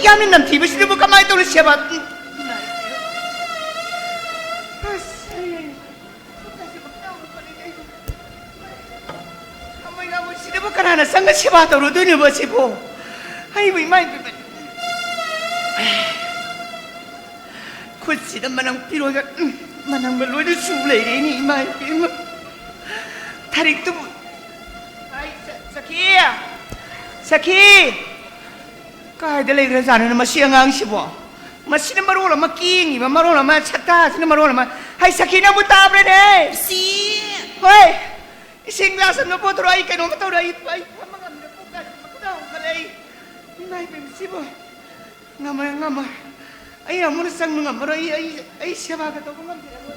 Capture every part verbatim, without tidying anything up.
ꯌꯥꯝꯅ ꯅꯝꯊꯤꯕꯁꯤꯗꯕꯨ ꯀꯃꯥꯏꯅ ꯇꯧꯅ ꯁꯦꯕꯥ? ꯑꯁ, ꯑꯩ ꯉꯝꯃꯣꯏ, ꯉꯝꯃꯣꯏ, ꯁꯤꯗꯕꯨ ꯀꯅꯥꯅ ꯆꯪꯉ ꯁꯦꯕꯥ ꯇꯧꯔꯨꯗꯣꯏꯅꯣꯕ ꯁꯤꯕꯣ? ꯑꯩꯕꯨ ꯏꯃꯥ ꯏꯕꯦꯝꯃ, ꯈꯨꯠꯁꯤꯗ ꯃꯅꯝ ꯄꯤꯔꯣꯏꯒ, ꯎꯝ, ꯃꯅꯝꯒ ꯂꯣꯏꯅ ꯆꯨ ꯂꯩꯔꯦꯅꯦ ꯏꯃꯥ ꯏꯕꯦꯝꯃ꯫ ꯊꯔꯤꯛꯇꯨꯕꯨ, ꯑꯩ ꯁ-, ꯁꯈꯤ! ꯁꯈꯤ! ꯀꯥꯏꯗ ꯂꯩꯈ꯭ꯔꯖꯥꯠꯅꯣ ꯃꯁꯤ ꯑꯉꯥꯡꯁꯤꯕꯣ? ꯃꯁꯤꯅ ꯃꯔꯣꯜ ꯑꯃ ꯀꯦꯡꯉꯤꯕ, ꯃꯔꯣꯜ ꯑꯃ ꯁꯛꯇꯥꯁꯤꯅ ꯃꯔꯣꯜ ꯑꯃ꯫ ꯍꯩ, ꯁꯈꯤ, ꯅꯪꯕꯨ ꯇꯥꯕ꯭ꯔꯅꯦ? ꯏꯆꯦ! ꯍꯣꯏ! ꯏꯁꯤꯡ ꯒ꯭ꯂꯥꯁ ꯑꯃ ꯄꯣꯠꯊꯣꯔꯛꯑꯣ, ꯑꯩ ꯀꯩꯅꯣꯝꯃ ꯇꯧꯔꯦ, ꯑꯩ, ꯑꯩ ꯐꯝꯕ ꯉꯝꯗ꯭ꯔꯦ, ꯄꯨꯛꯀꯥꯁꯦ ꯃꯈꯨꯗꯥꯡ ꯑꯃꯨꯛ ꯀꯜꯂꯦ ꯑꯩ꯫ ꯏꯃꯥ ꯏꯕꯦꯝꯃ, ꯁꯤꯕꯨ ꯉꯝꯃꯔꯣꯏ, ꯉꯝꯃꯔꯣꯏ, ꯑꯩ ꯑꯃꯨꯛ ꯆꯪꯕ ꯉꯝꯃꯔꯣꯏ, ꯑꯩ, ꯑꯩ, ꯑꯩ ꯁꯦꯕꯥꯒ ꯇꯧꯕ ꯉꯝꯖꯔꯔꯣꯏ꯫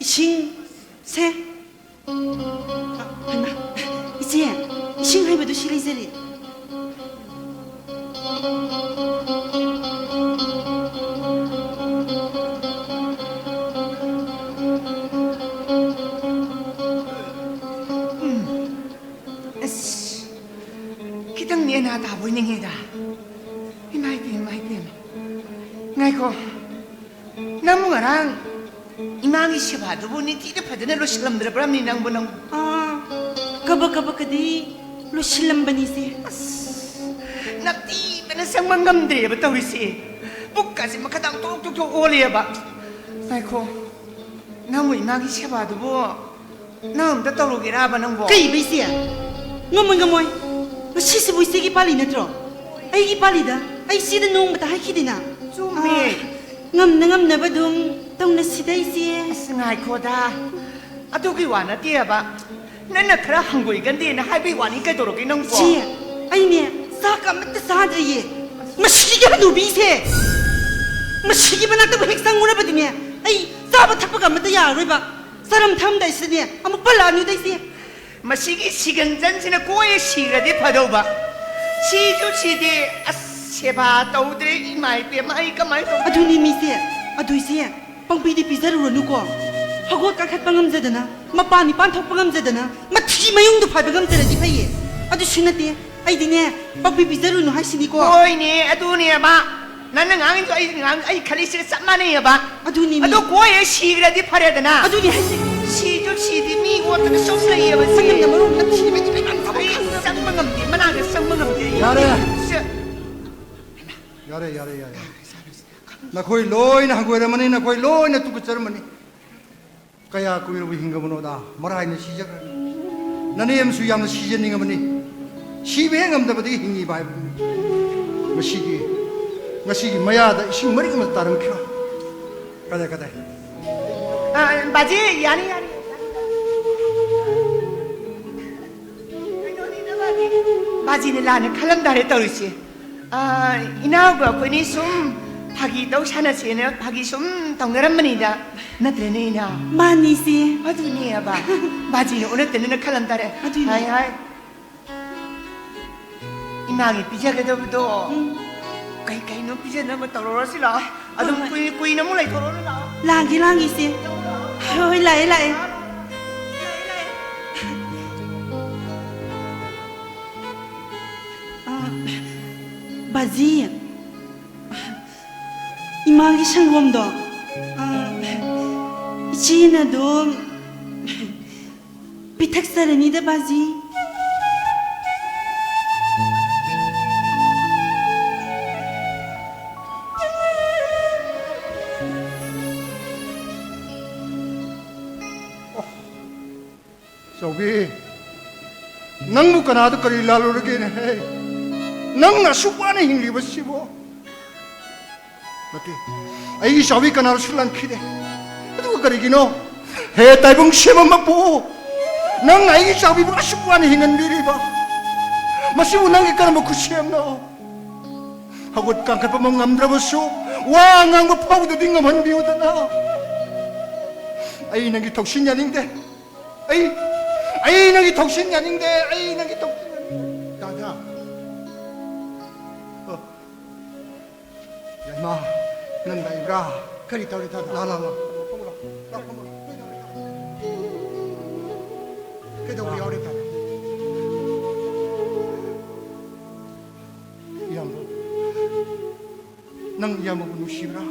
ꯏꯁꯤꯡꯁꯦ, ꯍꯩꯃꯥ, ꯏꯆꯦ, ꯏꯁꯤꯡ ꯍꯩꯕꯗꯨ ꯁꯤ ꯂꯩꯖꯔꯦ꯫ ꯎꯝ꯫ ꯑꯁ, ꯈꯤꯇꯪ ꯅꯦꯅꯥ ꯇꯥꯕ ꯑꯣꯏꯅꯤꯡꯉꯦꯗ꯫ ꯏꯃꯥ ꯏꯕꯦꯝꯃ, ꯏꯃꯥ ꯏꯕꯦꯝꯃ꯫ ꯉꯥꯏꯈꯣ꯫ ꯅꯪꯕꯨ ꯉꯔꯥꯡ ꯏꯃꯥꯒꯤ ꯁꯦꯕꯥꯗꯨꯕꯨ ꯅꯤꯡꯊꯤꯅ ꯐꯖꯅ ꯂꯣꯏꯁꯤꯜꯂꯝꯗ꯭ꯔꯕ꯭ꯔꯥꯃꯤ ꯅꯪꯕꯨ, ꯅꯪꯕꯨ? ꯑꯥ, ꯀꯕꯛ ꯀꯕꯛꯀꯗꯤ ꯂꯣꯏꯁꯤꯜꯂꯝꯕꯅꯤꯁꯦ꯫ ꯑꯁ, ꯅꯥꯄꯤ ꯃꯅꯥ ꯆꯪꯕ ꯉꯝꯗ꯭ꯔꯦꯕ ꯇꯧꯔꯤꯁꯦ꯫ ꯄꯨꯛꯀꯁꯦ ꯃꯈꯥꯗꯥꯡ ꯇꯣꯛ ꯇꯣꯛ ꯇꯣꯛ ꯑꯣꯜꯂꯦꯕ꯫ ꯉꯥꯏꯈꯣ, ꯅꯪꯕꯨ ꯏꯃꯥꯒꯤ ꯁꯦꯕꯥꯗꯨꯕꯨ ꯅꯪ ꯑꯝꯇ ꯇꯧꯔꯨꯒꯦꯔꯕ ꯅꯪꯕꯣ? ꯀꯩꯕ ꯏꯆꯦ? ꯉꯝꯃꯣꯏ, ꯉꯝꯃꯣꯏ꯫ ꯉꯁꯤꯁꯤꯕꯨ ꯏꯆꯦꯒꯤ ꯄꯥꯜꯂꯤ ꯅꯠꯇ꯭ꯔꯣ? ꯑꯩꯒꯤ ꯄꯥꯜꯂꯤꯗ꯫ ꯑꯩ ꯏꯆꯦꯗ ꯅꯣꯡꯃꯇ ꯍꯥꯏꯈꯤꯗꯦꯅ꯫ ꯆꯨꯝꯃꯦ꯫ ꯑꯥ, ꯉꯝꯅ ꯉꯝꯅꯕ ꯑꯗꯨꯝ ꯇꯧꯅꯁꯤꯗ ꯏꯆꯦ꯫ ꯑꯁ, ꯉꯥꯏꯈꯣꯗ꯫ ꯑꯗꯨꯒꯤ ꯋꯥ ꯅꯠꯇꯦꯕ꯫ ꯅꯪꯅ ꯈꯔ ꯍꯪꯒꯣꯏꯒꯟꯗꯦꯅ ꯍꯥꯏꯕꯒꯤ ꯋꯥꯅꯤ, ꯀꯩꯗꯧꯔꯒꯦ ꯅꯪꯕꯣ? ꯏꯆꯦ, ꯑꯩꯅꯦ ꯆꯥꯛ ꯑꯃꯠꯇ ꯆꯥꯗ꯭ꯔꯤꯌꯦ꯫ ꯃꯁꯤꯒꯤ ꯍꯅꯨꯕꯤꯁꯦ, ꯃꯁꯤꯒꯤ ꯃꯅꯥꯛꯇꯕꯨ ꯍꯦꯛ ꯆꯪꯉꯨꯔꯕꯗꯤꯅꯦ, ꯑꯩ ꯆꯥꯕ ꯊꯛꯄꯒ ꯑꯃꯠꯇ ꯌꯥꯔꯔꯣꯏꯕ꯫ ꯆꯔꯝ ꯊꯝꯗꯥꯏꯁꯤꯗꯅꯦ ꯑꯃꯨꯛ ꯄꯜꯂꯛꯑꯅꯨꯗ ꯏꯆꯦ꯫ ꯃꯁꯤꯒꯤ ꯁꯤꯒꯟꯖꯟꯁꯤꯅ ꯀꯣꯏ ꯁꯤꯔꯗꯤ ꯐꯗꯧꯕ꯫ ꯁꯤꯁꯨ ꯁꯤꯗꯦ꯫ ꯑꯁ, ꯁꯦꯕꯥ ꯇꯧꯗ꯭ꯔꯦ, ꯏꯃꯥ ꯏꯕꯦꯝꯃ, ꯑꯩ ꯀꯃꯥꯏꯅ ꯇꯧ? ꯑꯗꯨꯅꯤ ꯃꯤꯁꯦ, ꯑꯗꯨ ꯏꯆꯦ, ꯄꯪꯄꯤꯗꯤ ꯄꯤꯖꯔꯨꯔꯅꯨꯀꯣ꯫ ꯐꯒꯣꯠ ꯀꯥꯈꯠꯄ ꯉꯝꯖꯗꯅ, ꯃꯄꯥꯟ ꯏꯄꯥꯟ ꯊꯣꯛꯄ ꯉꯝꯖꯗꯅ, ꯃꯊꯤ ꯃꯌꯨꯡꯗꯣ ꯐꯥꯏꯕ ꯉꯝꯖꯔꯗꯤ ꯐꯩꯌꯦ꯫ ꯑꯗꯨꯁꯨ ꯅꯠꯇꯦ, ꯑꯩꯗꯤꯅꯦ, ꯄꯥꯛꯄꯤ ꯄꯤꯖꯔꯨꯅꯨ ꯍꯥꯏꯁꯤꯅꯤꯀꯣ꯫ ꯍꯣꯏꯅꯦ, ꯑꯗꯨꯅꯦꯕ꯫ ꯅꯪꯅ ꯉꯥꯡꯉꯤꯗꯣ ꯑꯩ ꯉꯥꯡ-, ꯑꯩ ꯈꯜꯂꯤꯁꯤꯒ ꯆꯞ ꯃꯥꯟꯅꯩꯌꯦꯕ꯫ ꯑꯗꯨꯅꯤ ꯃꯤ꯫ ꯑꯗꯣ ꯀꯣꯏꯔꯦ ꯁꯤꯈ꯭ꯔꯗꯤ ꯐꯔꯦꯗꯅ꯫ ꯑꯗꯨꯅꯤ ꯍꯥꯏꯁꯦ꯫ ꯁꯤꯁꯨ ꯁꯤꯗꯤ ꯃꯤ ꯑꯣꯠꯇꯅ ꯁꯨꯝ ꯂꯩꯌꯦꯕ ꯁꯤ꯫ ꯃꯅꯝꯅ ꯃꯔꯣꯟ ꯑꯃ ꯅꯝꯊꯤꯕ ꯏꯃꯩ ꯃꯥ ꯊꯕꯛ ꯑꯩ ꯈꯪꯗꯕꯅꯤ꯫ ꯆꯪꯕ ꯉꯝꯗꯦ, ꯃꯅꯥꯛꯇ ꯆꯪꯕ ꯉꯝꯗꯦ ꯑꯩ꯫ ꯌꯥꯔꯦ꯫ ꯁꯤ-, ꯌꯥꯔꯦ, ꯌꯥꯔꯦ, ꯌꯥꯔꯦ꯫ ꯅꯈꯣꯏ ꯂꯣꯏꯅ ꯍꯪꯒꯣꯏꯔꯝꯃꯅꯤ, ꯅꯈꯣꯏ ꯂꯣꯏꯅ ꯇꯨꯀꯠꯆꯔꯝꯃꯅꯤ꯫ ꯀꯌꯥ ꯀꯨꯏꯔꯕ ꯍꯤꯡꯉꯕꯅꯣꯗ, ꯃꯔꯥꯏꯅ ꯁꯤꯖꯈ꯭ꯔꯅꯤ꯫ ꯅꯅꯦꯝꯁꯨ ꯌꯥꯝꯅ ꯁꯤꯖꯅꯤꯡꯉꯕꯅꯤ꯫ ꯁꯤꯕ ꯍꯦꯛ ꯉꯝꯗꯕꯗꯒꯤ ꯍꯤꯡꯉꯤꯕ ꯍꯥꯏꯕꯗꯨꯅꯤ꯫ ꯉꯁꯤꯒꯤ, ꯉꯁꯤꯒꯤ ꯃꯌꯥꯗ ꯏꯁꯤꯡ ꯃꯔꯤꯛ ꯑꯃ ꯇꯥꯔꯝꯈꯤꯔꯣꯏ꯫ ꯀꯗꯥꯏ, ꯀꯗꯥꯏ? ꯑ, ꯕꯥꯖꯤ, ꯌꯥꯅꯤ, ꯌꯥꯅꯤ꯫ ꯕꯥꯖꯤꯅ ꯂꯥꯟꯅ ꯈꯜꯂꯝꯗꯥꯔꯦ ꯇꯧꯔꯤꯁꯦ꯫ ꯑ, ꯏꯅꯥꯎꯒ ꯑꯩꯈꯣꯏꯅꯤ ꯁꯨꯝ ꯐꯥꯒꯤ ꯇꯧ ꯁꯥꯟꯅꯁꯦꯅ ꯐꯥꯒꯤ ꯁꯨꯝ ꯇꯧꯅꯔꯝꯕꯅꯤꯗ꯫ ꯅꯠꯇ꯭ꯔꯅꯦ, ꯏꯅꯥꯎ? ꯃꯥꯅꯤꯁꯦ꯫ ꯑꯗꯨꯅꯦꯕ꯫ ꯕꯥꯖꯤꯅ ꯑꯣꯟꯅ ꯇꯩꯅꯅ ꯈꯜꯂꯝꯗꯥꯔꯦ꯫ ꯑꯗꯨꯅꯦ꯫ ꯍꯥꯏ, ꯍꯥꯏ꯫ ꯏꯃꯥꯒꯤ ꯄꯤꯖꯒꯗꯕꯗꯣ ꯎꯝ꯫ ꯀꯩ ꯀꯩꯅꯣ ꯄꯤꯖꯅꯕ ꯇꯧꯔꯨꯔꯁꯤ ꯂꯥꯛꯑꯣ꯫ ꯑꯗꯨꯝ ꯍꯣꯏ, ꯍꯣꯏ꯫ ꯀꯨꯏ-, ꯀꯨꯏꯅ ꯑꯃꯨꯛ ꯂꯩꯊꯣꯛꯑꯅꯨ ꯂꯥꯛꯑꯣ꯫ ꯂꯥꯛꯑꯒꯦ, ꯂꯥꯛꯑꯒꯦ, ꯏꯆꯦ꯫ ꯍꯣꯏ, ꯍꯣꯏ, ꯂꯥꯛꯑꯦ, ꯂꯥꯛꯑꯦ꯫ ꯑ, ꯕꯥꯖꯤ, ꯏꯃꯥꯒꯤ ꯁꯪꯒꯣꯝꯗꯣ, ꯑ, ꯏꯆꯦꯅ ꯑꯗꯨꯝ ꯄꯤꯊꯛꯆꯔꯅꯤꯗ, ꯕꯥꯖꯤ꯫ ꯆꯥꯎꯕꯤ, ꯅꯪꯕꯨ ꯀꯅꯥꯗ ꯀꯔꯤ ꯂꯥꯜꯂꯨꯔꯒꯦꯅꯦ? ꯍꯦ, ꯅꯪꯅ ꯑꯁꯨꯛ ꯋꯥꯅ ꯍꯤꯡꯂꯤꯕꯁꯤꯕꯨ? ꯅꯠꯇꯦ, ꯑꯩꯒꯤ ꯆꯥꯎꯕꯤ ꯀꯅꯥꯗꯁꯨ ꯂꯥꯟꯈꯤꯗꯦ꯫ ꯑꯗꯨꯒ ꯀꯔꯤꯒꯤꯅꯣ? ꯍꯦ ꯇꯥꯏꯕꯪ ꯁꯦꯝꯕ ꯃꯄꯨ, ꯅꯪꯅ ꯑꯩꯒꯤ ꯆꯥꯎꯕꯤꯕꯨ ꯑꯁꯨꯛ ꯋꯥꯅ ꯍꯤꯡꯍꯟꯕꯤꯔꯤꯕ, ꯃꯁꯤꯕꯨ ꯅꯪꯒꯤ ꯀꯔꯝꯕ ꯈꯨꯠꯁꯦꯝꯅꯣ? ꯍꯧꯒꯠ ꯀꯥꯡꯈꯠꯄ ꯉꯝꯗ꯭ꯔꯕꯁꯨ ꯋꯥ ꯉꯥꯡꯕ ꯐꯥꯎꯕꯗꯗꯤ ꯉꯝꯍꯟꯕꯤꯌꯨꯗꯅ꯫ ꯑꯩ ꯅꯪꯒꯤ ꯊꯧꯁꯤꯟ ꯌꯥꯅꯤꯡꯗꯦ꯫ ꯑꯩ, ꯑꯩ ꯅꯪꯒꯤ ꯊꯧꯁꯤꯟ ꯌꯥꯅꯤꯡꯗꯦ꯫ ꯑꯩ ꯅꯪꯒꯤ ꯊꯧꯁꯤꯟ ꯌꯥꯅꯤꯡꯗꯦ꯫ ꯗꯥꯗꯥ꯫ ꯑꯣ꯫ ꯌꯥꯏꯃ, ꯅꯪ ꯂꯥꯛꯏꯕ꯭ꯔꯥ? ꯀꯔꯤ ꯇꯧꯔꯦ, ꯗꯥꯗꯥ? ꯂꯥ, ꯂꯥ, ꯂꯥ꯫ ꯐꯝꯃꯨ, ꯂꯥ꯫ ꯂꯥ, ꯐꯝꯃꯨ, ꯂꯥ꯫ ꯀꯩꯗꯧꯕ ꯌꯥꯎꯔꯦ, ꯇꯥꯗ? ꯏꯌꯥꯝꯕ, ꯅꯪ ꯏꯌꯥꯝꯕꯕꯨ ꯅꯨꯡꯁꯤꯕ꯭ꯔꯥ?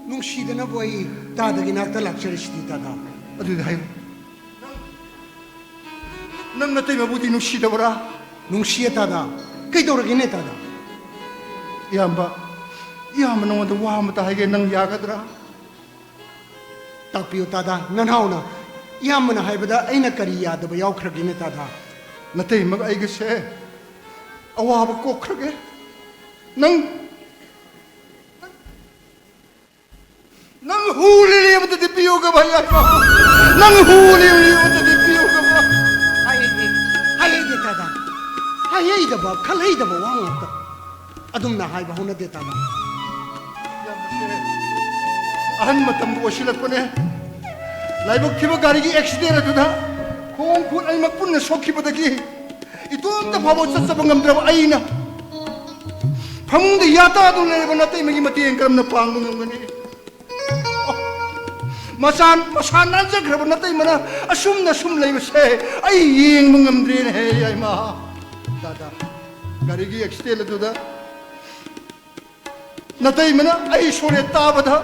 ꯅꯨꯡꯁꯤꯗꯅꯕꯨ ꯑꯩ ꯇꯥꯗꯒꯤ ꯅꯥꯛꯇ ꯂꯥꯛꯆꯔꯤꯁꯤꯗꯤ, ꯇꯥꯗ꯫ ꯑꯗꯨꯗꯤ ꯍꯥꯏꯌꯨ꯫ ꯅꯪ, ꯅꯪ ꯅꯇꯩꯃꯕꯨꯗꯤ ꯅꯨꯡꯁꯤꯗꯕ꯭ꯔꯥ? ꯅꯨꯡꯁꯤꯌꯦ, ꯇꯥꯗ꯫ ꯀꯩꯗꯧꯔꯒꯦꯅꯦ, ꯇꯥꯗ? ꯏꯌꯥꯝꯕ, ꯏꯌꯥꯝꯕ ꯅꯉꯣꯟꯗ ꯋꯥ ꯑꯃꯇ ꯍꯥꯏꯒꯦ, ꯅꯪ ꯌꯥꯒꯗ꯭ꯔꯥ? ꯇꯥꯛꯄꯤꯌꯨ, ꯇꯥꯗ꯫ ꯅꯅꯥꯎꯅ ꯏꯌꯥꯝꯕꯅ ꯍꯥꯏꯕꯗ ꯑꯩꯅ ꯀꯔꯤ ꯌꯥꯗꯕ ꯌꯥꯎꯈ꯭ꯔꯒꯦꯅꯦ, ꯇꯥꯗ? ꯅꯇꯩꯃꯒ ꯑꯩꯒꯁꯦ ꯑꯋꯥꯕ ꯀꯣꯛꯈ꯭ꯔꯒꯦ꯫ ꯅꯪ, ꯅꯪ ꯍꯨ ꯂꯤꯂꯤ ꯑꯃꯇꯗꯤ ꯄꯤꯌꯨꯒꯕ, ꯌꯥꯏꯃ꯫ ꯅꯪ ꯍꯨ ꯂꯤꯂꯤ ꯑꯃꯇꯗꯤ ꯄꯤꯌꯨꯒꯕ꯫ ꯍꯥꯏꯍꯩꯗꯦ, ꯍꯥꯏꯍꯩꯗꯦ, ꯇꯥꯗ꯫ ꯍꯥꯏꯍꯩꯗꯕ, ꯈꯜꯍꯩꯗꯕ ꯋꯥ ꯉꯥꯛꯇ꯫ ꯑꯗꯨꯝꯅ ꯍꯥꯏꯕ ꯍꯧꯅꯗꯦ, ꯇꯥꯗ꯫ ꯌꯥꯝꯅꯁꯦ꯫ ꯑꯍꯟ ꯃꯇꯝꯕꯨ ꯑꯣꯏꯁꯤꯜꯂꯛꯄꯅꯦ꯫ ꯂꯥꯏꯕꯛ ꯊꯤꯕ ꯒꯥꯔꯤꯒꯤ ꯑꯦꯛꯁꯤꯗꯦꯟ ꯑꯗꯨꯗ ꯈꯣꯡ ꯈꯨꯠ ꯑꯅꯤꯃꯛ ꯄꯨꯟꯅ ꯁꯣꯛꯈꯤꯕꯗꯒꯤ ꯏꯇꯣꯝꯇ ꯐꯥꯎꯕ ꯆꯠꯆꯕ ꯉꯝꯗ꯭ꯔꯕ ꯑꯩꯅ ꯐꯃꯨꯡꯗ ꯌꯥꯇꯥꯗꯨꯅ ꯂꯩꯔꯕ ꯅꯇꯩꯃꯒꯤ ꯃꯇꯦꯡ ꯀꯔꯝꯅ ꯄꯥꯡꯕ ꯉꯝꯒꯅꯤ? ꯑꯣ, ꯃꯁꯥ, ꯃꯁꯥ ꯅꯥꯟꯖꯈ꯭ꯔꯕ ꯅꯇꯩꯃꯅ ꯑꯁꯨꯝꯅ ꯁꯨꯝ ꯂꯩꯕꯁꯦ ꯑꯩ ꯌꯦꯡꯕ ꯉꯝꯗ꯭ꯔꯦꯅꯦꯍꯦ, ꯌꯥꯏꯃ꯫ ꯇꯥꯗ, ꯒꯥꯔꯤꯒꯤ ꯑꯦꯛꯁꯤꯗꯦꯟ ꯑꯗꯨꯗ ꯅꯇꯩꯃꯅ ꯑꯩ ꯁꯣꯔꯦ ꯇꯥꯕꯗ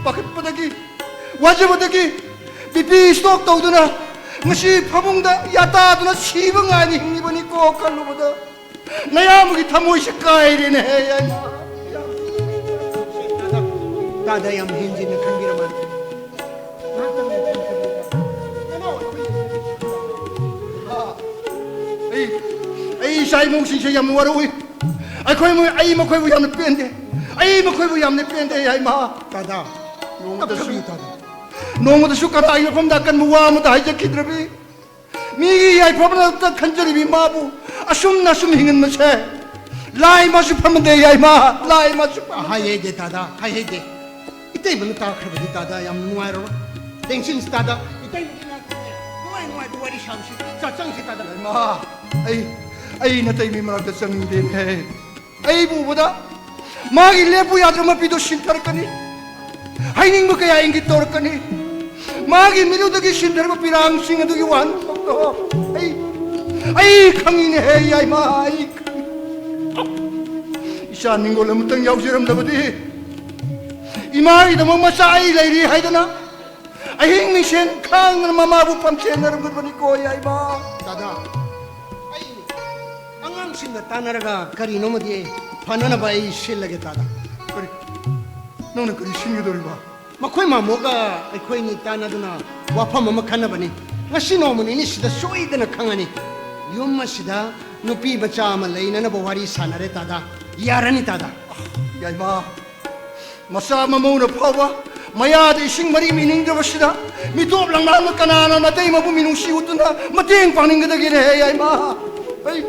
ꯄꯥꯈꯠꯄꯗꯒꯤ, ꯋꯥꯖꯕꯗꯒꯤ ꯕꯤ ꯄꯤ ꯁ꯭ꯇꯣꯛ ꯇꯧꯗꯨꯅ ꯉꯁꯤ ꯐꯃꯨꯡꯗ ꯌꯥꯇꯥꯗꯨꯅ ꯁꯤꯕ ꯉꯥꯏꯅ ꯍꯤꯡꯂꯤꯕꯅꯤꯀꯣ ꯈꯜꯂꯨꯕꯗ ꯅꯌꯥꯝꯕꯒꯤ ꯊꯃꯣꯏꯁꯦ ꯀꯥꯏꯔꯦꯅꯦꯍꯦ, ꯌꯥꯏꯃ꯫ ꯇꯥꯗ ꯌꯥꯝ ꯍꯦꯟꯖꯤꯟꯅ ꯈꯟꯕꯤꯔ ꯃꯥꯜꯂꯦ꯫ ꯑꯩ, ꯑꯩ ꯏꯆꯥ ꯏꯃꯨꯡꯁꯤꯡꯁꯦ ꯌꯥꯝ ꯋꯥꯔꯧꯏ꯫ ꯑꯩꯈꯣꯏ ꯃꯣꯏ, ꯑꯩ ꯃꯈꯣꯏꯕꯨ ꯌꯥꯝꯅ ꯄꯦꯟꯗꯦ꯫ ꯑꯩ ꯃꯈꯣꯏꯕꯨ ꯌꯥꯝꯅ ꯄꯦꯟꯗꯦ, ꯌꯥꯏꯃ꯫ ꯇꯥꯗ, ꯅꯣꯡꯃꯗꯁꯨ, ꯀꯞꯊꯕꯤꯌꯨ, ꯇꯥꯗ꯫ ꯅꯣꯡꯃꯗꯁꯨ ꯀꯅꯥꯒꯤ ꯃꯐꯝꯗ ꯑꯀꯟꯕ ꯋꯥ ꯑꯃꯇ ꯍꯥꯏꯖꯈꯤꯗ꯭ꯔꯕꯤ꯫ ꯃꯤꯒꯤ ꯌꯥꯏꯐꯅꯕꯇ ꯈꯟꯖꯔꯤꯕꯤ ꯃꯥꯕꯨ ꯑꯁꯨꯝꯅ ꯑꯁꯨꯝ ꯍꯤꯡꯍꯟꯕꯁꯦ ꯂꯥꯏ ꯃꯥꯁꯨ ꯐꯝꯃꯗꯦ, ꯌꯥꯏꯃ, ꯂꯥꯏ ꯃꯥꯁꯨ ꯐꯝꯃꯗꯦ꯫ ꯍꯥꯏꯍꯩꯗꯦ, ꯇꯥꯗ, ꯍꯥꯏꯍꯩꯗꯦ꯫ ꯏꯇꯩꯃꯅ ꯇꯥꯈ꯭ꯔꯕꯗꯤ, ꯇꯥꯗ, ꯌꯥꯝ ꯅꯨꯡꯉꯥꯏꯔꯔꯣꯏ꯫ ꯇꯦꯡꯁꯤꯟꯁꯤ, ꯇꯥꯗ꯫ ꯏꯇꯩꯃꯒꯤ ꯅꯥꯛꯇꯅꯦ ꯅꯨꯡꯉꯥꯏ ꯅꯨꯡꯉꯥꯏꯕ ꯋꯥꯔꯤ ꯁꯥꯕꯁꯤ꯫ ꯆꯥ-, ꯆꯪꯁꯤ, ꯇꯥꯗ꯫ ꯏꯃꯥ, ꯑꯩ, ꯑꯩ ꯅꯇꯩꯃꯤ ꯃꯔꯛꯇ ꯆꯪꯅꯤꯡꯗꯦꯅꯦ꯫ ꯑꯩꯕꯨ ꯎꯕꯗ ꯃꯥꯒꯤ ꯂꯦꯞꯄꯨ ꯌꯥꯗ꯭ꯔꯕ ꯃꯄꯤꯗꯣ ꯁꯤꯟꯊꯔꯛꯀꯅꯤ꯫ ꯍꯥꯏꯅꯤꯡꯕ ꯀꯌꯥ ꯏꯪꯒꯤꯠ ꯇꯧꯔꯛꯀꯅꯤ꯫ ꯃꯥꯒꯤ ꯃꯤꯠꯂꯨꯗꯒꯤ ꯁꯤꯟꯊꯔꯕ ꯄꯤꯔꯥꯡꯁꯤꯡ ꯑꯗꯨꯒꯤ ꯋꯥꯍꯟꯊꯣꯛꯇꯣ ꯑꯩ, ꯑꯩ ꯈꯪꯉꯤꯅꯦꯍꯦ, ꯌꯥꯏꯃ, ꯑꯩ ꯈꯪꯉꯤ꯫ ꯏꯆꯥ ꯅꯤꯡꯒꯣꯜ ꯑꯃꯇꯪ ꯌꯥꯎꯖꯔꯝꯗꯕꯗꯤ ꯏꯃꯥꯒꯤꯗꯃꯛ ꯃꯆꯥ ꯑꯩ ꯂꯩꯔꯤ ꯍꯥꯏꯗꯅ ꯑꯍꯤꯡ ꯃꯤꯡꯁꯦꯟ ꯈꯥꯡꯗꯅ ꯃꯃꯥꯕꯨ ꯄꯝꯁꯦꯟꯅꯔꯝꯒꯗꯕꯅꯤꯀꯣ, ꯌꯥꯏꯃ꯫ ꯗꯥꯗꯥ, ꯑꯩ ꯑꯉꯥꯡꯁꯤꯡꯒ ꯇꯥꯟꯅꯔꯒ ꯀꯔꯤꯅꯣꯃꯗꯤ ꯐꯅꯅꯕ ꯑꯩ ꯁꯤꯜꯂꯒꯦ, ꯗꯥꯗꯥ꯫ ꯀꯔꯤ? ꯅꯪꯅ ꯀꯔꯤ ꯁꯤꯟꯒꯗꯧꯔꯤꯕ? ꯃꯈꯣꯏ ꯃꯥꯃꯣꯒ ꯑꯩꯈꯣꯏꯅꯤ ꯇꯥꯟꯅꯗꯨꯅ ꯋꯥꯐꯝ ꯑꯃ ꯈꯟꯅꯕꯅꯤ꯫ ꯉꯁꯤ ꯅꯣꯡꯃ ꯅꯤꯅꯤꯁꯤꯗ ꯁꯣꯏꯗꯅ ꯈꯪꯉꯅꯤ꯫ ꯌꯨꯝ ꯑꯁꯤꯗ ꯅꯨꯄꯤ ꯃꯆꯥ ꯑꯃ ꯂꯩꯅꯅꯕ ꯋꯥꯔꯤ ꯁꯥꯟꯅꯔꯦ, ꯗꯥꯗꯥ꯫ ꯌꯥꯔꯅꯤ, ꯗꯥꯗꯥ꯫ ꯌꯥꯏꯃ, ꯃꯆꯥ ꯃꯃꯧꯅ ꯐꯥꯎꯕ ꯃꯌꯥꯗ ꯏꯁꯤꯡ ꯃꯔꯤ ꯃꯤꯅꯤꯡꯗ꯭ꯔꯕꯁꯤꯗ ꯃꯤꯇꯣꯞ ꯂꯪꯂꯥꯡꯅ ꯀꯅꯥꯅ ꯃꯇꯩ ꯃꯕꯨ ꯃꯤꯅꯨꯡꯁꯤ ꯎꯠꯇꯨꯅ ꯃꯇꯦꯡ ꯄꯥꯡꯅꯤꯡꯒꯗꯒꯦꯅꯦꯍꯦ, ꯌꯥꯏꯃ? ꯑꯩ,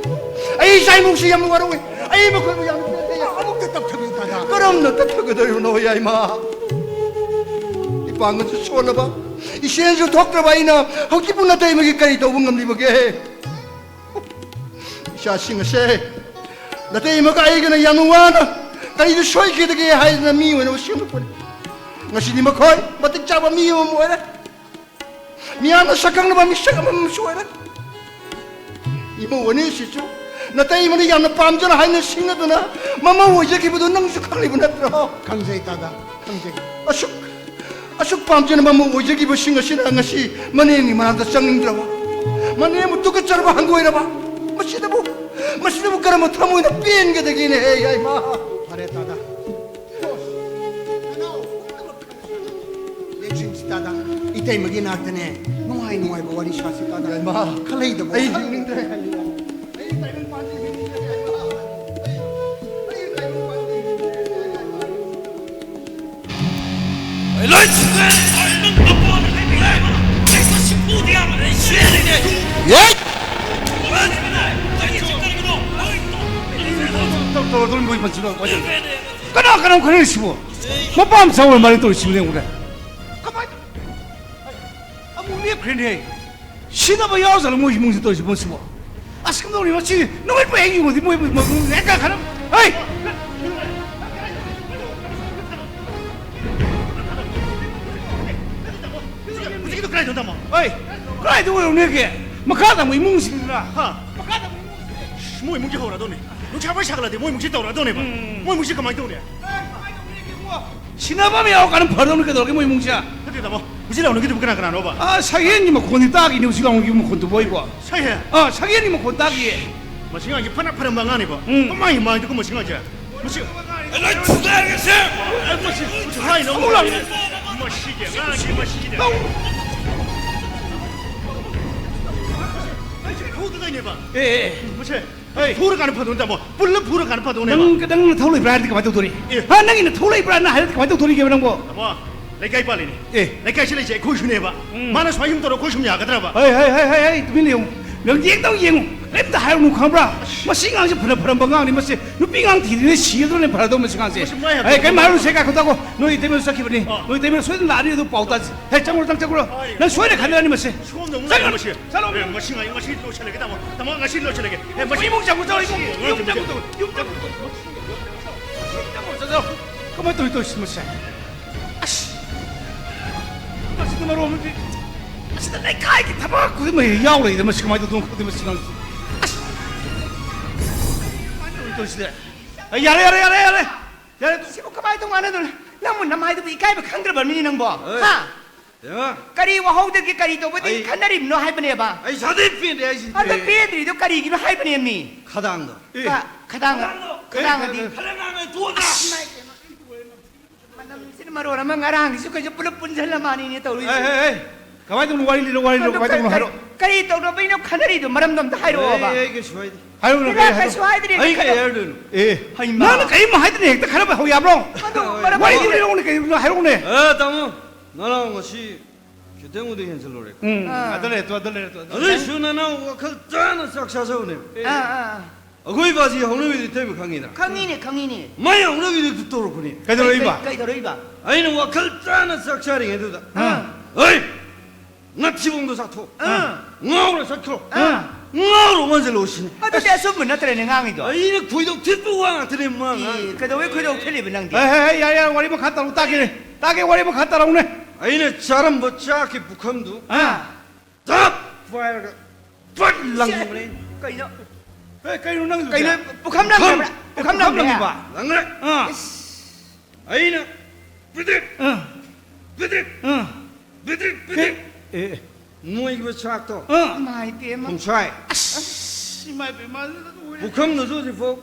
ꯑꯩ ꯏꯆꯥ ꯏꯃꯨꯡꯁꯤ ꯌꯥꯝꯅ ꯋꯥꯔꯧꯏ꯫ ꯑꯩ ꯃꯈꯣꯏꯕꯨ ꯌꯥꯝꯅ ꯄꯦꯟꯗꯦ꯫ ꯑꯃꯨꯛꯇ ꯇꯞꯊꯕꯤꯌꯨ, ꯗꯥꯗꯥ꯫ ꯀꯔꯝꯅ ꯇꯞꯊꯒꯗꯧꯔꯤꯕꯅꯣ, ꯌꯥꯏꯃ? ꯏꯄꯥꯡꯒꯜꯁꯨ ꯁꯣꯜꯂꯕ, ꯏꯁꯦꯟꯁꯨ ꯊꯣꯛꯇ꯭ꯔꯕ ꯑꯩꯅ ꯍꯧꯖꯤꯛꯄꯨ ꯅꯇꯩꯃꯒꯤ ꯀꯔꯤ ꯇꯧꯕ ꯉꯝꯂꯤꯕꯒꯦ? ꯏꯆꯥꯁꯤꯡ ꯑꯁꯦ ꯅꯇꯩꯃꯒ ꯑꯩꯒꯅ ꯌꯥꯝꯅ ꯋꯥꯅ ꯀꯔꯤꯗ ꯁꯣꯏꯈꯤꯗꯒꯦ ꯍꯥꯏꯗꯅ ꯃꯤ ꯑꯣꯏꯅꯕ ꯁꯦꯝꯂꯛꯄꯅꯤ꯫ ꯉꯁꯤꯗꯤ ꯃꯈꯣꯏ ꯃꯇꯤꯛ ꯆꯥꯕ ꯃꯤ ꯑꯃꯃꯝ ꯑꯣꯏꯔꯦ꯫ ꯃꯤꯌꯥꯝꯅ ꯁꯛꯈꯪꯅꯕ ꯃꯤꯁꯛ ꯑꯃꯃꯝꯁꯨ ꯑꯣꯏꯔꯦ꯫ ꯏꯃꯧ ꯑꯅꯤꯁꯤꯁꯨ ꯅꯇꯩꯃꯅ ꯌꯥꯝꯅ ꯄꯥꯝꯖꯅ ꯍꯥꯏꯅ ꯁꯤꯡꯅꯗꯨꯅ ꯃꯃꯧ ꯑꯣꯏꯖꯈꯤꯕꯗꯨ ꯅꯪꯁꯨ ꯈꯪꯂꯤꯕ ꯅꯠꯇ꯭ꯔꯣ? ꯈꯪꯖꯩ, ꯗꯥꯗꯥ, ꯈꯪꯖꯩ꯫ ꯑꯁꯨꯛ, ꯑꯁꯨꯛ ꯄꯥꯝꯖꯅ ꯃꯃꯧ ꯑꯣꯏꯖꯈꯤꯕꯁꯤꯡ ꯑꯁꯤꯅ ꯉꯁꯤ ꯃꯅꯦꯝꯒꯤ ꯃꯅꯥꯛꯇ ꯆꯪꯅꯤꯡꯗ꯭ꯔꯕ, ꯃꯅꯦꯝꯕꯨ ꯇꯨꯀꯠꯆꯔꯕ ꯍꯪꯒꯣꯏꯔꯕ, ꯃꯁꯤꯗꯕꯨ, ꯃꯁꯤꯗꯕꯨ ꯀꯔꯝꯕ ꯊꯃꯣꯏꯅ ꯄꯦꯟꯒꯗꯒꯦꯅꯦꯍꯦ, ꯌꯥꯏꯃ? ꯐꯔꯦ, ꯗꯥꯗꯥ꯫ ꯂꯦꯡꯁꯤꯟꯁꯤ, ꯗꯥꯗꯥ꯫ ꯏꯇꯩꯃꯒꯤ ꯅꯥꯛꯇꯅꯦ ꯅꯨꯡꯉꯥꯏ ꯅꯨꯡꯉꯥꯏꯕ ꯋꯥꯔꯤ ꯁꯥꯁꯤ, ꯗꯥꯗꯥ꯫ ꯌꯥꯏꯃ, ꯈꯜꯂꯩꯗꯕ ꯑꯩ ꯋꯥꯈꯜ ꯍꯤꯡꯅꯤꯡꯗ꯭ꯔꯦ꯫ ꯑꯩ ꯇꯥꯏꯕꯪ ꯄꯥꯟꯁꯤ ꯍꯤꯡꯅꯤꯡꯗ꯭ꯔꯦ, ꯌꯥꯏꯃ꯫ ꯑꯩ, ꯑꯩ ꯇꯥꯏꯕꯪ ꯄꯥꯟꯁꯤ ꯍꯤꯡꯅꯤꯡꯗ꯭ꯔꯦ, ꯌꯥꯏꯃ꯫ ꯀꯅꯥ ꯀꯅꯥ ꯈꯠꯅꯔꯤꯁꯤꯕꯣ? ꯃꯄꯥ ꯃꯆꯥ ꯑꯣꯏꯔ ꯃꯥꯜꯂꯦ ꯇꯧꯔꯤꯁꯤꯕꯣ, ꯌꯦꯡꯉꯨꯅꯦ꯫ ꯀꯃꯥꯏꯅ? ꯑꯃꯨꯛ ꯂꯦꯞꯈ꯭ꯔꯦꯅꯦ꯫ ꯁꯤꯅꯕ ꯌꯥꯎꯖꯥꯠꯂꯣ ꯃꯣꯏ ꯏꯃꯨꯡꯁꯤ ꯇꯧꯔꯤꯁꯤꯕꯣ ꯁꯤꯕꯣ? ꯑꯁ, ꯀꯝꯗꯧꯔꯤꯅꯣ ꯁꯤ? ꯅꯨꯃꯤꯠꯄꯨ ꯍꯦꯛ ꯌꯦꯡꯉꯨꯗꯤ ꯃꯣꯏ ꯃ-, ꯃ-, ꯍꯦꯛꯇ ꯈꯔ, ꯍꯩ! ꯀꯩꯅꯣ ꯇꯥꯃꯣ? ꯑꯩ ꯀꯗꯥꯏꯗ ꯑꯣꯏꯔꯨꯅꯦꯒꯦ? ꯃꯈꯥ ꯇꯝꯕ ꯏꯃꯨꯡꯁꯤꯡꯗꯨꯅ꯫ ꯍꯥ? ꯃꯈꯥ ꯇꯝꯕ ꯏꯃꯨꯡꯁꯤꯡ꯫ ꯏꯁ, ꯃꯣꯏ ꯏꯃꯨꯡꯁꯤ ꯍꯧꯔꯛꯑꯗꯧꯅꯦ꯫ ꯅꯨꯡꯁꯥ ꯃꯩ ꯁꯥꯒꯠꯂꯗꯤ ꯃꯣꯏ ꯏꯃꯨꯡꯁꯤ ꯇꯧꯔꯛꯑꯗꯧꯅꯦꯕ꯫ ꯎꯝ꯫ ꯃꯣꯏ ꯏꯃꯨꯡꯁꯤ ꯀꯃꯥꯏꯅ ꯇꯧꯅꯤ? ꯁꯤꯟꯅꯕ ꯑꯃ ꯌꯥꯎꯔꯀꯥꯟꯗ ꯐꯔꯗꯧꯅꯤ ꯀꯩꯗꯧꯔꯒꯦ ꯃꯣꯏ ꯏꯃꯨꯡꯁꯦ? ꯅꯠꯇꯦ ꯇꯥꯃꯣ, ꯍꯧꯖꯤꯛ ꯂꯥꯎꯅꯈꯤꯗꯨꯕꯨ ꯀꯅꯥ ꯀꯅꯥꯅꯣꯕ? ꯑꯥ, ꯁꯒꯦꯟꯒꯤ ꯃꯈꯣꯟꯗꯤ ꯇꯥꯈꯤꯅꯦ ꯍꯧꯖꯤꯛ ꯂꯥꯎꯅꯈꯤꯕ ꯃꯈꯣꯟꯗꯨꯕꯨ ꯑꯩꯕꯣ꯫ ꯁꯩꯍꯦ? ꯑꯥ, ꯁꯒꯦꯟꯒꯤ ꯃꯈꯣꯟ ꯇꯥꯈꯤꯌꯦ꯫ ꯃꯁꯤ ꯑꯉꯥꯡꯁꯤ ꯐꯅ ꯐꯔꯝꯕ ꯑꯉꯥꯡꯅꯦꯕ꯫ ꯎꯝ꯫ ꯀꯃꯥꯏꯅ ꯃꯥꯏꯗꯨꯒ ꯃꯁꯤ ꯑꯉꯥꯡꯁꯦ? ꯃꯁꯤ ꯂꯣꯏ ꯐꯨꯒꯥꯏꯔꯒꯦꯁꯦ꯫ ꯑꯦ, ꯃꯁꯤ, ꯃꯁꯤ ꯍꯥꯏꯅꯣ? ꯑꯃꯨꯛ ꯂꯥꯎꯅꯦ꯫ ꯃꯁꯤꯒꯤ ꯑꯉꯥꯡꯁꯤ, ꯃꯁꯤꯒꯤ꯫ ꯂꯥꯎ꯫ ꯑꯩꯁꯦ ꯐꯨꯗꯗꯣꯏꯅꯦꯕ꯫ ꯑꯦ, ꯑꯦ, ꯑꯦ꯫ ꯃꯁꯦ꯫ ꯍꯣꯏ꯫ ꯐꯨꯔꯀꯥꯟꯗ ꯐꯗꯧꯅꯦ, ꯇꯥꯃꯣ꯫ ꯄꯨꯜꯂꯞ ꯐꯨꯔꯀꯥꯟꯗ ꯐꯗꯧꯅꯦꯕ꯫ ꯅꯪ, ꯅꯪ ꯅꯊꯧ ꯂꯩꯕ꯭ꯔꯥ ꯍꯥꯏꯔꯗꯤ ꯀꯃꯥꯏꯅ ꯇꯧꯗꯣꯔꯤ? ꯑꯦ꯫ ꯍꯥ, ꯅꯪꯒꯤ ꯅꯊꯧ ꯂꯩꯕ꯭ꯔꯥꯅ ꯍꯥꯏꯔꯗꯤ ꯀꯃꯥꯏꯅ ꯇꯧꯗꯣꯔꯤꯒꯦꯕ ꯅꯪꯕꯣ? ꯇꯥꯃꯣ, ꯂꯩꯀꯥꯏ ꯄꯥꯜꯂꯤꯅꯦ꯫ ꯑꯦ꯫ ꯂꯩꯀꯥꯏꯁꯤ ꯂꯩꯁꯦ ꯑꯩꯈꯣꯏꯁꯨꯅꯦꯕ꯫ ꯎꯝ꯫ ꯃꯥꯅ ꯁꯨꯃꯥꯏꯅ ꯁꯨꯝ ꯇꯧꯔ ꯑꯩꯈꯣꯏ ꯁꯨꯝ ꯌꯥꯒꯗ꯭ꯔꯕ? ꯍꯩ, ꯍꯩ, ꯍꯩ, ꯍꯩ, ꯍꯩ, ꯇꯨꯃꯤꯟ ꯂꯩꯌꯨ꯫ ꯅꯪ ꯌꯦꯡꯗꯧ ꯌꯦꯡꯉꯨ꯫ ꯀꯔꯤꯝꯇ ꯍꯥꯏꯔꯨꯅꯨ ꯈꯪꯕ꯭ꯔꯥ? ꯃꯁꯤ ꯑꯉꯥꯡꯁꯦ ꯐꯅ ꯐꯔꯝꯕ ꯑꯉꯥꯡꯅꯤ꯫ ꯃꯁꯤ ꯅꯨꯄꯤ ꯑꯉꯥꯡ ꯊꯤꯗ꯭ꯔꯤꯉꯩ ꯁꯤꯒꯗ꯭ꯔꯅꯦ ꯐꯔꯗꯧ ꯃꯁꯤ ꯑꯉꯥꯡꯁꯦ꯫ ꯃꯁꯤ ꯃꯥꯏ ꯍꯦ, ꯀꯩꯝ ꯍꯥꯏꯔꯨꯅꯨꯁꯦ, ꯉꯥꯏꯈꯣ ꯇꯥꯈꯣ꯫ ꯅꯣꯏ ꯏꯇꯩꯃ ꯆꯠꯈꯤꯕꯅꯤ꯫ ꯑꯥ꯫ ꯅꯣꯏ ꯏꯇꯩꯃ ꯁꯣꯏꯗꯅ ꯂꯥꯛꯑꯅꯤ, ꯑꯗꯨ ꯄꯥꯎ ꯇꯥꯁꯤ꯫ ꯍꯦ, ꯆꯪꯉꯨꯔꯣ, ꯆꯪ-, ꯆꯪꯉꯨꯔꯣ꯫ ꯍꯣꯏ꯫ ꯅꯪ ꯁꯣꯏꯗꯅ ꯈꯟꯅꯔꯅꯤ ꯃꯁꯤ꯫ ꯁꯣꯝꯗ ꯑꯃꯨꯛ ꯆꯠꯂꯣ꯫ ꯂꯥꯛꯑꯦ ꯃꯁꯤ꯫ ꯆꯠꯂꯣ꯫ ꯑꯦ, ꯃꯁꯤ ꯉꯥꯏ-, ꯉꯁꯤ ꯂꯣꯏꯁꯤꯜꯂꯒꯦ ꯇꯥꯃꯣ꯫ ꯇꯥꯃꯣ, ꯉꯁꯤ ꯂꯣꯏꯁꯤꯜꯂꯒꯦ꯫ ꯑꯦ, ꯃꯁꯤ ꯏꯃꯨꯡ ꯆꯪꯉꯨ, ꯆꯪꯉꯨ, ꯏꯃꯨꯡ, ꯃꯁꯤ ꯏꯃꯨꯡ ꯆꯪꯉꯨ, ꯆꯪꯉꯨ꯫ ꯏꯃꯨꯡ ꯆꯪꯉꯨ, ꯆꯪꯉꯨ꯫ ꯏꯃꯨꯡ ꯆꯪꯉꯨ, ꯆꯠꯂꯣ꯫ ꯀꯃꯥꯏꯅ ꯇꯧꯔꯤ, ꯇꯧꯔꯤꯁꯤ ꯃꯁꯦ? ꯑꯁ! ꯃꯁꯤꯗ ꯃꯔꯣꯟ ꯑꯃꯗꯤ, ꯑꯁꯤꯗ ꯂꯩꯀꯥꯏꯒꯤ ꯊꯕꯛ ꯈꯨꯗꯤꯡꯃꯛ ꯍꯦꯛ ꯌꯥꯎ ꯂꯩꯗ, ꯃꯁꯤ ꯀꯃꯥꯏꯅ ꯇꯧꯗꯣꯏꯅꯣ ꯈꯪꯗꯦ, ꯃꯁꯤ ꯑꯉꯥꯡꯁꯤ꯫ ꯑꯁ! ꯀꯃꯥꯏꯅ ꯇꯧꯔꯤ, ꯇꯧꯔꯤꯁꯤꯗꯤ? ꯑꯦ, ꯌꯥꯔꯦ, ꯌꯥꯔꯦ, ꯌꯥꯔꯦ, ꯌꯥꯔꯦ꯫ ꯌꯥꯔꯦ꯫ ꯁꯤꯕꯨ ꯀꯃꯥꯏꯅ ꯇꯧ ꯉꯥꯡꯅꯗꯣꯏꯅꯣ? ꯅꯪꯕꯨ ꯅꯃꯥꯏꯗꯨꯕꯨ ꯏꯀꯥꯏꯕ ꯈꯪꯗ꯭ꯔꯕ ꯃꯤꯅꯤ ꯅꯪꯕꯣ? ꯑꯦ꯫ ꯍꯥ? ꯏꯃꯥ꯫ ꯀꯔꯤ ꯋꯥꯍꯧꯗꯒꯦ, ꯀꯔꯤ ꯇꯧꯕꯗꯒꯤ ꯑꯩ, ꯈꯟꯅꯔꯤꯕꯅꯣ ꯍꯥꯏꯕꯅꯦꯕ? ꯑꯩ ꯏꯁꯥꯗꯩ ꯄꯦꯟꯗꯦ ꯍꯥꯏꯁꯤꯗꯤ꯫ ꯑꯗꯣ ꯄꯦꯟꯗ꯭ꯔꯤꯗꯣ ꯀꯔꯤꯒꯤꯅꯣ ꯍꯥꯏꯕꯅꯦ ꯃꯤ? ꯈꯗꯥꯡꯗꯣ꯫ ꯑꯦ꯫ ꯈ-, ꯈꯗꯥꯡ-, ꯈꯗꯥꯡꯗꯣ꯫ ꯈꯗꯥꯡ ꯑꯗꯤ? ꯈꯔ ꯉꯥꯡꯅ ꯇꯣꯛꯑꯣꯗ꯫ ꯑꯁ! ꯏꯃꯥꯏ ꯄꯦꯝꯃ꯫ ꯃꯅꯝꯁꯤꯅ ꯃꯔꯣꯟ ꯑꯃ, ꯉꯔꯥꯡꯒꯤꯁꯨ ꯀꯩꯁꯨ ꯄꯨꯂꯞ ꯄꯨꯟꯁꯤꯜꯂ ꯃꯥꯅꯤꯅꯦ ꯇꯧꯔꯤꯁꯦ꯫ ꯑꯦ, ꯑꯦ, ꯑꯦ꯫ ꯀꯃꯥꯏꯅ ꯇꯧꯕꯅꯣ? ꯋꯥꯔꯤ ꯂꯤꯔꯣ, ꯋꯥꯔꯤ ꯂꯤꯔꯣ, ꯑꯗꯨ ꯀꯃꯥꯏꯅ ꯇꯧꯕꯅꯣ ꯀꯔꯤ, ꯍꯥꯏꯔꯣ꯫ ꯀꯔꯤ ꯇꯧꯅꯕꯩꯅꯣ ꯈꯟꯅꯔꯤꯗꯣ? ꯃꯔꯝꯗꯣ ꯑꯝꯇ ꯍꯥꯏꯔꯛꯑꯣꯕ꯫ ꯑꯦ, ꯑꯦ, ꯀꯩꯁꯨ ꯍꯥꯏꯗꯦ꯫ ꯍꯥꯏꯔꯛꯎꯅꯦ, ꯏꯔꯥ, ꯀꯩ ꯍꯥꯏꯔꯛꯑꯣ? ꯀꯩꯁꯨ ꯍꯥꯏꯗ꯭ꯔꯦ, ꯑꯩ ꯀꯩ ꯈꯔ ꯍꯥꯏꯔꯨꯗꯣꯏꯅꯣ? ꯑꯦ, ꯍꯩꯃꯥ꯫ ꯅꯪꯅ ꯀꯔꯤꯝ ꯍꯥꯏꯗꯅ ꯍꯦꯛꯇ ꯈꯟꯅꯕ ꯍꯧ ꯌꯥꯕ꯭ꯔꯣ? ꯑꯗꯨ ꯃꯔꯝ ꯋꯥꯔꯤ ꯑꯃ ꯂꯤꯔꯣꯅꯦ, ꯀꯩꯅꯣ ꯍꯥꯏꯔꯛꯎꯅꯦ꯫ ꯑꯦ, ꯇꯥꯃꯣ, ꯉꯔꯥꯡ ꯉꯁꯤ ꯈꯤꯇꯪꯕꯨꯗꯤ ꯍꯦꯟꯖꯜꯂꯨꯔꯦ꯫ ꯎꯝ, ꯑꯥ꯫ ꯑꯗꯨ ꯂꯩꯔꯦ ꯇꯣ, ꯑꯗꯨ ꯂꯩꯔꯦ ꯇꯣ, ꯑꯗꯨ ꯂꯩꯔꯦ꯫ ꯑꯗꯨꯏꯁꯨ ꯅꯅꯥꯎ ꯋꯥꯈꯜ ꯆꯥꯅ ꯆꯥꯛ ꯆꯥꯖꯧꯅꯦ꯫ ꯑꯥ, ꯑꯥ, ꯑꯥ꯫ ꯑꯩꯈꯣꯏ ꯕꯥꯁꯤ ꯍꯧꯅꯕꯤꯗꯤ ꯇꯩꯕ ꯈꯪꯉꯤꯅ꯫ ꯈꯪꯉꯤꯅꯦ, ꯈꯪꯉꯤꯅꯦ꯫ ꯃꯥꯏ ꯍꯧꯅꯕꯤꯗꯨ ꯇꯧꯔꯛꯄꯅꯦ꯫ ꯀꯩꯗꯧꯔꯛꯏꯕ? ꯀꯩ-, ꯀꯩꯗꯧꯔꯛꯏꯕ? ꯑꯩꯅ ꯋꯥꯈꯜ ꯆꯥꯅ ꯆꯥꯛ ꯆꯥꯔꯤꯉꯩꯗꯨꯗ, ꯑꯥ꯫ "ꯍꯩ! ꯅꯊꯤꯕꯣꯡꯗꯣ ꯆꯥꯊꯣꯛ꯫ ꯑꯥ꯫ ꯉꯥꯎꯔ ꯆꯠꯈ꯭ꯔꯣ꯫ ꯑꯥ꯫ ꯉꯥꯎꯔ ꯑꯣꯟꯁꯤꯜꯂꯣ" ꯁꯤꯅꯤ꯫ ꯑꯗꯨꯗꯤ ꯑꯁ꯫ ꯑꯆꯨꯝꯕ ꯅꯠꯇ꯭ꯔꯦꯅꯦ ꯉꯥꯡꯉꯤꯗꯣ꯫ ꯑꯩꯅ ꯈꯣꯏꯗꯧ ꯊꯤꯠꯄ ꯋꯥ ꯉꯥꯛꯇꯅꯦ ꯃꯥ ꯏ, ꯉꯥꯡꯉꯤꯗꯣ꯫ ꯀꯩꯗꯧꯕꯩ ꯈꯣꯏꯗꯧ ꯊꯤꯠꯂꯤꯕ ꯅꯪꯗꯤ? ꯍꯦ, ꯍꯦ, ꯍꯦ, ꯌꯥꯔꯦ, ꯌꯥꯔꯦ, ꯋꯥꯔꯤ ꯃꯈꯥ ꯇꯧꯔꯛꯎ, ꯇꯥꯒꯦꯅꯦ꯫ ꯇꯥꯒꯦ, ꯋꯥꯔꯤ ꯃꯈꯥ ꯇꯧꯔꯛꯎꯅꯦ꯫ ꯑꯩꯅ ꯆꯥꯔꯝꯕ ꯆꯥꯛꯀꯤ ꯄꯨꯈꯝꯗꯨ ꯑꯥ꯫ ꯇꯞ ꯄꯥꯏꯔꯒ ꯄꯠ ꯂꯪꯕꯅꯦ꯫ ꯀꯩꯅꯣ? ꯑꯦ, ꯀꯩꯅꯣ ꯅꯪ ꯀꯩꯅꯣ? ꯄꯨꯈꯝ ꯂꯪꯈ꯭ꯔꯕ꯭ꯔꯥ? ꯄꯨꯈꯝ ꯄꯨꯈꯝ ꯂꯪꯈ꯭ꯔꯦ? ꯂꯪꯈ꯭ꯔꯦ? ꯑꯥ꯫ ꯏꯁ꯫ ꯑꯩꯅ ꯕꯤꯗꯤꯠ, ꯑꯥ꯫ ꯕꯤꯗꯤꯠ, ꯑꯥ꯫ ꯕꯤꯗꯤꯠ, ꯕꯤꯗꯤꯠ꯫ ꯑꯦ, ꯑꯦ꯫ ꯅꯣꯏꯈꯤꯕ ꯆꯥꯛꯇꯣ ꯑꯥ꯫ ꯏꯃꯥ ꯏꯕꯦꯝꯃ꯫ ꯄꯨꯝꯁꯥꯏ꯫ ꯑꯁ, ꯏꯃꯥ ꯏꯕꯦꯝꯃ, ꯂꯣꯏꯔꯦ꯫ ꯄꯨꯈꯝꯗꯨꯁꯨ ꯍꯧꯖꯤꯛꯐꯥꯎ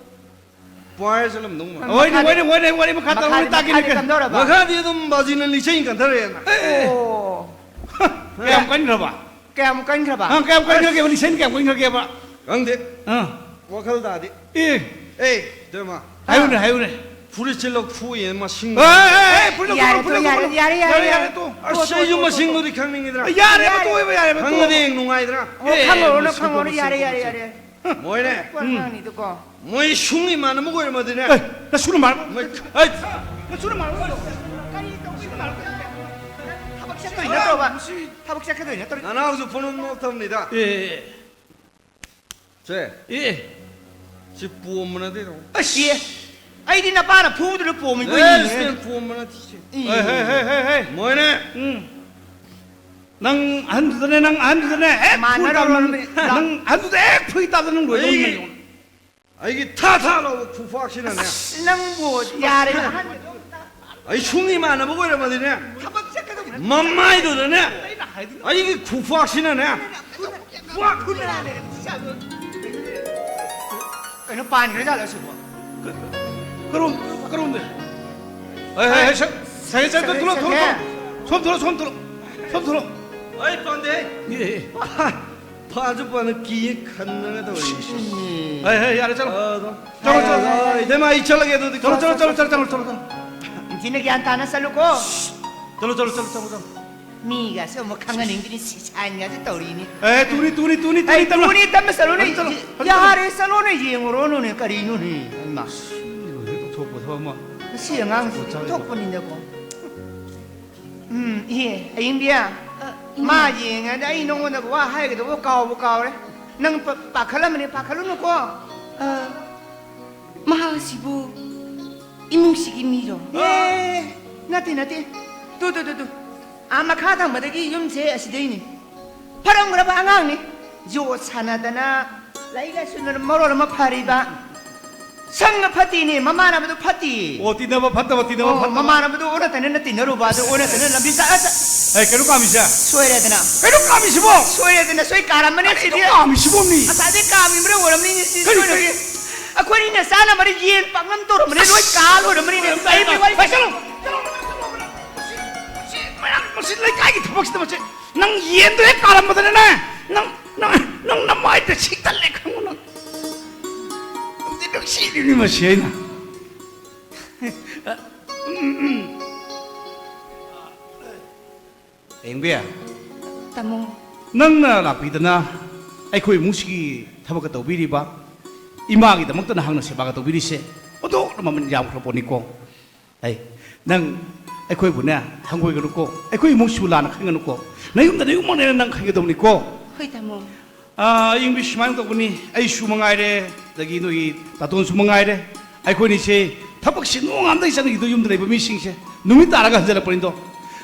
ꯄꯥꯏꯔ ꯆꯠꯂꯝꯗꯧ ꯃꯥꯜꯂꯦ꯫ ꯍꯣꯏꯅꯦ, ꯃꯈꯥꯗꯤ ꯍꯣꯏꯅꯦ, ꯍꯣꯏꯅꯦ, ꯋꯥꯔꯤ ꯃꯈꯥ ꯇꯧꯔ ꯃꯈꯥꯗꯤ ꯇꯥꯛꯀꯦꯅꯦ꯫ ꯃꯈꯥꯗꯤ ꯀꯝꯗꯧꯔꯕ? ꯃꯈꯥꯗꯤ ꯑꯗꯨꯝ ꯕꯥꯖꯤꯅ ꯂꯤꯆꯩꯅ ꯀꯟꯊꯔꯛꯑꯦꯅ꯫ ꯑꯦ, ꯑꯦ꯫ ꯑꯣ꯫ ꯀꯌꯥꯝ ꯀꯟꯈ꯭ꯔꯕ? ꯀꯌꯥꯝ ꯀꯟꯈ꯭ꯔꯕ? ꯑ, ꯀꯌꯥꯝ ꯀꯟꯈ꯭ꯔꯒꯦꯕ? ꯂꯤꯆꯩꯅ ꯀꯌꯥꯝ ꯀꯟꯈ꯭ꯔꯒꯦꯕ? ꯈꯪꯗꯦ꯫ ꯑ꯫ ꯋꯥꯈꯜ ꯇꯥꯗꯦ꯫ ꯑꯦ꯫ ꯑꯦ, ꯏꯇꯩꯃ꯫ ꯍꯥꯏꯌꯨꯅꯦ, ꯍꯥꯏꯌꯨꯅꯦ꯫ ꯐꯨꯔꯤꯠꯁꯦ ꯂꯧꯊꯣꯛꯑꯦ, ꯃꯁꯤꯡ꯫ ꯑꯦ, ꯑꯦ, ꯑꯦ, ꯐꯨꯔꯤꯠ ꯂꯧꯊꯣꯛꯀꯅꯨ, ꯌꯥꯔꯦ, ꯐꯨꯔꯤꯠ ꯇꯣ, ꯌꯥꯔꯦ, ꯂꯧꯊꯣꯛꯀꯅꯨ꯫ ꯌꯥꯔꯦ, ꯌꯥꯔꯦ, ꯌꯥꯔꯦ, ꯌꯥꯔꯦ, ꯇꯣ꯫ ꯇꯣ꯫ ꯑꯁ, ꯇꯣ, ꯑꯩꯁꯨ ꯇꯣ, ꯇꯣ, ꯃꯁꯤꯡꯗꯨꯗꯤ ꯈꯪꯅꯤꯡꯉꯤꯗꯅ꯫ ꯌꯥꯔꯦ, ꯌꯥꯔꯦ, ꯈꯪꯉꯗꯤ ꯇꯣꯛꯑꯣ, ꯍꯦꯟꯅ ꯅꯨꯡꯉꯥꯏꯗꯅ꯫ ꯇꯣꯛꯑꯣ, ꯑꯦ, ꯈꯪꯉꯨꯔꯅꯨ, ꯃꯁꯤꯡꯗꯣ, ꯈꯪꯉꯨꯔꯅꯨ, ꯃꯁꯤꯡꯗꯣ, ꯌꯥꯔꯦ, ꯌꯥꯔꯦ, ꯃꯁꯤꯡꯗꯣ꯫ ꯌꯥꯔꯦ꯫ ꯃꯣꯏꯅꯦ꯫ ꯀꯣꯟ ꯉꯥꯡꯅꯤꯗꯣ ꯀꯣ꯫ ꯃꯣꯏ ꯁꯨꯡ ꯏꯃꯥꯟꯅꯕ ꯑꯣꯏꯔꯝꯃꯗꯤꯅꯦ꯫ ꯑꯦ, ꯅꯁꯨ ꯅꯃꯥꯟꯅꯕ꯫ ꯃꯣꯏ ꯑꯦ, ꯅꯁꯨ ꯅꯃꯥꯟꯅꯕ꯫ ꯀꯔꯤ ꯇꯧꯕꯩ ꯅꯃꯥꯟꯅꯕ? ꯊꯕꯛ ꯆꯠꯇꯣꯏ ꯅꯠꯇ꯭ꯔꯣꯕ? ꯊꯕꯛ ꯆꯠꯀꯗꯣꯏ ꯅꯠꯇ꯭ꯔꯣ? ꯅꯅꯥꯎꯁꯨ ꯐꯣꯟ ꯑꯃ ꯅꯣꯛꯇꯕꯅꯤꯗ꯫ ꯑꯦ꯫ ꯁꯦ꯫ ꯑꯦ꯫ ꯁꯤ ꯄꯣꯝꯕ ꯅꯠꯇꯦ, ꯇꯥꯃꯣ꯫ ꯑꯁ! ꯑꯦ꯫ ꯑꯩꯗꯤ ꯅꯄꯥꯅ ꯐꯨꯕꯗꯨꯅ ꯄꯣꯝꯃꯤꯕꯣꯏ ꯑꯦ, ꯅꯤꯡꯉꯦ꯫ ꯁꯤ ꯄꯣꯝꯕ ꯅꯠꯇꯦ, ꯁꯤ꯫ ꯎꯝ꯫ ꯍꯦ, ꯍꯦ, ꯍꯦ, ꯍꯦ, ꯍꯦ꯫ ꯃꯣꯏꯅꯦ꯫ ꯎꯝ꯫ ꯅꯪ ꯑꯍꯟꯗꯨꯗꯅꯦ, ꯅꯪ ꯑꯍꯟꯗꯨꯗꯅꯦ ꯍꯦꯛ ꯃꯥꯟꯅꯔꯝꯃꯅꯤ꯫ ꯐꯨ ꯇꯥꯕ-, ꯅꯪ ꯑꯍꯟꯗꯨꯗ ꯍꯦꯛ ꯐꯨꯏ ꯇꯥꯕꯗ ꯅꯪ ꯂꯣꯏꯗꯧ ꯑꯩ ꯅꯪ꯫ ꯑꯩꯒꯤ ꯊꯥ ꯊꯥ ꯂꯥꯎꯕ ꯈꯨꯄꯥꯛꯁꯤꯅꯅꯦ꯫ ꯑꯁ, ꯅꯪꯕꯨ ꯌꯥꯔꯦ꯫ ꯑꯍꯟ ꯑꯩ ꯁꯨꯡ ꯏꯃꯥꯟꯅꯕ ꯑꯣꯏꯔꯝꯃꯗꯤꯅꯦ꯫ ꯊꯕꯛ ꯆꯠꯀꯗꯧꯕ ꯅꯠꯇꯦ꯫ ꯃꯃꯥꯏꯗꯨꯗꯅꯦ꯫ ꯑꯩꯅ ꯍꯥꯏꯗꯤ ꯑꯩꯒꯤ ꯈꯨꯄꯥꯛꯁꯤꯅꯅꯦ꯫ ꯐꯨꯅ-, ꯐꯨꯅ-, ꯀꯩꯅꯣ ꯄꯥꯟꯈ꯭ꯔꯖꯥꯠꯂꯣ ꯑꯁꯤꯕꯣ? ꯀꯔꯣꯝ, ꯀꯔꯣꯝꯗ? ꯍꯦ, ꯍꯦ, ꯍꯦ, ꯁꯦ-, ꯁꯦ-, ꯁꯦ-, ꯁꯦ-, ꯊꯣꯛꯂꯛꯑꯣ, ꯊꯣꯛꯂꯛꯑꯣ, ꯁꯦ-, ꯊꯣꯛꯂꯛꯑꯣ꯫ ꯁꯣꯝ ꯊꯣꯛꯂꯛꯑꯣ, ꯁꯣꯝ ꯊꯣꯛꯂꯛꯑꯣ, ꯁꯣꯝ ꯊꯣꯛꯂꯛꯑꯣ꯫ ꯑꯩ ꯄꯥꯟꯗꯦ꯫ ꯑꯦ, ꯑꯦ꯫ ꯄꯥꯟꯁꯨ ꯄꯥꯟꯗ ꯀꯤꯌꯦ ꯈꯟꯗꯅ ꯇꯧꯔꯤꯅꯤ꯫ ꯍꯦ, ꯍꯦ, ꯌꯥꯔꯦ, ꯆꯠꯂꯣ꯫ ꯑ, ꯑꯗꯣ꯫ ꯆꯠꯂꯣ, ꯆꯠꯂꯣ, ꯆꯠꯂꯣ꯫ ꯑ, ꯏꯇꯩꯃ, ꯑꯩ ꯆꯠꯂꯒꯦ, ꯑꯗꯨꯗꯤ꯫ ꯆꯠꯂꯣ, ꯆꯠꯂꯣ, ꯆꯠꯂꯣ, ꯆꯠꯂꯣ, ꯆꯠꯂꯣ, ꯆꯠꯂꯣ꯫ ꯅꯤꯡꯊꯤꯅ ꯒ꯭ꯌꯥꯟ ꯇꯥꯅ ꯆꯠꯂꯨꯀꯣ꯫ ꯆꯠꯂꯣ, ꯆꯠꯂꯣ, ꯆꯠꯂꯣ, ꯆꯠꯂꯣ, ꯆꯠꯂꯣ꯫ ꯃꯤꯒꯁꯦ ꯑꯃꯨꯛ ꯈꯪꯍꯟꯅꯤꯡꯗ꯭ꯔꯤ, ꯁꯤ ꯁꯥꯏꯟꯒꯁꯦ ꯇꯧꯔꯤꯅꯤ꯫ ꯑꯦ, ꯇꯨꯅꯤ, ꯇꯨꯅꯤ, ꯇꯨꯅꯤ, ꯑꯩ ꯇꯨꯅꯤ, ꯇꯞꯅ꯫ ꯇꯨꯅꯤ, ꯇꯞꯅ ꯆꯠꯂꯨꯅꯦ꯫ ꯆꯠꯂꯣ, ꯆꯠꯂꯣ, ꯆꯠꯂꯣ꯫ ꯌꯥꯔꯦ, ꯆꯠꯂꯣꯅꯦ, ꯌꯦꯡꯉꯨꯔꯣꯅꯨꯅꯦ, ꯀꯔꯤꯅꯣꯅꯦ? ꯍꯩꯃꯥ꯫ ꯂꯣꯏꯔꯦ, ꯇꯧꯊꯣꯛꯄ ꯊꯕꯛ ꯑꯃ꯫ ꯃꯁꯤ ꯑꯉꯥꯡꯁꯤ ꯃꯆꯥꯒꯤ ꯊꯣꯛꯄꯅꯤꯅꯀꯣ꯫ ꯎꯝ, ꯏꯍꯦ, ꯑꯌꯤꯡꯕꯤ꯫ ꯑ, ꯏꯃꯥ꯫ ꯃꯥ ꯌꯦꯡꯉꯗꯤ ꯑꯩ ꯅꯉꯣꯟꯗ ꯋꯥ ꯍꯥꯏꯒꯗꯕ ꯀꯥꯎꯕꯨ ꯀꯥꯎꯔꯦ꯫ ꯅꯪ ꯄꯥ-, ꯄꯥꯈꯠꯂꯝꯃꯅꯤ, ꯄꯥꯈꯠꯂꯨꯅꯨꯀꯣ꯫ ꯑ, ꯃꯍꯥꯛ ꯑꯁꯤꯕꯨ ꯏꯃꯨꯡꯁꯤꯒꯤ ꯃꯤꯔꯣ? ꯑꯦ, ꯅꯠꯇꯦ, ꯅꯠꯇꯦ꯫ ꯇꯨ, ꯇꯨ, ꯇꯨ, ꯇꯨ꯫ ꯑꯥ ꯃꯈꯥ ꯊꯪꯕꯗꯒꯤ ꯌꯨꯝꯁꯦ ꯑꯁꯤꯗꯩꯅꯤ꯫ ꯐꯔꯝꯈ꯭ꯔꯕ ꯑꯉꯥꯡꯅꯤ꯫ ꯌꯣꯠ ꯁꯥꯟꯅꯗꯅ, ꯂꯥꯏꯔꯤꯛ ꯂꯥꯏꯁꯨꯅ ꯃꯔꯣꯜ ꯑꯃ ꯐꯔꯤꯕ꯫ ꯁꯪꯒ ꯐꯠꯇꯦꯅꯦ, ꯃꯃꯥꯟꯅꯕꯗꯣ ꯐꯠꯇꯦ꯫ ꯑꯣ, ꯇꯤꯟꯅꯕ ꯐꯠꯇꯕ, ꯇꯤꯟꯅꯕ ꯑꯣ, ꯐꯠꯇꯕ꯫ ꯃꯃꯥꯟꯅꯕꯗꯣ ꯑꯣꯟꯅ ꯇꯩꯅꯅ ꯇꯤꯟꯅꯔꯨꯕ, ꯑꯗꯨ ꯑꯣꯟꯅ ꯇꯩꯅꯅ ꯂꯝꯕꯤ ꯆꯠ-, ꯆꯠ-, ꯑꯦ, ꯀꯩꯅꯣ ꯀꯥꯝꯃꯤꯁꯦ? ꯁꯣꯏꯔꯦꯗꯅ꯫ ꯀꯩꯅꯣ ꯀꯥꯝꯃꯤꯁꯤꯕꯣ? ꯁꯣꯏꯔꯦꯗꯅ, ꯁꯣꯏ ꯀꯥꯔꯝꯕꯅꯦ ꯀꯩꯅꯣ ꯁꯤꯗꯤ꯫ ꯀꯥꯝꯃꯤꯁꯤꯕꯣ ꯃꯤ? ꯉꯁꯥꯏꯗꯩ ꯀꯥꯝꯃꯤꯕ꯭ꯔꯥ ꯑꯣꯏꯔꯝꯅꯤꯅꯦ ꯁꯤ ꯀꯔꯤ, ꯁꯣꯏꯔꯦ꯫ ꯀꯔꯤ? ꯑꯩꯈꯣꯏꯅꯤꯅ ꯆꯥꯅꯕꯅꯦ ꯌꯦꯟ ꯄꯥꯛꯅꯝ ꯇꯧꯔꯝꯕꯅꯦ, ꯂꯣꯏ ꯀꯥ ꯂꯣꯏꯔꯝꯕꯅꯤꯅꯦ꯫ ꯑꯁ, ꯀꯩ ꯃꯤ ꯋꯥꯔꯤ ꯑꯁ, ꯆꯠꯂꯣ, ꯆꯠꯂꯣ, ꯆꯠꯂꯣ, ꯆꯠꯂꯣ꯫ ꯃꯁꯤ, ꯃꯁꯤ ꯃꯌꯥꯝ, ꯃꯁꯤ ꯂꯩꯀꯥꯏꯒꯤ ꯊꯕꯛꯁꯤꯗ ꯃꯁꯤ ꯅꯪ ꯌꯦꯟꯗꯣ ꯍꯦꯛ ꯀꯥꯔꯝꯕꯗꯅꯦ, ꯅꯪ, ꯅꯪ, ꯅꯪ ꯅꯃꯥꯏꯗ ꯁꯤꯛꯇꯠꯂꯦ ꯈꯪꯉꯨ ꯅꯪ꯫ ꯅꯨꯡꯗꯤ ꯅꯨꯡꯁꯤꯔꯤꯅꯤ ꯃꯁꯤ ꯑꯩꯅ꯫ ꯎꯝ, ꯎꯝ꯫ ꯍꯌꯦꯡꯕꯤ, ꯇꯥꯃꯣ꯫ ꯅꯪꯅ ꯂꯥꯛꯄꯤꯗꯅ ꯑꯩꯈꯣꯏ ꯏꯃꯨꯡꯁꯤꯒꯤ ꯊꯕꯛꯀ ꯇꯧꯕꯤꯔꯤꯕ, ꯏꯃꯥꯒꯤꯗꯃꯛꯇ ꯅꯍꯥꯛꯅ ꯁꯦꯕꯥꯒ ꯇꯧꯕꯤꯔꯤꯁꯦ ꯑꯣꯟꯊꯣꯛꯅ ꯃꯃꯜ ꯌꯥꯝꯈ꯭ꯔ ꯄꯣꯠꯅꯤꯀꯣ꯫ ꯑꯩ, ꯅꯪ ꯑꯩꯈꯣꯏꯕꯨꯅꯦ ꯍꯪꯒꯣꯏꯒꯅꯨꯀꯣ, ꯑꯩꯈꯣꯏ ꯏꯃꯨꯡꯁꯤꯕꯨ ꯂꯥꯟꯅ ꯈꯟꯒꯅꯨꯀꯣ꯫ ꯅꯌꯨꯝꯗ ꯅꯌꯨꯝꯃꯛꯅꯦꯅ ꯅꯪ ꯈꯟꯒꯗꯧꯅꯤꯀꯣ꯫ ꯍꯣꯏ, ꯇꯥꯃꯣ꯫ ꯑꯥ, ꯌꯦꯡꯕꯤ, ꯁꯨꯃꯥꯏꯅ ꯇꯧꯕꯅꯤ, ꯑꯩꯁꯨ ꯃꯉꯥꯏꯔꯦ, ꯑꯗꯒꯤ ꯅꯣꯏꯒꯤ ꯇꯥꯇꯣꯟꯁꯨ ꯃꯉꯥꯏꯔꯦ, ꯑꯩꯈꯣꯏꯅꯤꯁꯦ ꯊꯕꯛꯁꯤ ꯅꯣꯡꯉꯥꯟꯕꯗꯒꯤ ꯆꯠꯅꯈꯤꯗꯣ, ꯌꯨꯝꯗ ꯂꯩꯕ ꯃꯤꯁꯤꯡꯁꯦ ꯅꯨꯃꯤꯠ ꯇꯥꯔꯒ ꯍꯟꯖꯤꯜꯂꯛꯄꯅꯤꯗꯣ꯫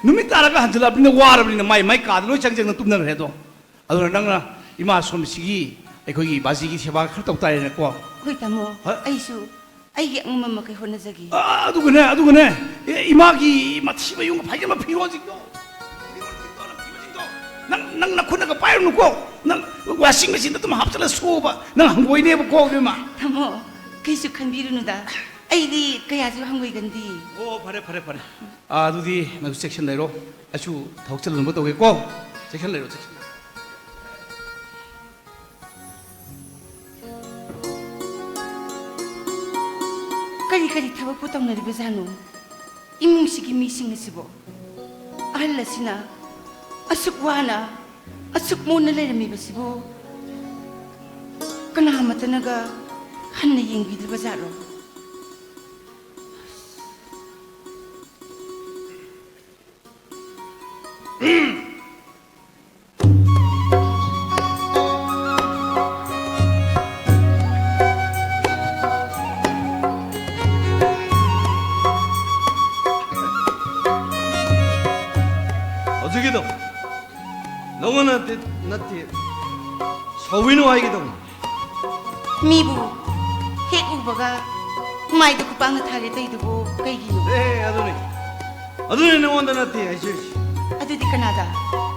ꯅꯨꯃꯤꯠ ꯇꯥꯔꯒ ꯍꯟꯖꯤꯜꯂꯛꯑꯕꯅꯤꯅ ꯋꯥꯔꯕꯅꯤꯅ ꯃꯥꯏ ꯃꯥꯏ ꯀꯥꯗ ꯂꯣꯏ ꯆꯪ ꯆꯪꯅ ꯇꯨꯝꯅꯈ꯭ꯔꯦ ꯑꯗꯣ꯫ ꯑꯗꯨꯅ ꯅꯪꯅ ꯏꯃꯥ ꯁꯣꯝꯁꯤꯒꯤ, ꯑꯩꯈꯣꯏꯒꯤ ꯕꯥꯖꯤꯒꯤ ꯁꯦꯕꯥ ꯈꯔ ꯇꯧ ꯇꯥꯔꯦꯅꯦꯀꯣ꯫ ꯍꯣꯏ, ꯇꯥꯃꯣ꯫ ꯍ? ꯑꯩꯁꯨ ꯑꯩꯒꯤ ꯑꯉꯝꯕ ꯃꯈꯩ ꯍꯣꯠꯅꯖꯒꯦ꯫ ꯑ, ꯑꯗꯨꯒꯅꯦ, ꯑꯗꯨꯒꯅꯦ, ꯑꯦ, ꯏꯃꯥꯒꯤ ꯃꯊꯤ ꯃꯌꯨꯡ ꯐꯥꯏꯖꯤꯟꯕ ꯐꯤꯔꯣꯜꯁꯤꯡꯗꯣ, ꯐꯤꯔꯣꯜꯁꯤꯡꯗꯣ, ꯅꯪ, ꯅꯪ ꯅꯈꯨꯠꯅꯒ ꯄꯥꯏꯔꯨꯅꯨꯀꯣ꯫ ꯅꯪ washing machineꯗ ꯑꯗꯨꯝ ꯍꯥꯞꯆꯤꯜꯂ ꯁꯨꯕ, ꯅꯪ ꯍꯪꯒꯣꯏꯅꯦꯕꯀꯣ, ꯏꯕꯦꯝꯃ꯫ ꯇꯥꯃꯣ, ꯀꯩꯁꯨ ꯈꯟꯕꯤꯔꯨꯅꯨꯗ꯫ ꯑꯩꯗꯤ ꯀꯌꯥꯁꯨ ꯍꯪꯒꯣꯏꯒꯟꯗꯦ꯫ ꯑꯣ, ꯐꯔꯦ, ꯐꯔꯦ, ꯐꯔꯦ꯫ ꯑꯥ, ꯑꯗꯨꯗꯤ ꯅꯪꯁꯨ ꯆꯦꯛꯁꯤꯟ ꯂꯩꯔꯣ꯫ ꯑꯩꯁꯨ ꯊꯕꯛ ꯆꯠꯂꯨꯅꯕ ꯇꯧꯒꯦꯀꯣ꯫ ꯆꯦꯛꯁꯤꯟ ꯂꯩꯔꯣ, ꯆꯦꯛꯁꯤꯟ ꯂꯩꯔꯣ꯫ ꯀꯔꯤ ꯀꯔꯤ ꯊꯕꯛꯄꯨ ꯇꯧꯅꯔꯤꯕꯖꯥꯠꯅꯣ ꯏꯃꯨꯡꯁꯤꯒꯤ ꯃꯤꯁꯤꯡ ꯑꯁꯤꯕꯣ? ꯑꯍꯜ ꯑꯁꯤꯅ ꯑꯁꯨꯛ ꯋꯥꯅ, ꯑꯁꯨꯛ ꯃꯣꯟꯅ ꯂꯩꯔꯝꯃꯤꯕꯁꯤꯕꯨ ꯀꯅꯥꯃꯠꯇꯅꯒ ꯍꯟꯅ ꯌꯦꯡꯕꯤꯗ꯭ꯔꯤꯕꯖꯥꯠꯂꯣ? ꯀꯧꯏꯅꯣ ꯍꯥꯏꯒꯦ ꯇꯧꯅꯤ꯫ ꯃꯤꯕꯨ ꯍꯦꯛ ꯎꯕꯒ ꯃꯥꯏꯗ ꯈꯨꯄꯥꯛꯅ ꯊꯥꯒꯦ ꯇꯧꯏꯗꯨꯕꯨ ꯀꯩꯒꯤꯅꯣ? ꯑꯦ, ꯑꯗꯨꯅꯤ꯫ ꯑꯗꯨꯅꯤ ꯅꯉꯣꯟꯗ ꯅꯠꯇꯦ ꯍꯥꯏꯖꯔꯤꯁꯦ꯫ ꯑꯗꯨꯗꯤ ꯀꯅꯥꯗ?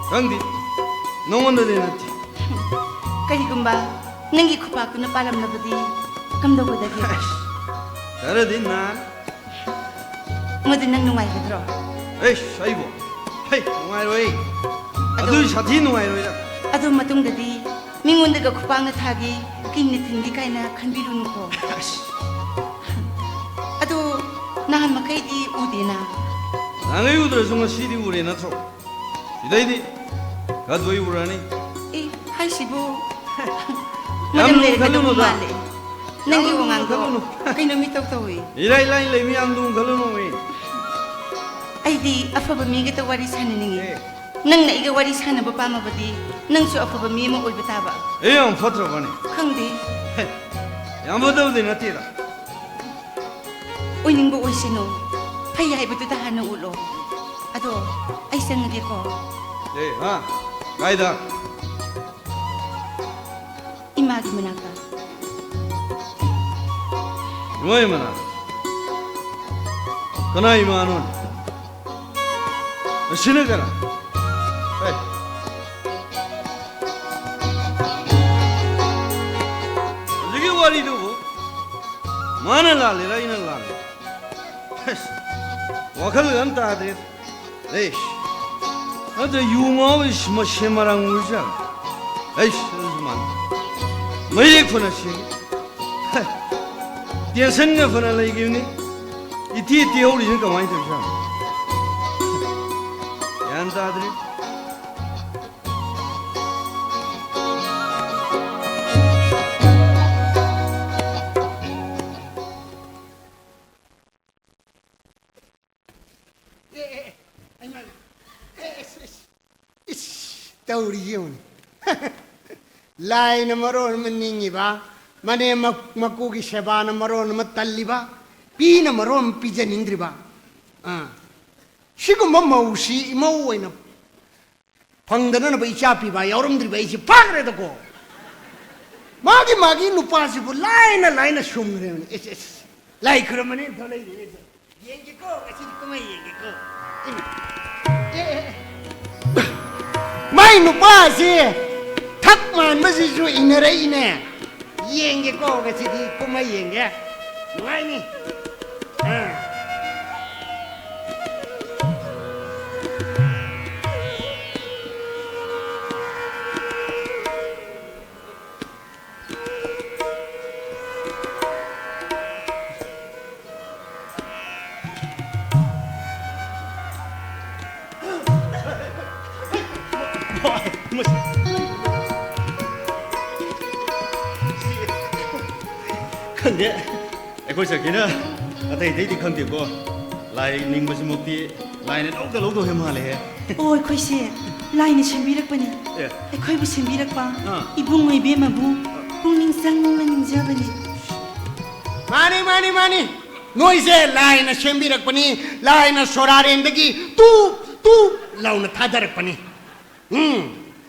ꯈꯪꯗꯦ꯫ ꯅꯉꯣꯟꯗꯗꯤ ꯅꯠꯇꯦ꯫ ꯀꯔꯤꯒꯨꯝꯕ ꯅꯪꯒꯤ ꯈꯨꯄꯥꯛꯇꯨꯅ ꯄꯥꯜꯂꯝꯂꯕꯗꯤ ꯀꯝꯗꯧꯒꯗꯒꯦ? ꯑꯁ, ꯈꯔꯗꯤ ꯅꯥꯅꯤ꯫ ꯃꯗꯨ ꯅꯪ ꯅꯨꯡꯉꯥꯏꯒꯗ꯭ꯔꯣ? ꯑꯩꯁ, ꯑꯩꯕꯨ? ꯍꯩ, ꯅꯨꯡꯉꯥꯏꯔꯣꯏ꯫ ꯑꯗꯨ ꯑꯗꯨ ꯁꯥꯊꯤ ꯅꯨꯡꯉꯥꯏꯔꯣꯏꯗ꯫ ꯑꯗꯨ ꯃꯇꯨꯡꯗꯗꯤ ꯃꯤꯉꯣꯟꯗꯒ ꯈꯨꯄꯥꯛꯅ ꯊꯥꯒꯤ, ꯀꯤꯟꯅ ꯊꯤꯟꯒꯤ ꯀꯥꯏꯅ ꯈꯟꯕꯤꯔꯨꯅꯨꯀꯣ꯫ ꯑꯁ꯫ ꯑꯗꯨ ꯅꯍꯥꯟ ꯃꯈꯩꯗꯤ ꯎꯗꯦꯅ꯫ ꯅꯍꯥꯟꯈꯩ ꯎꯗ꯭ꯔꯁꯨ ꯉꯁꯤꯗꯤ ꯎꯔꯦ ꯅꯠꯇ꯭ꯔꯣ? ꯁꯤꯗꯩꯗꯤ ꯈꯔ ꯇꯣꯏ ꯎꯔꯅꯤ꯫ ꯑꯦ, ꯍꯥꯏꯁꯤꯕꯨ? ꯌꯥꯝ ꯃꯔꯝ ꯂꯨꯅ ꯂꯩꯔꯒꯗꯧꯕ ꯈꯜꯂꯨꯅꯨꯗ꯫ ꯃꯥꯜꯂꯦ꯫ ꯌꯥꯝ ꯅꯪꯒꯤ ꯂꯨꯅ ꯋꯥꯉꯥꯡꯗꯣ ꯈꯜꯂꯨꯅꯨ꯫ ꯀꯩꯅꯣꯝ ꯏꯇꯧ ꯇꯧꯏ꯫ ꯏꯔꯥꯏ ꯂꯥꯏ ꯂꯩꯃꯤ, ꯌꯥꯝ ꯂꯨꯅ ꯈꯜꯂꯨꯅꯨ ꯃꯤ꯫ ꯑꯩꯗꯤ ꯑꯐꯕ ꯃꯤꯒꯇ ꯋꯥꯔꯤ ꯁꯥꯟꯅꯅꯤꯡꯉꯤ꯫ ꯑꯦ꯫ ꯅꯪꯅ ꯑꯩꯒ ꯋꯥꯔꯤ ꯁꯥꯟꯅꯕ ꯄꯥꯝꯃꯕꯗꯤ ꯅꯪꯁꯨ ꯑꯐꯕ ꯃꯤ ꯑꯃ ꯑꯣꯏꯕ ꯇꯥꯕ꯫ ꯑꯩ ꯌꯥꯝ ꯐꯠꯇ꯭ꯔꯕꯅꯦ? ꯈꯪꯗꯦ꯫ ꯍꯦ, ꯌꯥꯝ ꯐꯠꯇꯕꯗꯤ ꯅꯠꯇꯦꯗ꯫ ꯑꯣꯏꯅꯤꯡꯕ ꯑꯣꯏꯁꯅꯨ꯫ ꯐꯩ ꯍꯥꯏꯕꯗꯨꯗ ꯍꯥꯟꯅ ꯎꯠꯂꯣ꯫ ꯑꯗꯣ ꯑꯩ ꯆꯪꯉꯒꯦꯀꯣ꯫ ꯑꯦ, ꯍꯥ? ꯀꯥꯏꯗ? ꯏꯃꯥꯒꯤ ꯃꯅꯥꯛꯇ꯫ ꯏꯃꯥꯒꯤ ꯃꯅꯥꯛ? ꯀꯅꯥ ꯏꯃꯥꯅꯣ? ꯑꯁꯤꯅ ꯀꯅꯥ? ꯑꯦ꯫ ꯍꯧꯖꯤꯛꯀꯤ ꯋꯥꯔꯤꯗꯨꯕꯨ ꯃꯥꯅ ꯂꯥꯜꯂꯤꯔꯥ ꯑꯩꯅ ꯂꯥꯜꯂꯤꯔꯥ? ꯑꯁ, ꯋꯥꯈꯜꯒ ꯑꯝ ꯇꯥꯗ꯭ꯔꯦ꯫ ꯑꯩꯁ, ꯅꯠꯇ꯭ꯔ ꯌꯨ ꯉꯥꯎꯕꯁꯤ ꯃꯁꯦꯟ ꯃꯔꯥꯡ ꯑꯣꯏꯖꯥꯠꯂꯣ? ꯑꯩꯁ, ꯑꯗꯨꯁꯨ ꯃꯥꯟꯅꯩ꯫ ꯃꯌꯦꯛ ꯐꯅ ꯁꯦꯡꯉꯤ꯫ ꯍꯦ, ꯇꯦꯟꯁꯟꯒ ꯐꯅ ꯂꯩꯈꯤꯕꯅꯤ꯫ ꯏꯇꯤ ꯏꯇꯤ ꯍꯧꯔꯤꯁꯤꯅ ꯀꯃꯥꯏꯅ ꯇꯧꯔꯤꯖꯥꯠꯅꯣ? ꯒ꯭ꯌꯥꯟ ꯇꯥꯗ꯭ꯔꯦ꯫ ꯑꯦ, ꯑꯦ, ꯑꯦ, ꯑꯩꯃ, ꯑꯦ, ꯏꯁ, ꯏꯁ, ꯏꯁ, ꯇꯧꯔꯤ ꯌꯦꯡꯉꯨꯅꯦ꯫ ꯂꯥꯏꯅ ꯃꯔꯣꯟ ꯑꯃ ꯅꯤꯡꯉꯤꯕ, ꯃꯅꯦꯝ ꯃ-, ꯃꯀꯨꯒꯤ ꯁꯦꯕꯥꯅ ꯃꯔꯣꯟ ꯑꯃ ꯇꯜꯂꯤꯕ, ꯄꯤꯅ ꯃꯔꯣꯟ ꯑꯃ ꯄꯤꯖꯅꯤꯡꯗ꯭ꯔꯤꯕ꯫ ꯑꯥ꯫ ꯁꯤꯒꯨꯝꯕ ꯃꯧꯁꯤ ꯏꯃꯧ ꯑꯣꯏꯅ ꯐꯪꯗꯅꯅꯕ ꯏꯆꯥ ꯄꯤꯕ ꯌꯥꯎꯔꯝꯗ꯭ꯔꯤꯕ ꯑꯩꯁꯦ ꯐꯈ꯭ꯔꯦꯗꯀꯣ꯫ ꯃꯥꯒꯤ ꯃꯥꯒꯤ ꯅꯨꯄꯥꯁꯤꯕꯨ ꯂꯥꯏꯅ ꯂꯥꯏꯅ ꯁꯨꯝꯈ꯭ꯔꯦꯕꯅꯤ꯫ ꯑꯦꯁ, ꯑꯦꯁ, ꯂꯥꯏ ꯈꯨꯔꯨꯝꯕꯅꯤ ꯊꯣꯛꯂꯛꯏꯅꯦ꯫ ꯌꯦꯡꯒꯦꯀꯣ, ꯉꯁꯤꯗꯤ ꯀꯨꯝꯍꯩ ꯌꯦꯡꯒꯦꯀꯣ꯫ ꯏꯃꯥ꯫ ꯑꯦ, ꯑꯦ, ꯑꯦ꯫ ꯃꯥꯏ ꯅꯨꯄꯥꯁꯤ ꯊꯛ ꯃꯥꯟꯕꯁꯤꯁꯨ ꯏꯟꯅꯔꯛꯏꯅꯦ꯫ ꯌꯦꯡꯒꯦꯀꯣ, ꯉꯁꯤꯗꯤ ꯀꯨꯝꯍꯩ ꯌꯦꯡꯒꯦ꯫ ꯅꯨꯡꯉꯥꯏꯅꯤ꯫ ꯑꯥ꯫ ꯈꯪꯗꯦ꯫ ꯑꯩꯈꯣꯏ ꯁꯈꯤꯅ ꯑꯇꯩ ꯑꯇꯩꯗꯤ ꯈꯪꯗꯦꯀꯣ, ꯂꯥꯏ ꯅꯤꯡꯕꯁꯤꯃꯛꯇꯤ ꯂꯥꯏꯅ ꯂꯧꯗ ꯂꯧꯗꯧ ꯍꯦ ꯃꯥꯜꯂꯦꯍꯦ꯫ ꯑꯣ, ꯑꯩꯈꯣꯏꯁꯦ ꯂꯥꯏꯅ ꯁꯦꯝꯕꯤꯔꯛꯄꯅꯤ꯫ ꯑꯦ꯫ ꯑꯩꯈꯣꯏꯕꯨ ꯁꯦꯝꯕꯤꯔꯛꯄ ꯑꯥ꯫ ꯏꯕꯨꯡꯉꯣ ꯏꯕꯦꯝꯃꯕꯨ ꯄꯨꯛꯅꯤꯡ ꯆꯪꯅ ꯅꯤꯡꯖꯕꯅꯤ꯫ ꯃꯥꯅꯤ, ꯃꯥꯅꯤ, ꯃꯥꯅꯤ꯫ ꯅꯣꯏꯁꯦ ꯂꯥꯏꯅ ꯁꯦꯝꯕꯤꯔꯛꯄꯅꯤ꯫ ꯂꯥꯏꯅ ꯁꯣꯔꯥꯔꯦꯟꯗꯒꯤ ꯇꯨ ꯇꯨ ꯂꯥꯎꯅ ꯊꯥꯗꯔꯛꯄꯅꯤ꯫ ꯎꯝ꯫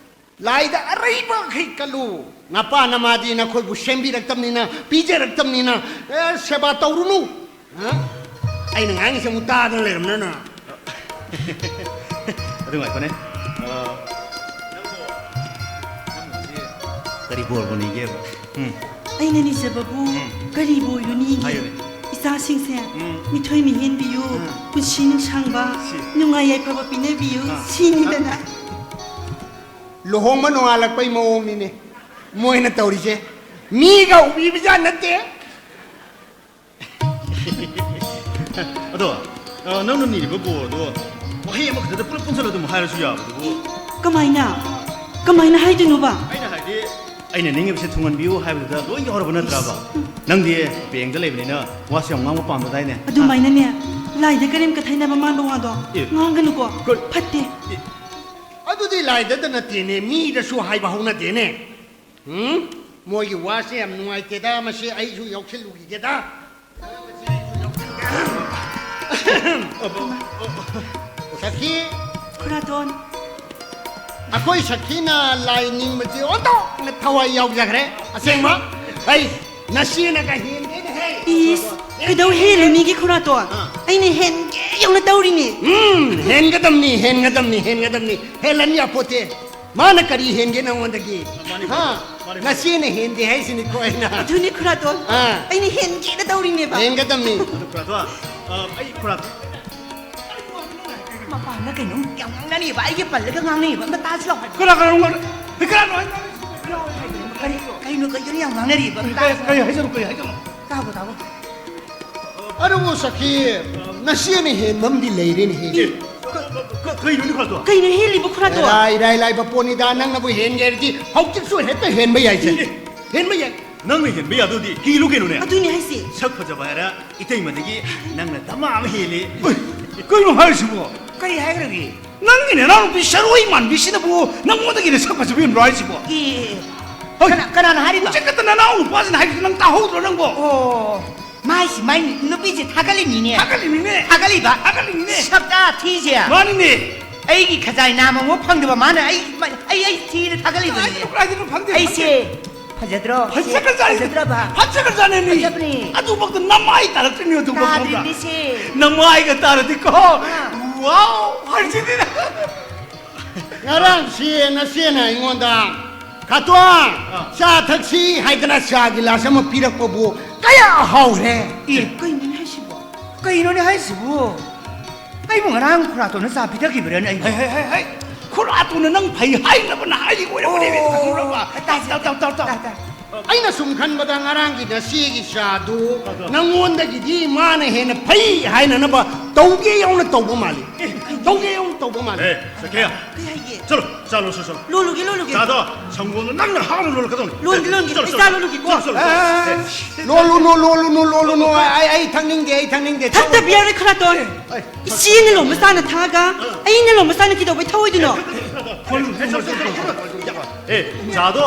ꯂꯥꯏꯗ ꯑꯔꯩꯕꯈꯩ ꯀꯜꯂꯨ꯫ ꯅꯄꯥ ꯅꯃꯥꯗꯤ ꯅꯈꯣꯏꯕꯨ ꯁꯦꯝꯕꯤꯔꯛꯇꯕꯅꯤꯅ, ꯄꯤꯖꯔꯛꯇꯕꯅꯤꯅ, ꯑꯦ, ꯁꯦꯕꯥ ꯇꯧꯔꯨꯅꯨ꯫ ꯍꯥ? ꯑꯩꯅ ꯉꯥꯡꯉꯤꯁꯦ ꯑꯃꯨꯛ ꯇꯥꯗꯅ ꯂꯩꯔꯝꯅꯅ꯫ ꯑꯗꯨ ꯉꯥꯏꯈꯣꯅꯦ꯫ ꯑ, ꯀꯔꯤ ꯕꯣꯔꯕꯨ ꯅꯤꯒꯦꯕ? ꯎꯝ꯫ ꯑꯩꯅ ꯅꯤꯖꯕꯕꯨ ꯎꯝ꯫ ꯀꯔꯤꯕꯨ ꯑꯣꯏꯔꯨꯅꯤꯒꯦ? ꯍꯥꯏꯌꯨꯅꯦ꯫ ꯏꯆꯥꯁꯤꯡꯁꯦ ꯎꯝ꯫ ꯃꯤꯊꯣꯏ ꯃꯤꯍꯦꯟꯕꯤꯌꯨ, ꯎꯝ꯫ ꯄꯨꯟꯁꯤ ꯅꯨꯡꯁꯥꯡꯕ, ꯁꯤ꯫ ꯅꯨꯡꯉꯥꯏ ꯌꯥꯏꯐꯕ ꯄꯤꯅꯕꯤꯌꯨ, ꯑꯥ꯫ ꯁꯤꯅꯤꯗꯅ꯫ ꯂꯨꯍꯣꯡꯕ ꯅꯣꯡꯉꯥꯜꯂꯛꯄꯩ ꯃꯑꯣꯡꯅꯤꯅꯦ ꯃꯣꯏꯅ ꯇꯧꯔꯤꯁꯦ꯫ ꯃꯤꯒ ꯎꯕꯤꯕꯖꯥꯠ ꯅꯠꯇꯦ꯫ ꯑꯗꯣ, ꯑ, ꯅꯪꯅ ꯅꯤꯔꯤꯕ ꯕꯣꯔꯗꯣ ꯋꯥꯍꯩ ꯑꯃꯈꯛꯇꯗ ꯄꯨꯂꯞ ꯄꯨꯟꯁꯜꯂ ꯑꯗꯨꯝ ꯍꯥꯏꯔꯁꯨ ꯌꯥꯕꯗꯨꯕꯨ꯫ ꯀꯃꯥꯏꯅ? ꯀꯃꯥꯏꯅ ꯍꯥꯏꯗꯣꯏꯅꯣꯕ? ꯑꯩꯅ ꯍꯥꯏꯗꯤ, ꯑꯩꯅ ꯅꯤꯡꯉꯤꯕꯁꯦ ꯊꯨꯡꯍꯟꯕꯤꯌꯨ ꯍꯥꯏꯕꯗꯨꯗ ꯂꯣꯏ ꯌꯥꯎꯔꯕ ꯅꯠꯇ꯭ꯔꯕ? ꯏꯁ, ꯎꯝ꯫ ꯅꯪꯗꯤ ꯕꯦꯡꯗ ꯂꯩꯕꯅꯤꯅ ꯋꯥꯁꯨ ꯌꯥꯝ ꯉꯥꯡꯕ ꯄꯥꯝꯗꯗꯥꯏꯅꯦ? ꯑꯗꯨꯃꯥꯏꯅꯅꯦ, ꯂꯥꯏꯗ ꯀꯔꯦꯝ ꯀꯊꯩꯅꯕ ꯃꯥꯟꯕ ꯋꯥꯗꯣ ꯑꯦ꯫ ꯉꯥꯡꯒꯅꯨꯀꯣ꯫ ꯀ-, ꯐꯠꯇꯦ꯫ ꯑꯦ꯫ ꯑꯗꯨꯗꯤ ꯂꯥꯏꯗꯇ ꯅꯠꯇꯦꯅꯦ, ꯃꯤꯗꯁꯨ ꯍꯥꯏꯕ ꯍꯧꯅꯗꯦꯅꯦ꯫ ꯎꯝ? ꯃꯣꯏꯒꯤ ꯋꯥꯁꯦ ꯌꯥꯝ ꯅꯨꯡꯉꯥꯏꯇꯦꯗ, ꯃꯁꯤ ꯑꯩꯁꯨ ꯌꯥꯎꯁꯤꯜꯂꯨꯈꯤꯒꯦꯗ꯫ ꯁꯈꯤ꯫ ꯈꯨꯔꯥꯗꯣꯟ꯫ ꯑꯩꯈꯣꯏ ꯁꯈꯤꯅ ꯂꯥꯏ ꯅꯤꯡꯕꯁꯦ ꯑꯣꯟꯊꯣꯛꯅ ꯊꯋꯥꯏ ꯌꯥꯎꯖꯈ꯭ꯔꯦ꯫ ꯑꯁꯦꯡꯕ꯫ ꯑꯩ ꯅꯆꯦꯅꯒ ꯍꯦꯟꯒꯦꯅ ꯍꯦ꯫ ꯏꯁ, ꯀꯩꯗꯧ ꯍꯦꯜꯂꯨꯅꯤꯒꯦ ꯈꯨꯔꯥꯇꯣꯟ? ꯑꯥ꯫ ꯑꯩꯅ ꯍꯦꯟꯒꯦ ꯌꯧꯅ ꯇꯧꯔꯤꯅꯦ꯫ ꯎꯝ, ꯍꯦꯟꯒꯗꯝꯅꯤ, ꯍꯦꯟꯒꯗꯝꯅꯤ, ꯍꯦꯟꯒꯗꯝꯅꯤ꯫ ꯍꯦꯜꯂꯟ ꯌꯥꯄꯣꯠꯇꯦ꯫ ꯃꯥꯅ ꯀꯔꯤ ꯍꯦꯟꯒꯦ ꯅꯉꯣꯟꯗꯒꯤ? ꯃꯥꯅꯤ, ꯍꯥ? ꯃꯥꯅꯤ, ꯃꯥꯅꯤ꯫ ꯅꯆꯦꯅ ꯍꯦꯟꯗꯦ ꯍꯥꯏꯁꯤꯅꯤꯀꯣ ꯑꯩꯅ꯫ ꯑꯗꯨꯅꯤ ꯈꯨꯔꯥꯇꯣꯟ꯫ ꯑꯥ꯫ ꯑꯩꯅ ꯍꯦꯟꯒꯦꯅ ꯇꯧꯔꯤꯅꯦꯕ꯫ ꯍꯦꯟꯒꯗꯝꯅꯤ꯫ ꯑꯗꯨ ꯈꯨꯔꯥꯇꯣꯟ, ꯑ, ꯑꯩ ꯈꯨꯔꯥꯇꯣꯟ꯫ ꯃꯄꯥꯟꯗ ꯀꯩꯅꯣꯝ ꯌꯥꯝ ꯉꯥꯡꯅꯔꯤꯕ, ꯑꯩꯒꯤ ꯄꯜꯂꯒ ꯉꯥꯡꯅꯩꯕ, ꯑꯝꯇ ꯇꯥꯁꯤ ꯂꯥꯎ ꯍꯥꯏꯕ꯫ ꯀꯅꯥ ꯀꯅꯥ ꯉꯥꯡꯅ-, ꯀꯅꯥꯅꯣ ꯍꯥꯏ-, ꯀꯔꯤ, ꯀꯩꯅꯣ, ꯀꯩꯅꯣ ꯌꯥꯝ ꯉꯥꯡꯅꯔꯤꯕ, ꯑꯝꯇ ꯀꯩ, ꯇꯥꯁꯤ ꯂꯥꯎ꯫ ꯀꯩ ꯍꯥꯏꯖꯅꯣ, ꯀꯩ ꯍꯥꯏꯖꯅꯣ? ꯇꯥꯕ꯭ꯔꯣ, ꯇꯥꯕ꯭ꯔꯣ? ꯑꯗꯨꯕꯨ ꯁꯈꯤ, ꯅꯆꯦꯅ ꯍꯦꯟꯕ ꯑꯃꯗꯤ ꯂꯩꯔꯦꯅꯦꯍꯦ꯫ ꯑꯦ, ꯀ-, ꯀ-, ꯀꯩꯅꯣꯅꯦ ꯈꯨꯔꯥꯇꯣꯟ? ꯀꯩꯅꯣ ꯍꯦꯜꯂꯤꯕ ꯈꯨꯔꯥꯇꯣꯟ? ꯏꯔꯥꯏ, ꯏꯔꯥꯏ ꯂꯥꯏꯕ ꯄꯣꯠꯅꯤꯗ, ꯅꯪꯅꯕꯨ ꯍꯦꯟꯒꯦ ꯍꯥꯏꯔꯗꯤ ꯍꯧꯖꯤꯛꯁꯨ ꯍꯦꯛꯇ ꯍꯦꯟꯕ ꯌꯥꯏꯁꯦ꯫ ꯑꯦ꯫ ꯍꯦꯟꯕ ꯌꯥꯏ꯫ ꯅꯪꯅ ꯍꯦꯟꯕ ꯌꯥꯗꯨꯗꯤ ꯀꯤꯂꯨ ꯀꯩꯅꯣꯅꯦ? ꯑꯗꯨꯅꯤ ꯍꯥꯏꯁꯦ꯫ ꯁꯛ ꯐꯖꯕ ꯍꯥꯏꯔ ꯏꯇꯩꯃꯗꯒꯤ ꯅꯪꯅ ꯗꯃꯥ ꯑꯃ ꯍꯦꯜꯂꯤ꯫ ꯑꯣꯏ, ꯀꯩꯅꯣ ꯍꯥꯏꯔꯤꯁꯤꯕꯣ? ꯀꯔꯤ ꯍꯥꯏꯈ꯭ꯔꯒꯦ? ꯅꯪꯒꯤ ꯅꯅꯥꯎꯅꯨꯄꯤ ꯁꯔꯣꯏ ꯃꯥꯟꯕꯤꯁꯤꯅꯕꯨ ꯅꯪꯉꯣꯟꯗꯒꯤ ꯅꯁꯛ ꯐꯖꯕ ꯍꯦꯟꯕ꯭ꯔꯣ ꯍꯥꯏꯁꯤꯕꯣ? ꯑꯦ, ꯑꯦ, ꯑꯦ꯫ ꯍꯣꯏ꯫ ꯀꯅꯥ-, ꯀꯅꯥꯅ ꯍꯥꯏꯔꯤꯕ? ꯍꯧꯖꯤꯛ ꯈꯛꯇ ꯅꯅꯥꯎ ꯅꯨꯄꯥꯁꯤꯅ ꯍꯥꯏꯔꯤꯗꯨ ꯅꯪ ꯇꯥꯍꯧꯗ꯭ꯔꯣ ꯅꯪꯕꯣ? ꯑꯣ, ꯃꯥꯏꯁꯤ, ꯃꯥꯏ ꯅꯨꯄꯤꯁꯦ ꯊꯥꯒꯠꯂꯤꯅꯤꯅꯦ꯫ ꯊꯥꯒꯠꯂꯤꯅꯤꯅꯦ꯫ ꯊꯥꯒꯠꯂꯤꯕ? ꯊꯥꯒꯠꯂꯤꯅꯤꯅꯦ꯫ ꯁꯛꯇꯥ ꯊꯤꯁꯦ꯫ ꯃꯥꯅꯤꯅꯦ꯫ ꯑꯩꯒꯤ ꯈꯖꯥꯏ ꯅꯥꯝꯃ ꯑꯃ ꯐꯪꯗꯕ ꯃꯥꯅ ꯑꯩ, ꯑꯩ, ꯑꯩ ꯊꯤꯅ ꯊꯥꯒꯠꯂꯤꯕꯅꯤꯅꯦ꯫ ꯀꯥꯏꯗꯅꯣ ꯐꯪꯗꯦ, ꯐꯪꯗꯦ꯫ ꯑꯩꯁꯦ ꯐꯖꯗ꯭ꯔꯣ? ꯐꯖꯈ꯭ꯔꯖꯥꯠꯅꯤ꯫ ꯐꯖꯗ꯭ꯔꯕ? ꯐꯖꯈ꯭ꯔꯖꯥꯠꯅꯤ꯫ ꯐꯖꯕꯅꯤ꯫ ꯑꯗꯨꯐꯥꯎꯗ ꯅꯃꯥꯏ ꯇꯥꯔꯛꯇ꯭ꯔꯤꯅꯦ ꯑꯗꯨꯐꯥꯎ ꯈꯪꯕ꯭ꯔꯥ? ꯇꯥꯗ꯭ꯔꯤꯕꯅꯤꯁꯦ꯫ ꯅꯃꯥꯏꯒ ꯇꯥꯔꯗꯤꯀꯣ꯫ ꯑꯥ꯫ ꯋꯥꯎ! ꯍꯥꯏꯁꯤꯅꯤ꯫ ꯉꯔꯥꯡ ꯆꯦ ꯅꯆꯦꯅ ꯑꯩꯉꯣꯟꯗ, "ꯈꯥꯇꯣꯟ, ꯑꯥ꯫ ꯆꯥ ꯊꯛꯁꯤ" ꯍꯥꯏꯗꯅ ꯆꯥ ꯒꯤꯂꯥꯁ ꯑꯃ ꯄꯤꯔꯛꯄꯕꯨ ꯀꯌꯥ ꯍꯥꯎꯈ꯭ꯔꯦ꯫ ꯑꯦ, ꯀꯩꯅꯣꯅꯦ ꯍꯥꯏꯁꯤꯕꯣ? ꯀꯩꯅꯣꯅꯦ ꯍꯥꯏꯁꯤꯕꯣ? ꯑꯩꯕꯨ ꯉꯔꯥꯡ ꯈꯨꯔꯥꯇꯣꯟꯅ ꯆꯥ ꯄꯤꯊꯛꯈꯤꯕ꯭ꯔꯥꯅꯦ ꯑꯩꯕꯨ? ꯍꯩ, ꯍꯩ, ꯍꯩ, ꯍꯩ꯫ ꯈꯨꯔꯥꯇꯣꯟꯅ ꯅꯪ ꯐꯩ ꯍꯥꯏꯅꯕꯅ ꯍꯥꯏꯔꯤ ꯑꯣꯏꯔꯝꯒꯅꯤ꯫ ꯑꯣ, ꯈꯪꯕ꯭ꯔꯕ? ꯇꯥꯏ, ꯇꯥꯎ, ꯇꯥꯎ, ꯇꯥꯎ, ꯇꯥꯎ꯫ ꯇꯥꯏ, ꯇꯥꯏ꯫ ꯑꯩꯅ ꯁꯨꯝ ꯈꯟꯕꯗ ꯉꯔꯥꯡꯒꯤ ꯅꯆꯦꯒꯤ ꯆꯥꯗꯨ ꯅꯪꯉꯣꯟꯗꯒꯤꯗꯤ ꯃꯥꯅ ꯍꯦꯟꯅ ꯐꯩ ꯍꯥꯏꯅꯅꯕ ꯇꯧꯒꯦ ꯌꯧꯅ ꯇꯧꯕ ꯃꯥꯜꯂꯤ꯫ ꯑꯦ, ꯇꯧꯒꯦ ꯌꯧꯅ ꯇꯧꯕ ꯃꯥꯜꯂꯤ꯫ ꯑꯦ, ꯁꯈꯤꯌꯥ꯫ ꯀꯩ ꯍꯥꯏꯒꯦ? ꯆꯠꯂꯣ, ꯆꯥ ꯂꯣꯜꯂꯨ, ꯆꯠꯂꯣ꯫ ꯂꯣꯜꯂꯨꯒꯦ, ꯂꯣꯜꯂꯨꯒꯦ꯫ ꯆꯥꯗꯣ ꯁꯪꯒꯣꯝꯗꯣ ꯅꯪꯅ ꯍꯥꯎꯅ ꯂꯣꯜꯂꯛꯀꯗꯧꯅꯤ꯫ ꯂꯣꯟꯒꯦ, ꯂꯣꯟꯒꯦ꯫ ꯆꯠꯂꯣ, ꯑꯩ ꯆꯠꯂꯣ꯫ ꯆꯥ ꯂꯣꯜꯂꯨꯒꯦꯀꯣ꯫ ꯆꯠꯂꯣ, ꯆꯠꯂꯣ, ꯆꯠꯂꯣ꯫ ꯑꯦ, ꯑꯦ, ꯂꯣꯜꯂꯨꯅꯨ, ꯂꯣꯜꯂꯨꯅꯨ, ꯂꯣꯜꯂꯨꯅꯨ꯫ ꯑꯩ, ꯑꯩ ꯊꯛꯅꯤꯡꯗꯦ, ꯑꯩ ꯊꯛꯅꯤꯡꯗꯦ꯫ ꯊꯛꯇꯕ ꯆꯠꯂꯣ꯫ ꯌꯥꯔꯣꯏ ꯈꯨꯔꯥꯇꯣꯟ꯫ ꯑꯦ, ꯑꯦ꯫ ꯏꯆꯦꯅ ꯂꯣꯟꯕ ꯆꯥꯅ ꯊꯛꯑꯒ ꯑꯩꯅ ꯂꯣꯟꯕ ꯆꯥꯅ ꯀꯩꯗꯧꯕꯩ ꯊꯛꯑꯣꯏꯗꯣꯏꯅꯣ? ꯑꯦ, ꯆꯥꯗꯣ,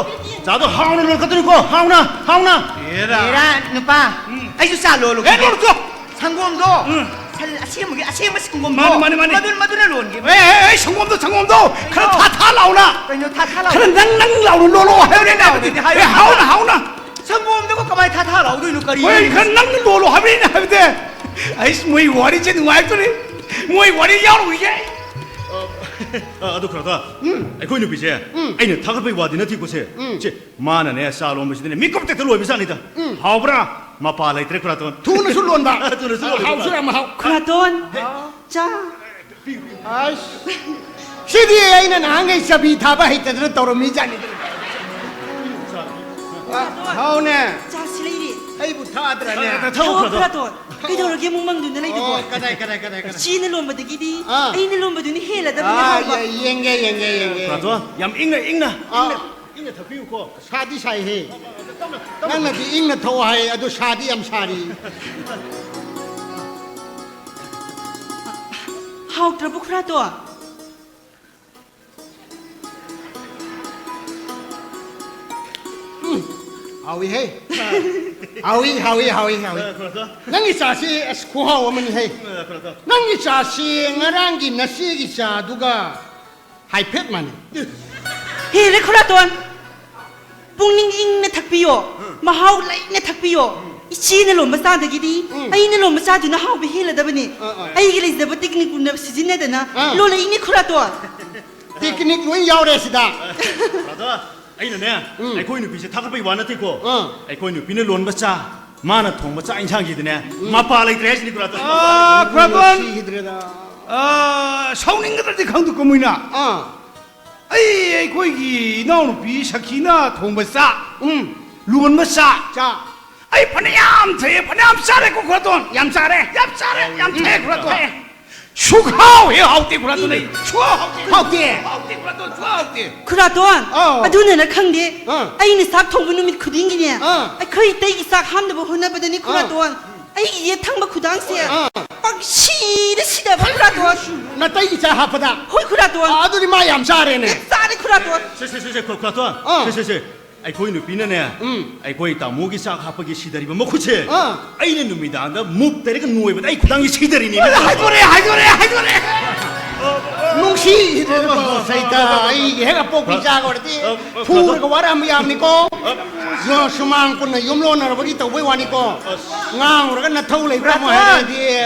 ꯆꯥꯗꯣ ꯍꯥꯎꯅ ꯂꯣꯜꯂꯛꯀꯗꯣꯏꯅꯤꯀꯣ, ꯍꯥꯎꯅ, ꯍꯥꯎꯅ꯫ ꯑꯦꯔꯥ꯫ ꯑꯦꯔꯥ, ꯅꯨꯄꯥ, ꯎꯝ꯫ ꯑꯩꯁꯨ ꯆꯥ ꯂꯣꯜꯂꯨꯒꯦ꯫ ꯑꯦ, ꯂꯣꯜꯂꯨ ꯆꯣ꯫ ꯁꯪꯒꯣꯝꯗꯣ ꯎꯝ꯫ ꯑꯁꯦꯡꯕꯒꯤ, ꯑꯁꯦꯡꯕ ꯁꯪꯒꯣꯝꯗꯣ꯫ ꯃꯥꯅꯦ, ꯃꯥꯅꯦ, ꯃꯥꯅꯦ꯫ ꯃꯗꯨ, ꯃꯗꯨꯅ ꯂꯣꯟꯒꯦ꯫ ꯑꯦ, ꯑꯦ, ꯑꯦ, ꯁꯪꯒꯣꯝꯗꯣ, ꯁꯪꯒꯣꯝꯗꯣ꯫ ꯈꯔ ꯀꯩꯅꯣ? ꯊꯥ ꯊꯥ ꯂꯥꯎꯅ꯫ ꯀꯩꯅꯣ ꯊꯥ ꯊꯥ ꯂꯥꯎꯅ? ꯈꯔ ꯅꯪ ꯅꯪ ꯂꯥꯎꯅ ꯂꯣꯜꯂꯣ ꯍꯥꯏꯕꯅꯤꯅꯦ꯫ ꯍꯥꯏꯕꯗꯤ ꯍꯥꯏꯌꯨ꯫ ꯑꯦ, ꯍꯥꯎꯅ, ꯍꯥꯎꯅ꯫ ꯁꯪꯒꯣꯝꯗꯨꯕꯨ ꯀꯃꯥꯏ ꯊꯥ ꯊꯥ ꯂꯥꯎꯗꯣꯏꯅꯣ? ꯀꯔꯤ ꯍꯣꯏ, ꯍꯥꯏꯅꯣ? ꯈꯔ ꯅꯪ ꯂꯣꯜꯂꯣ ꯍꯥꯏꯕꯅꯤꯅꯦ ꯍꯥꯏꯕꯗꯤ꯫ ꯑꯩꯁ, ꯃꯣꯏ ꯋꯥꯔꯤꯁꯦ ꯅꯨꯡꯉꯥꯏꯔꯛꯇꯣꯔꯤ꯫ ꯃꯣꯏ ꯋꯥꯔꯤ ꯌꯥꯎꯔꯨꯈꯤꯒꯦ꯫ ꯑ, ꯑ, ꯑꯗꯨ ꯈꯔꯗ, ꯎꯝ꯫ ꯑꯩꯈꯣꯏ ꯅꯨꯄꯤꯁꯦ ꯎꯝ꯫ ꯑꯩꯅ ꯊꯥꯒꯠꯄꯒꯤ ꯋꯥꯗꯤ ꯅꯠꯇꯦꯀꯣ ꯁꯦ꯫ ꯎꯝ꯫ ꯁꯦ, ꯃꯥꯅꯅꯦ ꯆꯥ ꯂꯣꯟꯕꯁꯤꯗꯅꯦ ꯃꯤꯀꯨꯞ ꯇꯦꯛꯇ ꯂꯣꯏꯕ ꯖꯥꯠꯅꯤꯗ꯫ ꯎꯝ꯫ ꯍꯥꯎꯕ꯭ꯔꯥ? ꯃꯄꯥ ꯂꯩꯇ꯭ꯔꯦ ꯈꯨꯔꯥꯇꯣꯟ꯫ ꯊꯨꯅꯁꯨ ꯂꯣꯟꯕ꯫ ꯊꯨꯅꯁꯨ ꯂꯣꯟꯕ꯫ ꯍꯥꯎꯁꯨ ꯌꯥꯝ ꯍꯥꯎ꯫ ꯈꯨꯔꯥꯇꯣꯟ, ꯍꯦ꯫ ꯆꯥ꯫ ꯑꯁ, ꯁꯤꯗꯤ ꯑꯩꯅ ꯅꯍꯥꯟꯈꯩ ꯆꯕꯤ ꯊꯥꯕ ꯍꯩꯇꯗꯅ ꯇꯧꯔꯝꯃꯤ ꯖꯥꯠꯅꯤꯗ꯫ ꯑ, ꯍꯥꯎꯅꯦ꯫ ꯆꯥꯁꯤ ꯂꯩꯔꯦ꯫ ꯑꯩꯕꯨ ꯊꯥꯗ꯭ꯔꯅꯦ? ꯑ, ꯊꯛꯑꯣ, ꯊꯛꯑꯣ, ꯈꯨꯔꯥꯇꯣꯟ꯫ ꯈꯨꯔꯥꯇꯣꯟ꯫ ꯀꯩꯗꯧꯔꯒꯦ ꯑꯃꯨꯛ ꯃꯪꯗꯨꯅ ꯂꯩꯗꯨꯕꯣ? ꯑꯣ, ꯀꯗꯥꯏ, ꯀꯗꯥꯏ, ꯀꯗꯥꯏ, ꯀꯗꯥꯏ? ꯏꯆꯦꯅ ꯂꯣꯟꯕꯗꯒꯤꯗꯤ ꯑꯥ꯫ ꯑꯩꯅ ꯂꯣꯟꯕꯗꯨꯅ ꯍꯦꯜꯂꯗꯕꯅꯦ ꯑꯥ, ꯍꯥꯎꯕ꯫ ꯌꯦ-, ꯌꯦꯡꯒꯦ, ꯌꯦꯡꯒꯦ, ꯌꯦꯡꯒꯦ꯫ ꯈꯨꯔꯥꯇꯣꯟ, ꯌꯥꯝ ꯏꯪꯅ, ꯏꯪꯅ, ꯑꯥ꯫ ꯏꯪꯅ, ꯏꯪꯅ ꯊꯛꯄꯤꯌꯨꯀꯣ꯫ ꯁꯥꯗꯤ ꯁꯥꯏꯍꯦ꯫ ꯇꯞꯅ, ꯇꯞꯅ꯫ ꯅꯪꯅꯗꯤ ꯏꯪꯅ ꯊꯛꯑꯣ ꯍꯥꯏ, ꯑꯗꯨ ꯁꯥꯗꯤ ꯌꯥꯝ ꯁꯥꯔꯤ꯫ ꯍꯥꯎꯇ꯭ꯔꯕꯣ ꯈꯨꯔꯥꯇꯣꯟ? ꯎꯝ, ꯍꯥꯎꯏꯍꯦ꯫ ꯍꯥꯎꯏ, ꯍꯥꯎꯏ, ꯍꯥꯎꯏ, ꯍꯥꯎꯏ꯫ ꯑ, ꯈꯨꯔꯥꯇꯣꯟ꯫ ꯅꯪꯒꯤ ꯆꯥꯁꯤ ꯑꯁ ꯈꯨꯍꯥꯎ ꯑꯃꯅꯤꯍꯦ꯫ ꯑ, ꯈꯨꯔꯥꯇꯣꯟ꯫ ꯅꯪꯒꯤ ꯆꯥꯁꯤ ꯉꯔꯥꯡꯒꯤ ꯅꯆꯦꯒꯤ ꯆꯥꯗꯨꯒ ꯍꯥꯏꯐꯦꯠ ꯃꯥꯟꯅꯩ꯫ ꯍꯦꯜꯂꯦ ꯈꯨꯔꯥꯇꯣꯟ꯫ ꯄꯨꯛꯅꯤꯡ ꯏꯪꯅ ꯊꯛꯄꯤꯌꯣ꯫ ꯎꯝ꯫ ꯃꯍꯥꯎ ꯂꯩꯅ ꯊꯛꯄꯤꯌꯣ꯫ ꯎꯝ꯫ ꯏꯆꯦꯅ ꯂꯣꯟꯕ ꯆꯥꯗꯒꯤꯗꯤ ꯎꯝ꯫ ꯑꯩꯅ ꯂꯣꯟꯕ ꯆꯥꯗꯨꯅ ꯍꯥꯎꯕ ꯍꯦꯜꯂꯗꯕꯅꯤ꯫ ꯑ, ꯑ꯫ ꯑꯩꯒꯤ ꯂꯩꯖꯕ ꯇꯦꯛꯅꯤꯛ ꯄꯨꯝꯅꯃꯛ ꯁꯤꯖꯤꯟꯅꯗꯅ ꯑ꯫ ꯂꯣꯜꯂꯛꯏꯅꯤ ꯈꯨꯔꯥꯇꯣꯟ꯫ ꯇꯦꯛꯅꯤꯛ ꯂꯣꯏ ꯌꯥꯎꯔꯦ ꯁꯤꯗ꯫ ꯈꯨꯔꯥꯇꯣꯟ, ꯑꯩꯅꯅꯦ, ꯎꯝ꯫ ꯑꯩꯈꯣꯏ ꯅꯨꯄꯤꯁꯦ ꯊꯥꯒꯠꯄꯒꯤ ꯋꯥ ꯅꯠꯇꯦꯀꯣ꯫ ꯑ꯫ ꯑꯩꯈꯣꯏ ꯅꯨꯄꯤꯅ ꯂꯣꯟꯕ ꯆꯥ, ꯃꯥꯅ ꯊꯣꯡꯕ ꯆꯥꯛ ꯏꯟꯁꯥꯡꯁꯤꯗꯅꯦ, ꯎꯝ꯫ ꯃꯄꯥ ꯂꯩꯇ꯭ꯔꯦ ꯍꯥꯏꯁꯤꯅꯤ ꯈꯨꯔꯥꯇꯣꯟ꯫ ꯑ, ꯈꯨꯔꯥꯇꯣꯟ꯫ ꯁꯤꯈꯤꯗ꯭ꯔꯦꯗ꯫ ꯑ, ꯁꯥꯎꯅꯤꯡꯒꯗ꯭ꯔꯗꯤ ꯈꯪꯗꯦꯀꯣ ꯃꯣꯏꯅ꯫ ꯑꯥ꯫ ꯑꯩ, ꯑꯩꯈꯣꯏꯒꯤ ꯏꯅꯥꯎꯅꯨꯄꯤ ꯁꯈꯤꯅ ꯊꯣꯡꯕ ꯆꯥꯛ, ꯎꯝ꯫ ꯂꯣꯟꯕ ꯆꯥꯛ꯫ ꯆꯥꯛ꯫ ꯑꯩ ꯐꯅꯌꯥꯝ ꯊꯛꯑꯦ, ꯐꯅꯌꯥꯝ ꯆꯥꯔꯦꯀꯣ ꯈꯨꯔꯥꯇꯣꯟ꯫ ꯌꯥꯝ ꯆꯥꯔꯦ꯫ ꯌꯥꯝ ꯆꯥꯔꯦ, ꯌꯥꯝ ꯎꯝ꯫ ꯊꯛꯑꯦ ꯈꯨꯔꯥꯇꯣꯟ꯫ ꯁꯨꯛꯍꯥꯎ ꯍꯦꯛ ꯍꯥꯎꯇꯦ ꯈꯨꯔꯥꯇꯣꯟ ꯑꯩ꯫ ꯁꯨꯛꯍꯥꯎ ꯍꯥꯎꯇꯦ꯫ ꯍꯥꯎꯇꯦ? ꯍꯥꯎꯇꯦ ꯈꯨꯔꯥꯇꯣꯟ, ꯁꯨꯛꯍꯥꯎ ꯍꯥꯎꯇꯦ꯫ ꯈꯨꯔꯥꯇꯣꯟ, ꯑꯥꯎ꯫ ꯑꯗꯨꯅꯔ ꯈꯪꯗꯦ, ꯑꯥ꯫ ꯑꯩꯅ ꯆꯥꯛ ꯊꯣꯡꯕ ꯅꯨꯃꯤꯠ ꯈꯨꯗꯤꯡꯒꯤꯅꯦ, ꯑꯥ꯫ ꯑꯩꯈꯣꯏ ꯏꯇꯩꯒꯤ ꯆꯥꯛ ꯍꯥꯝꯅꯕ ꯍꯣꯠꯅꯕꯗꯅꯦ ꯑꯥ꯫ ꯈꯨꯔꯥꯇꯣꯟ, ꯑꯩꯒꯤ ꯌꯦꯠ ꯊꯪꯕ ꯈꯨꯗꯥꯡꯁꯦ ꯑꯥ꯫ ꯄꯪꯁꯤꯗ ꯁꯤꯗꯕ ꯈꯨꯔꯥꯇꯣꯟ꯫ ꯅꯇꯩꯒꯤ ꯆꯥꯛ ꯍꯥꯞꯄꯗ? ꯍꯣꯏ ꯈꯨꯔꯥꯇꯣꯟ꯫ ꯑꯥ, ꯑꯗꯨꯗꯤ ꯃꯥ ꯌꯥꯝ ꯆꯥꯔꯦꯅꯦ꯫ ꯌꯥꯝ ꯆꯥꯔꯦ ꯈꯨꯔꯥꯇꯣꯟ꯫ ꯁꯦ, ꯁꯦ, ꯁꯦ, ꯁꯦ, ꯈꯨ-, ꯈꯨꯔꯥꯇꯣꯟ꯫ ꯑꯥ꯫ ꯁꯦ, ꯁꯦ, ꯁꯦ꯫ ꯑꯩꯈꯣꯏ ꯅꯨꯄꯤꯅꯅꯦ, ꯎꯝ꯫ ꯑꯩꯈꯣꯏ ꯇꯥꯃꯣꯒꯤ ꯆꯥꯛ ꯍꯥꯞꯄꯒꯤ ꯁꯤꯗꯔꯤꯕ ꯃꯈꯨꯠꯁꯦ, ꯑꯥ꯫ ꯑꯩꯅ ꯅꯨꯃꯤꯗꯥꯡꯗ ꯃꯨꯛ ꯇꯩꯔꯒ ꯅꯣꯏꯕꯗ ꯑꯩ ꯈꯨꯗꯥꯡꯁꯦ ꯁꯤꯗꯔꯤꯅꯦ꯫ ꯍꯥꯏꯗꯣꯔꯦ, ꯍꯥꯏꯗꯣꯔꯦ, ꯍꯥꯏꯗꯣꯔꯦ꯫ ꯅꯨꯡꯁꯤꯗ꯭ꯔꯦꯗꯀꯣ, ꯁꯩꯇ, ꯑꯩꯒꯤ ꯍꯦꯛ ꯑꯄꯣꯛꯄꯤ ꯆꯥꯒ ꯑꯣꯏꯔꯗꯤ ꯐꯨꯔꯒ ꯋꯥꯔꯛꯑꯝꯕ ꯌꯥꯕꯅꯤꯀꯣ꯫ ꯌꯣ, ꯁꯨꯃꯥꯡ ꯄꯨꯟꯅ ꯌꯨꯝ ꯂꯣꯟꯅꯔꯕꯒꯤ ꯇꯧꯕꯩ ꯋꯥꯅꯤꯀꯣ꯫ ꯉꯥꯡꯉꯨꯔꯒ ꯅꯊꯧ ꯂꯩꯕ꯭ꯔꯥ ꯑꯃꯨꯛ ꯍꯥꯏꯔꯛꯑꯗꯤ꯫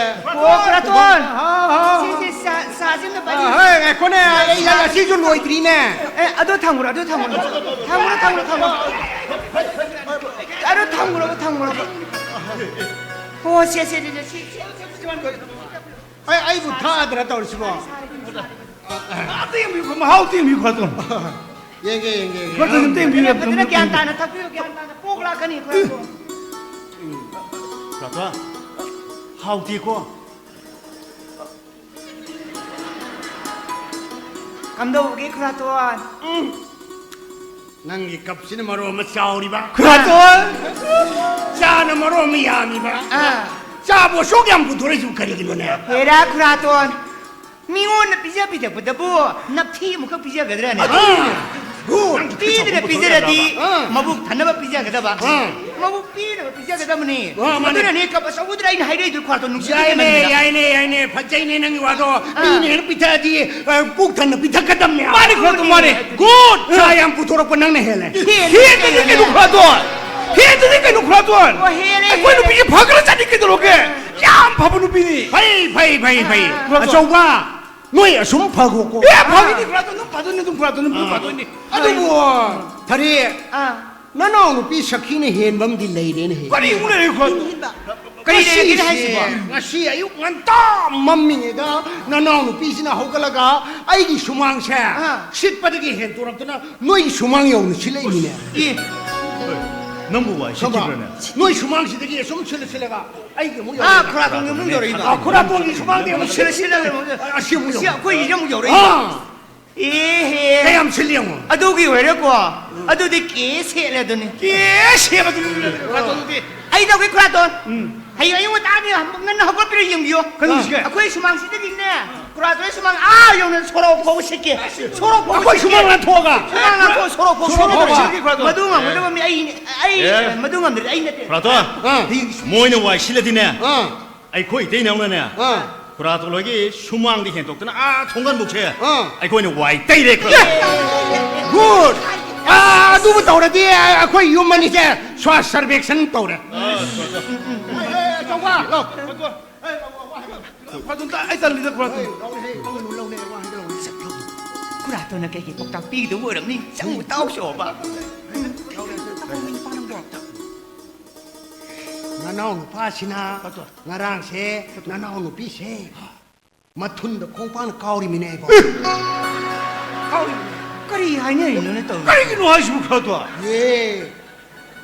ꯑꯣ, ꯈꯨꯔꯥꯇꯣꯟ! ꯍꯥꯎ, ꯍꯥꯎ꯫ ꯁꯤ, ꯁꯤ, ꯆꯥ, ꯆꯥꯁꯤꯅ ꯄꯥꯏꯕꯤꯌꯨ꯫ ꯑ, ꯍꯣꯏ, ꯉꯥꯏꯈꯣꯅꯦ, ꯑꯩ, ꯑꯩ ꯑꯁꯤꯁꯨ ꯂꯣꯏꯗ꯭ꯔꯤꯅꯦ꯫ ꯑꯦ, ꯑꯗꯨ ꯊꯝꯈ꯭ꯔꯣ, ꯑꯗꯨ ꯊꯝꯈ꯭ꯔꯣ꯫ ꯊꯝꯈ꯭ꯔꯣ, ꯊꯝꯈ꯭ꯔꯣ, ꯊꯝꯈ꯭ꯔꯣ꯫ ꯑꯗꯨ ꯊꯝꯈ꯭ꯔꯣ, ꯊꯝꯈ꯭ꯔꯣ꯫ ꯍꯣ, ꯁꯦ, ꯁꯦ, ꯁꯦ, ꯁꯦ, ꯁꯤ, ꯁꯤ, ꯁꯤ, ꯁꯤ, ꯁꯤ꯫ ꯑꯩ, ꯑꯩꯕꯨ ꯊꯥꯗ꯭ꯔꯥ ꯇꯧꯔꯤꯁꯤꯕꯣ? ꯑꯝꯇ ꯌꯦꯡꯕꯤꯌꯨ, ꯃꯍꯥꯎ ꯑꯝꯇ ꯌꯦꯡꯕꯤꯌꯨ, ꯈꯨꯔꯥꯇꯣꯟ꯫ ꯌꯦꯡꯒꯦ, ꯌꯦꯡꯒꯦ, ꯌꯦꯡꯒꯦ꯫ ꯈꯨꯔꯥꯇꯣꯟ, ꯑꯝꯇ ꯌꯦꯡꯕꯤꯌꯨ, ꯐꯖꯅ ꯑꯝꯇ ꯒ꯭ꯌꯥꯟ ꯌꯦꯡꯕꯤꯌꯨ꯫ ꯇꯥꯅ ꯊꯛꯄꯤꯌꯨ, ꯒ꯭ꯌꯥꯟ ꯇꯥꯅ꯫ ꯄꯣꯛ ꯂꯥꯛꯀꯅꯤ, ꯈꯨꯔꯥꯇꯣꯟ꯫ ꯈꯨꯔꯥꯇꯣꯟ, ꯍꯥꯎꯇꯦꯀꯣ꯫ ꯀꯝꯗꯧꯕꯒꯤ, ꯈꯨꯔꯥꯇꯣꯟ? ꯎꯝ꯫ ꯅꯪꯒꯤ ꯀꯞꯁꯤꯅ ꯃꯔꯣꯟ ꯑꯃ ꯆꯥꯎꯔꯤꯕ꯫ ꯈꯨꯔꯥꯇꯣꯟ! ꯆꯥꯅ ꯃꯔꯣꯟ ꯑꯃ ꯌꯥꯝꯃꯤꯕ꯫ ꯑꯥ꯫ ꯆꯥꯕꯨ ꯑꯁꯨꯛ ꯌꯥꯝ ꯄꯨꯊꯣꯔꯛꯏꯁꯤꯕꯨ ꯀꯔꯤꯒꯤꯅꯣꯅꯦ? ꯍꯦꯔꯥ, ꯈꯨꯔꯥꯇꯣꯟ! ꯃꯤꯉꯣꯟꯗ ꯄꯤꯖ ꯄꯤꯊꯛꯄꯗꯕꯨ ꯅꯞꯊꯤ ꯑꯃꯨꯛꯈꯛ ꯄꯤꯖꯒꯗ꯭ꯔꯅꯦ? ꯑꯥ, good. ꯄꯤꯗꯅ ꯄꯤꯖꯔꯗꯤ ꯑꯥ꯫ ꯃꯕꯨꯛ ꯊꯟꯅꯕ ꯄꯤꯖꯒꯗꯕ꯫ ꯑꯥ꯫ ꯃꯕꯨꯛ ꯄꯤꯅꯕ ꯄꯤꯖꯒꯗꯕꯅꯤ꯫ ꯑꯥ, ꯃꯥꯅꯦ꯫ ꯑꯗꯨꯅꯅꯦ ꯀꯞ ꯑꯆꯧꯕꯗꯨꯗ ꯑꯩꯅ ꯍꯥꯏꯔꯛꯏꯗꯣ, ꯈꯨꯔꯥꯇꯣꯟ, ꯅꯨꯡꯁꯤꯠ ꯌꯥꯏꯅꯦ, ꯄꯤꯖꯃꯟꯗꯅ꯫ ꯌꯥꯏꯅꯦ, ꯌꯥꯏꯅꯦ꯫ ꯐꯖꯩꯅꯦ ꯅꯪꯒꯤ ꯋꯥꯗꯣ꯫ ꯑꯥ꯫ ꯃꯤꯅ ꯍꯦꯟꯅ ꯄꯤꯊꯛꯑꯗꯤ, ꯑ, ꯄꯨꯛ ꯊꯟꯅ ꯄꯤꯊꯛꯀꯗꯕꯅꯦ꯫ ꯃꯥꯅꯤ, ꯈꯨꯔꯥꯇꯣꯟ, ꯃꯥꯅꯤ꯫ Good. ꯆꯥ ꯌꯥꯝ ꯄꯨꯊꯣꯔꯛꯄ ꯅꯪꯅ ꯍꯦꯜꯂꯦ꯫ ꯍꯦꯜꯂꯦ, ꯍꯦꯜꯂꯦ ꯍꯦꯜꯂꯦ꯫ ꯀꯩꯅꯣ, ꯈꯨꯔꯥꯇꯣꯟ? ꯍꯦꯜꯂꯦ ꯀꯩꯅꯣ, ꯈꯨꯔꯥꯇꯣꯟ? ꯑꯣ, ꯍꯦꯜꯂꯦ, ꯑꯩꯈꯣꯏ ꯍꯦꯜꯂꯦ꯫ ꯅꯨꯄꯤꯁꯦ ꯐꯈ꯭ꯔꯖꯥꯠꯅꯤ ꯀꯩꯗꯧꯔꯒꯦ? ꯌꯥꯝ ꯐꯕ ꯅꯨꯄꯤꯅꯤ꯫ ꯐꯩ, ꯐꯩ, ꯐꯩ, ꯐꯩ꯫ ꯑꯥ, ꯑꯥ꯫ ꯈꯨꯔꯥꯇꯣꯟ꯫ ꯑꯆꯧꯕ, ꯅꯣꯏ ꯑꯁꯨꯝ ꯐꯈꯣꯀꯣ꯫ ꯑꯦ, ꯐꯒꯅꯤ, ꯈꯨꯔꯥꯇꯣꯟ, ꯑꯗꯨꯝ ꯐꯗꯣꯏꯅꯤ, ꯑꯗꯨꯝ ꯈꯨꯔꯥꯇꯣꯟ, ꯑꯗꯨꯝ ꯑꯥ꯫ ꯐꯗꯣꯏꯅꯤ꯫ ꯑꯗꯨꯕꯨ, ꯊꯔꯤ, ꯑꯥ꯫ ꯅꯅꯥꯎ ꯅꯨꯄꯤ ꯁꯈꯤꯅ ꯍꯦꯟꯕ ꯑꯃꯗꯤ ꯂꯩꯔꯦꯅꯦꯍꯦ꯫ ꯀꯔꯤ ꯑꯃꯨꯛ ꯂꯩꯔꯦ, ꯈꯨꯔꯥꯇꯣꯟ? ꯀꯔꯤ ꯂꯩꯔꯒꯦꯅꯦ ꯉꯁꯤꯁꯦ, ꯍꯥꯏꯁꯤꯕꯣ? ꯉꯁꯤ ꯑꯌꯨꯛ ꯉꯟꯇꯥ ꯃꯝꯃꯤꯉꯩꯗ ꯅꯅꯥꯎ ꯅꯨꯄꯤꯁꯤꯅ ꯍꯧꯒꯠꯂꯒ ꯑꯩꯒꯤ ꯁꯨꯃꯥꯡꯁꯦ ꯑꯥ꯫ ꯁꯤꯠꯄꯗꯒꯤ ꯍꯦꯟꯇꯣꯔꯛꯇꯅ ꯅꯣꯏꯒꯤ ꯁꯨꯃꯥꯡ ꯌꯧꯅ ꯁꯤꯠꯂꯛꯏꯅꯤꯅꯦ꯫ ꯑꯦ꯫ ꯅꯪꯕꯨ ꯋꯥꯏ ꯁꯤꯠꯈꯤꯕ꯭ꯔꯅꯦ? ꯅꯣꯏ ꯁꯨꯃꯥꯡꯁꯤꯗꯒꯤ ꯑꯁꯨꯝ ꯁꯤꯠꯂ ꯁꯤꯠꯂꯒ ꯑꯩꯒꯤ ꯑꯃꯨꯛ ꯌꯧꯔꯛꯏꯅꯦ꯫ ꯑꯥ, ꯈꯨꯔꯥꯇꯣꯟꯒꯤ ꯑꯃꯨꯛ ꯌꯧꯔꯛꯏꯕ꯫ ꯑꯥ, ꯈꯨꯔꯥꯇꯣꯟꯒꯤ ꯁꯨꯃꯥꯡꯗꯒꯤ ꯑꯃꯨꯛ ꯁꯤꯠꯂ ꯁꯤꯠꯂꯒ ꯑꯃꯨꯛ ꯌꯧꯔꯛꯏꯕ꯫ ꯑꯁꯤ ꯑꯃꯨꯛ ꯁꯤ ꯌꯧꯔꯛꯏꯕ꯫ ꯑꯩꯈꯣꯏꯒꯤꯁꯦ ꯑꯃꯨꯛ ꯌꯧꯔꯛꯏꯕ꯫ ꯑꯥ꯫ ꯑꯦꯍꯦ꯫ ꯀꯌꯥꯝ ꯁꯤꯠꯂꯤ ꯌꯦꯡꯉꯣ꯫ ꯑꯗꯨꯒꯤ ꯑꯣꯏꯔꯦꯀꯣ꯫ ꯑꯗꯨꯗꯤ ꯀꯦ ꯁꯦꯠꯂꯦ ꯑꯗꯨꯅꯤ꯫ ꯀꯦ ꯁꯦꯠꯂꯦ ꯑꯗꯨꯅꯤ, ꯈꯨꯔꯥꯇꯣꯟꯗꯨꯗꯤ꯫ ꯑꯩ ꯇꯧꯒꯦ, ꯈꯨꯔꯥꯇꯣꯟ꯫ ꯎꯝ꯫ ꯍꯌꯦꯡ ꯑꯌꯨꯛ ꯉꯟꯇꯥꯅꯤ, ꯉꯟꯅ ꯍꯧꯒꯠꯄꯤꯔ ꯌꯦꯡꯕꯤꯌꯣ꯫ ꯀꯔꯤ ꯍꯧꯖꯤꯛ? ꯑꯩꯈꯣꯏ ꯁꯨꯃꯥꯡꯁꯤꯗꯒꯤꯅꯦ, ꯈꯨꯔꯥꯇꯣꯟ, ꯁꯨꯃꯥꯡ ꯑꯥ ꯌꯧꯅ ꯁꯣꯔꯣꯛ ꯐꯥꯎꯕ ꯁꯤꯠꯀꯦ꯫ ꯁꯣꯔꯣꯛ ꯐꯥꯎꯕ ꯑꯩꯈꯣꯏ ꯁꯤꯠꯀꯦ꯫ ꯁꯨꯃꯥꯡ ꯂꯥꯟꯊꯣꯛꯑꯒ? ꯁꯨꯃꯥꯡ ꯂꯥꯟꯊꯣꯛꯑ ꯁꯣꯔꯣꯛ ꯐꯥꯎꯕ ꯁꯣꯔꯣꯛ ꯁꯤꯠꯀꯦ꯫ ꯐꯥꯎꯕ ꯁꯤꯠꯀꯦ, ꯈꯨꯔꯥꯇꯣꯟ꯫ ꯃꯗꯨ ꯉꯝꯒꯗꯕ ꯃꯤ ꯑꯩꯅꯤ꯫ ꯑꯩ, ꯑꯦ꯫ ꯃꯗꯨ ꯉꯝꯗ꯭ꯔꯗꯤ ꯑꯩ ꯅꯠꯇꯦ꯫ ꯈꯨꯔꯥꯇꯣꯟ, ꯑꯥ꯫ ꯃꯣꯏꯅ ꯋꯥꯏ ꯁꯤꯜꯂꯗꯤꯅꯦ, ꯑꯥ꯫ ꯑꯩꯈꯣꯏ ꯏꯇꯩꯅꯧꯅꯅꯦ, ꯑꯥ꯫ ꯈꯨꯔꯥꯇꯣꯟ ꯍꯣꯏꯒꯤ ꯁꯨꯃꯥꯡꯗꯤ ꯍꯦꯟꯗꯣꯛꯇꯅ ꯑꯥ ꯊꯣꯡꯒꯥꯟꯕꯨꯛꯁꯦ ꯑꯥ꯫ ꯑꯩꯈꯣꯏꯅ ꯋꯥꯏ ꯇꯩꯔꯦ, ꯈꯨꯔꯥꯇꯣꯟ꯫ Good꯫ ꯑꯥ, ꯑꯗꯨꯕꯨ ꯇꯧꯔꯗꯤ ꯑꯩꯈꯣꯏ ꯌꯨꯝ ꯑꯅꯤꯁꯦ ꯁ꯭ꯋꯥꯁ ꯁꯔꯚꯦꯛꯁꯟ ꯇꯧꯔꯦ꯫ ꯑꯥ, ꯈꯨꯔꯥꯇꯣꯟ꯫ ꯑꯦ, ꯑꯦ, ꯑꯆꯧꯕ, ꯂꯥꯎ꯫ ꯈꯨꯔꯥꯇꯣꯟ, ꯑꯩ ꯇꯜꯂꯤꯗ, ꯈꯨꯔꯥꯇꯣꯟ꯫ ꯈꯨꯔꯥꯇꯣꯟꯅ ꯀꯩꯒꯤ ꯄꯥꯎꯇꯥꯛ ꯄꯤꯒꯗꯧꯕ ꯑꯣꯏꯔꯝꯅꯤ? ꯆꯪꯉꯨ ꯇꯥꯎ ꯁꯣꯕ꯫ ꯅꯅꯥꯎ ꯅꯨꯄꯥꯁꯤꯅ ꯈꯨꯔꯥꯇꯣꯟ꯫ ꯉꯔꯥꯡꯁꯦ ꯅꯅꯥꯎ ꯅꯨꯄꯤꯁꯦ ꯃꯊꯨꯟꯗ ꯈꯣꯡꯄꯥꯛꯅ ꯀꯥꯎꯔꯤꯃꯤꯅꯦ ꯑꯩꯕꯣ꯫ ꯀꯥꯎꯔꯤꯃꯤꯅꯦ? ꯀꯔꯤ ꯍꯥꯏꯅꯔꯤꯅꯣꯅꯦ ꯇꯧꯔꯤꯁꯦ? ꯀꯔꯤꯒꯤꯅꯣ ꯍꯥꯏꯁꯤꯕꯨ, ꯈꯨꯔꯥꯇꯣꯟ? ꯌꯦ,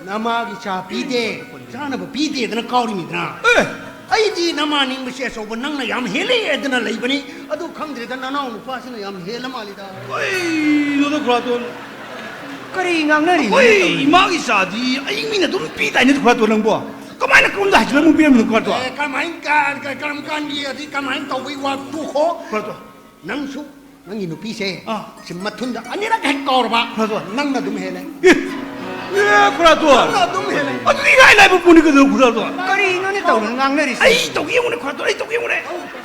ꯅꯃꯥꯒꯤ ꯆꯥ ꯄꯤꯗꯦ, ꯆꯥꯅꯕ ꯄꯤꯗꯦꯗꯅ ꯀꯥꯎꯔꯤꯃꯤꯗꯅ꯫ ꯑꯦ! ꯑꯩꯗꯤ ꯅꯃꯥ ꯅꯤꯡꯕꯁꯦ ꯑꯆꯧꯕ ꯅꯪꯅ ꯌꯥꯝ ꯍꯦꯜꯂꯦ ꯍꯥꯏꯗꯅ ꯂꯩꯕꯅꯤ꯫ ꯑꯗꯨ ꯈꯪꯗ꯭ꯔꯦꯗ, ꯅꯅꯥꯎ ꯅꯨꯄꯥꯁꯤꯅ ꯌꯥꯝ ꯍꯦꯜꯂ ꯃꯥꯜꯂꯤꯗ꯫ ꯀꯩꯅꯣꯗ, ꯈꯨꯔꯥꯇꯣꯟ? ꯀꯔꯤ ꯉꯥꯡꯅꯔꯤꯅꯣ ꯑꯩꯈꯣꯏ ꯇꯧꯔꯤꯁꯦ? ꯏꯃꯥꯒꯤ ꯆꯥꯗꯤ ꯑꯩ ꯃꯤꯅ ꯑꯗꯨꯝ ꯄꯤ ꯇꯥꯏꯅꯦ, ꯈꯨꯔꯥꯇꯣꯟ, ꯅꯪꯕꯣ꯫ ꯀꯃꯥꯏꯅ ꯀꯔꯣꯝꯗ ꯍꯥꯏꯖꯤꯜꯂ ꯑꯃꯨꯛ ꯄꯤꯔꯝꯃꯤꯅꯣ, ꯈꯨꯔꯥꯇꯣꯟ? ꯑꯦ, ꯀꯔꯝꯍꯥꯏꯅ ꯀ-, ꯀ-, ꯀꯔꯝ ꯀꯥꯟꯒꯤ ꯑꯗꯩ ꯀꯔꯝꯍꯥꯏꯅ ꯇꯧꯕꯒꯤ ꯋꯥ ꯇꯣꯛꯈꯣ꯫ ꯈꯨꯔꯥꯇꯣꯟ꯫ ꯅꯪꯁꯨ ꯅꯪꯒꯤ ꯅꯨꯄꯤꯁꯦ ꯑꯥ꯫ ꯁꯤ ꯃꯊꯨꯟꯗ ꯑꯅꯤꯔꯛ ꯍꯦꯛ ꯀꯥꯎꯔꯕ, ꯈꯨꯔꯥꯇꯣꯟ꯫ ꯅꯪꯅ ꯑꯗꯨꯝ ꯍꯦꯜꯂꯦ꯫ ꯑꯦ, ꯑꯦ, ꯈꯨꯔꯥꯇꯣꯟ꯫ ꯅꯪꯅ ꯑꯗꯨꯝ ꯍꯦꯜꯂꯦ꯫ ꯑꯗꯨꯗꯤ ꯏꯔꯥꯏ ꯂꯥꯏꯕ ꯄꯣꯠꯅꯤ ꯀꯩꯗꯧꯔꯒꯦ, ꯈꯨꯔꯥꯇꯣꯟ? ꯀꯔꯤꯅꯣꯅꯦ ꯇꯧꯔꯤꯅꯣ ꯉꯥꯡꯅꯔꯤꯁꯦ? ꯑꯩ ꯇꯧꯒꯦ ꯌꯦꯡꯉꯨꯅꯦ, ꯈꯨꯔꯥꯇꯣꯟ, ꯑꯩ ꯇꯧꯒꯦ ꯌꯦꯡꯉꯨꯅꯦ꯫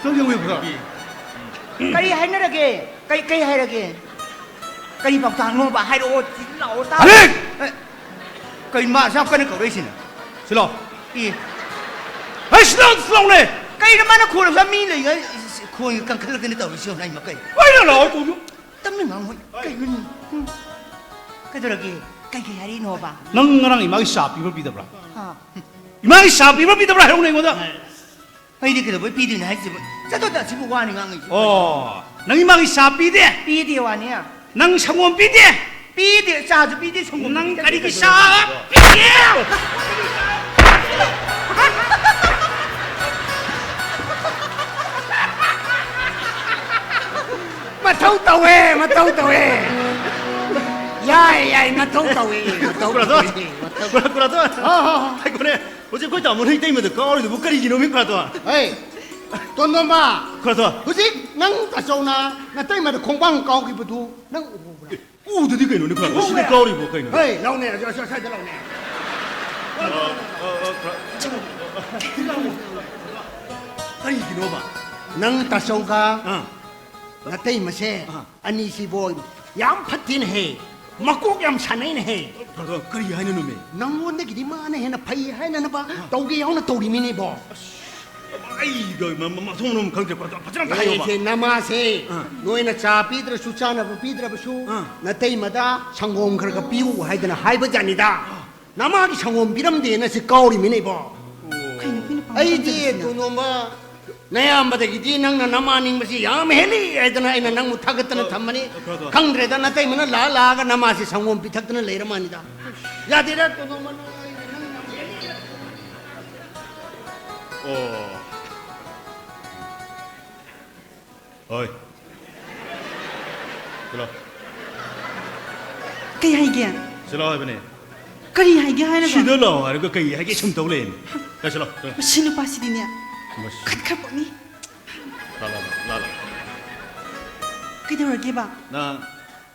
ꯇꯧꯒꯦ ꯌꯦꯡꯉꯨꯅꯦ, ꯈꯨꯔꯥꯇꯣꯟ꯫ ꯀꯔꯤ ꯍꯥꯏꯅꯔꯒꯦ? ꯀꯩ, ꯀꯩ ꯍꯥꯏꯔꯒꯦ? ꯀꯔꯤ ꯄꯥꯎꯇꯥꯛꯅꯣꯕ? ꯍꯥꯏꯔꯛꯑꯣ, ꯂꯥꯛꯑꯣ, ꯇꯥ-, ꯍꯂꯤꯛ! ꯑꯦ, ꯀꯩ ꯃꯥ ꯑꯁꯨꯛ ꯌꯥꯝ ꯀꯟꯅ ꯀꯧꯔꯛꯏꯁꯤꯅ? ꯁꯤ ꯂꯥꯎ꯫ ꯑꯦ꯫ ꯍꯩ, ꯁꯤ ꯂꯥꯎ, ꯁꯤ ꯂꯥꯎꯅꯦ! ꯀꯩꯅꯣ ꯃꯥꯅ ꯈꯣꯟ ꯑꯁꯨꯛ ꯌꯥꯝ ꯃꯤ ꯂꯩꯉꯩ ꯈꯣꯟꯒ ꯀꯟꯈꯠꯂꯛꯇꯅ ꯇꯧꯔꯤꯁꯤ, ꯏꯃꯥ ꯀꯩ? ꯀꯩꯅꯣ ꯂꯥꯎ, ꯀꯧꯁꯨ꯫ ꯇꯞꯅ ꯉꯥꯡꯉꯣ, ꯀꯩꯅꯣꯅꯦ? ꯎꯝ꯫ ꯀꯩꯗꯧꯔꯒꯦ? ꯀꯩ, ꯀꯩ ꯍꯥꯏꯔꯛꯏꯅꯣꯕ? ꯅꯪ ꯉꯔꯥꯡ ꯏꯃꯥꯒꯤ ꯆꯥ ꯄꯤꯕ꯭ꯔꯥ ꯄꯤꯗꯕ꯭ꯔꯥ? ꯑꯥ꯫ ꯏꯃꯥꯒꯤ ꯆꯥ ꯄꯤꯕ꯭ꯔꯥ ꯄꯤꯗꯕ꯭ꯔꯥ ꯍꯥꯏꯔꯛꯎꯅꯦ ꯑꯩꯉꯣꯟꯗ꯫ ꯑꯩꯗꯤ ꯀꯩꯗꯧꯕꯩ ꯄꯤꯗꯣꯏꯅꯣ ꯍꯥꯏꯁꯤꯕꯣ? ꯆꯠꯊꯣꯛꯇ ꯑꯁꯤꯕꯨ ꯋꯥꯅꯤ ꯉꯥꯡꯉꯤꯁꯦ꯫ ꯑꯣ, ꯅꯪ ꯏꯃꯥꯒꯤ ꯆꯥ ꯄꯤꯗꯦ? ꯄꯤꯗꯦ ꯋꯥꯅꯤ꯫ ꯅꯪ ꯁꯪꯒꯣꯝ ꯄꯤꯗꯦ? ꯄꯤꯗꯦ, ꯆꯥꯁꯨ ꯄꯤꯗꯦ, ꯁꯪꯒꯣꯝ ꯅꯪ ꯄꯤꯗꯦ꯫ ꯀꯔꯤꯒꯤ ꯆꯥ ꯄꯤꯗꯦ? ꯃꯊꯧ ꯇꯧꯋꯦ, ꯃꯊꯧ ꯇꯧꯋꯦ꯫ ꯌꯥꯏ, ꯌꯥꯏ, ꯃꯊꯧ ꯇꯧꯋꯦ, ꯃꯊꯧ ꯈꯨꯔꯥꯇꯣꯟ, ꯇꯧꯋꯦ, ꯃꯊꯧ ꯈꯨꯔꯥ-, ꯈꯨꯔꯥꯇꯣꯟ꯫ ꯍꯣ, ꯍꯣ, ꯍꯣ꯫ ꯉꯥꯏꯈꯣꯅꯦ, ꯍꯧꯖꯤꯛ ꯑꯩꯈꯣꯏ ꯇꯥꯃꯣꯅ ꯏꯇꯩꯃꯗ ꯀꯥꯎꯔꯤꯗꯨꯕꯨ ꯀꯔꯤꯒꯤꯅꯣ, ꯃꯤ ꯈꯨꯔꯥꯇꯣꯟ? ꯍꯩ, ꯇꯣꯟꯗꯣꯝꯕ, ꯈꯔ ꯊꯣ꯫ ꯍꯧꯖꯤꯛ ꯅꯪ ꯇꯥꯆꯧꯅ ꯅꯇꯩꯃꯗ ꯈꯣꯡꯕꯥꯡ ꯀꯥꯎꯈꯤꯕꯗꯨ ꯅꯪ ꯎꯍꯧꯕ꯭ꯔꯥ? ꯎꯗꯗꯤ ꯀꯩꯅꯣꯅꯦ, ꯈꯔ ꯊꯣ꯫ ꯁꯤꯗ ꯀꯥꯎꯔꯤꯕꯣ ꯀꯩꯅꯣ? ꯍꯩ, ꯂꯥꯎꯅꯦ, ꯑꯁ-, ꯑꯁ-, ꯑꯁ꯭ꯋꯥꯏꯗ ꯂꯥꯎꯅꯦ꯫ ꯀꯔꯤꯒꯤꯅꯣꯕ? ꯅꯪ ꯇꯥꯆꯧꯒ ꯑꯥ꯫ ꯅꯇꯩꯃꯁꯦ ꯑꯥ꯫ ꯑꯅꯤꯁꯤꯕꯣ ꯌꯥꯝ ꯐꯠꯇꯦꯅꯦꯍꯦ, ꯃꯀꯣꯛ ꯌꯥꯝ ꯁꯥꯟꯅꯩꯅꯦꯍꯦ꯫ ꯈꯔ ꯊꯣ, ꯀꯔꯤ ꯍꯥꯏꯅꯣꯅꯦ? ꯅꯪꯉꯣꯟꯗꯒꯤꯗꯤ ꯃꯥꯅ ꯍꯦꯟꯅ ꯐꯩ ꯍꯥꯏꯅꯅꯕ ꯇꯧꯒꯦ ꯌꯥꯎꯅ ꯇꯧꯔꯤꯃꯤꯅꯦꯕꯣ꯫ ꯑꯩꯗꯣ ꯃ-, ꯃ-, ꯃꯊꯣꯡ ꯃꯔꯝ ꯈꯪꯗ꯭ꯔꯦ, ꯈꯔ ꯊꯣ, ꯐꯖꯅ ꯑꯝꯇ ꯍꯥꯏꯌꯣꯕ꯫ ꯑꯩꯁꯦ ꯅꯃꯥꯁꯦ ꯑꯥ꯫ ꯅꯣꯏꯅ ꯆꯥ ꯄꯤꯗ꯭ꯔꯁꯨ ꯆꯥꯅꯕ ꯄꯤꯗ꯭ꯔꯕꯁꯨ ꯑꯥ꯫ ꯅꯇꯩꯃꯗ ꯁꯪꯒꯣꯝ ꯈꯔ ꯈꯔ ꯄꯤꯌꯨ ꯍꯥꯏꯗꯅ ꯍꯥꯏꯕ ꯖꯥꯠꯅꯤꯗ꯫ ꯅꯃꯥꯒꯤ ꯁꯪꯒꯣꯝ ꯄꯤꯔꯝꯗꯦꯅ ꯁꯤ ꯀꯥꯎꯔꯤꯃꯤꯅꯦꯕꯣ꯫ ꯀꯩꯅꯣ ꯑꯩꯈꯣꯏ ꯅꯨꯄꯥ ꯑꯩꯗꯤ ꯃꯆꯥꯁꯤꯅ? ꯇꯣꯟꯗꯣꯝꯕ, ꯅꯌꯥꯝꯕꯗꯒꯤꯗꯤ ꯅꯪꯅ ꯅꯃꯥ ꯅꯤꯡꯕꯁꯤ ꯌꯥꯝ ꯍꯦꯜꯂꯤ ꯍꯥꯏꯗꯅ ꯑꯩꯅ ꯅꯪꯕꯨ ꯊꯥꯒꯠꯇꯅ ꯊꯝꯕꯅꯤ꯫ ꯈꯔ ꯊꯣ꯫ ꯈꯪꯗ꯭ꯔꯦꯗ, ꯅꯇꯩꯃꯅ ꯂꯥꯛꯑ ꯂꯥꯛꯑꯒ ꯅꯃꯥꯁꯤ ꯁꯪꯒꯣꯝ ꯄꯤꯊꯛꯇꯅ ꯂꯩꯔ ꯃꯥꯜꯂꯤꯗ꯫ ꯌꯥꯗꯦꯗ ꯇꯣꯟꯗꯣꯝꯕ, ꯅꯪ ꯑꯩ ꯅꯪ ꯌꯥꯝ ꯍꯦꯜꯂꯤ꯫ ꯑꯣ꯫ ꯍꯣꯏ꯫ ꯁꯤꯂꯣ꯫ ꯀꯩ ꯍꯥꯏꯒꯦ? ꯁꯤꯂꯣ ꯍꯥꯏꯕꯅꯦ꯫ ꯀꯔꯤ ꯍꯥꯏꯒꯦ ꯍꯥꯏꯔꯒ? ꯁꯤꯗ ꯂꯥꯛꯑꯣ ꯍꯥꯏꯔꯒ ꯀꯩ ꯍꯥꯏꯒꯦ ꯁꯨꯝ ꯇꯧ ꯂꯩꯌꯦ꯫ ꯁꯤꯂꯣ, ꯁꯤꯂꯣ꯫ ꯃꯁꯤ ꯅꯨꯄꯥꯁꯤꯗꯤꯅꯦ, ꯃꯁꯤ꯫ ꯈꯠꯈ꯭ꯔ ꯄꯣꯠꯅꯤ꯫ ꯂꯥ, ꯂꯥ, ꯂꯥ, ꯂꯥ, ꯂꯥ꯫ ꯀꯩꯗꯧꯔꯒꯦꯕ? ꯅꯪ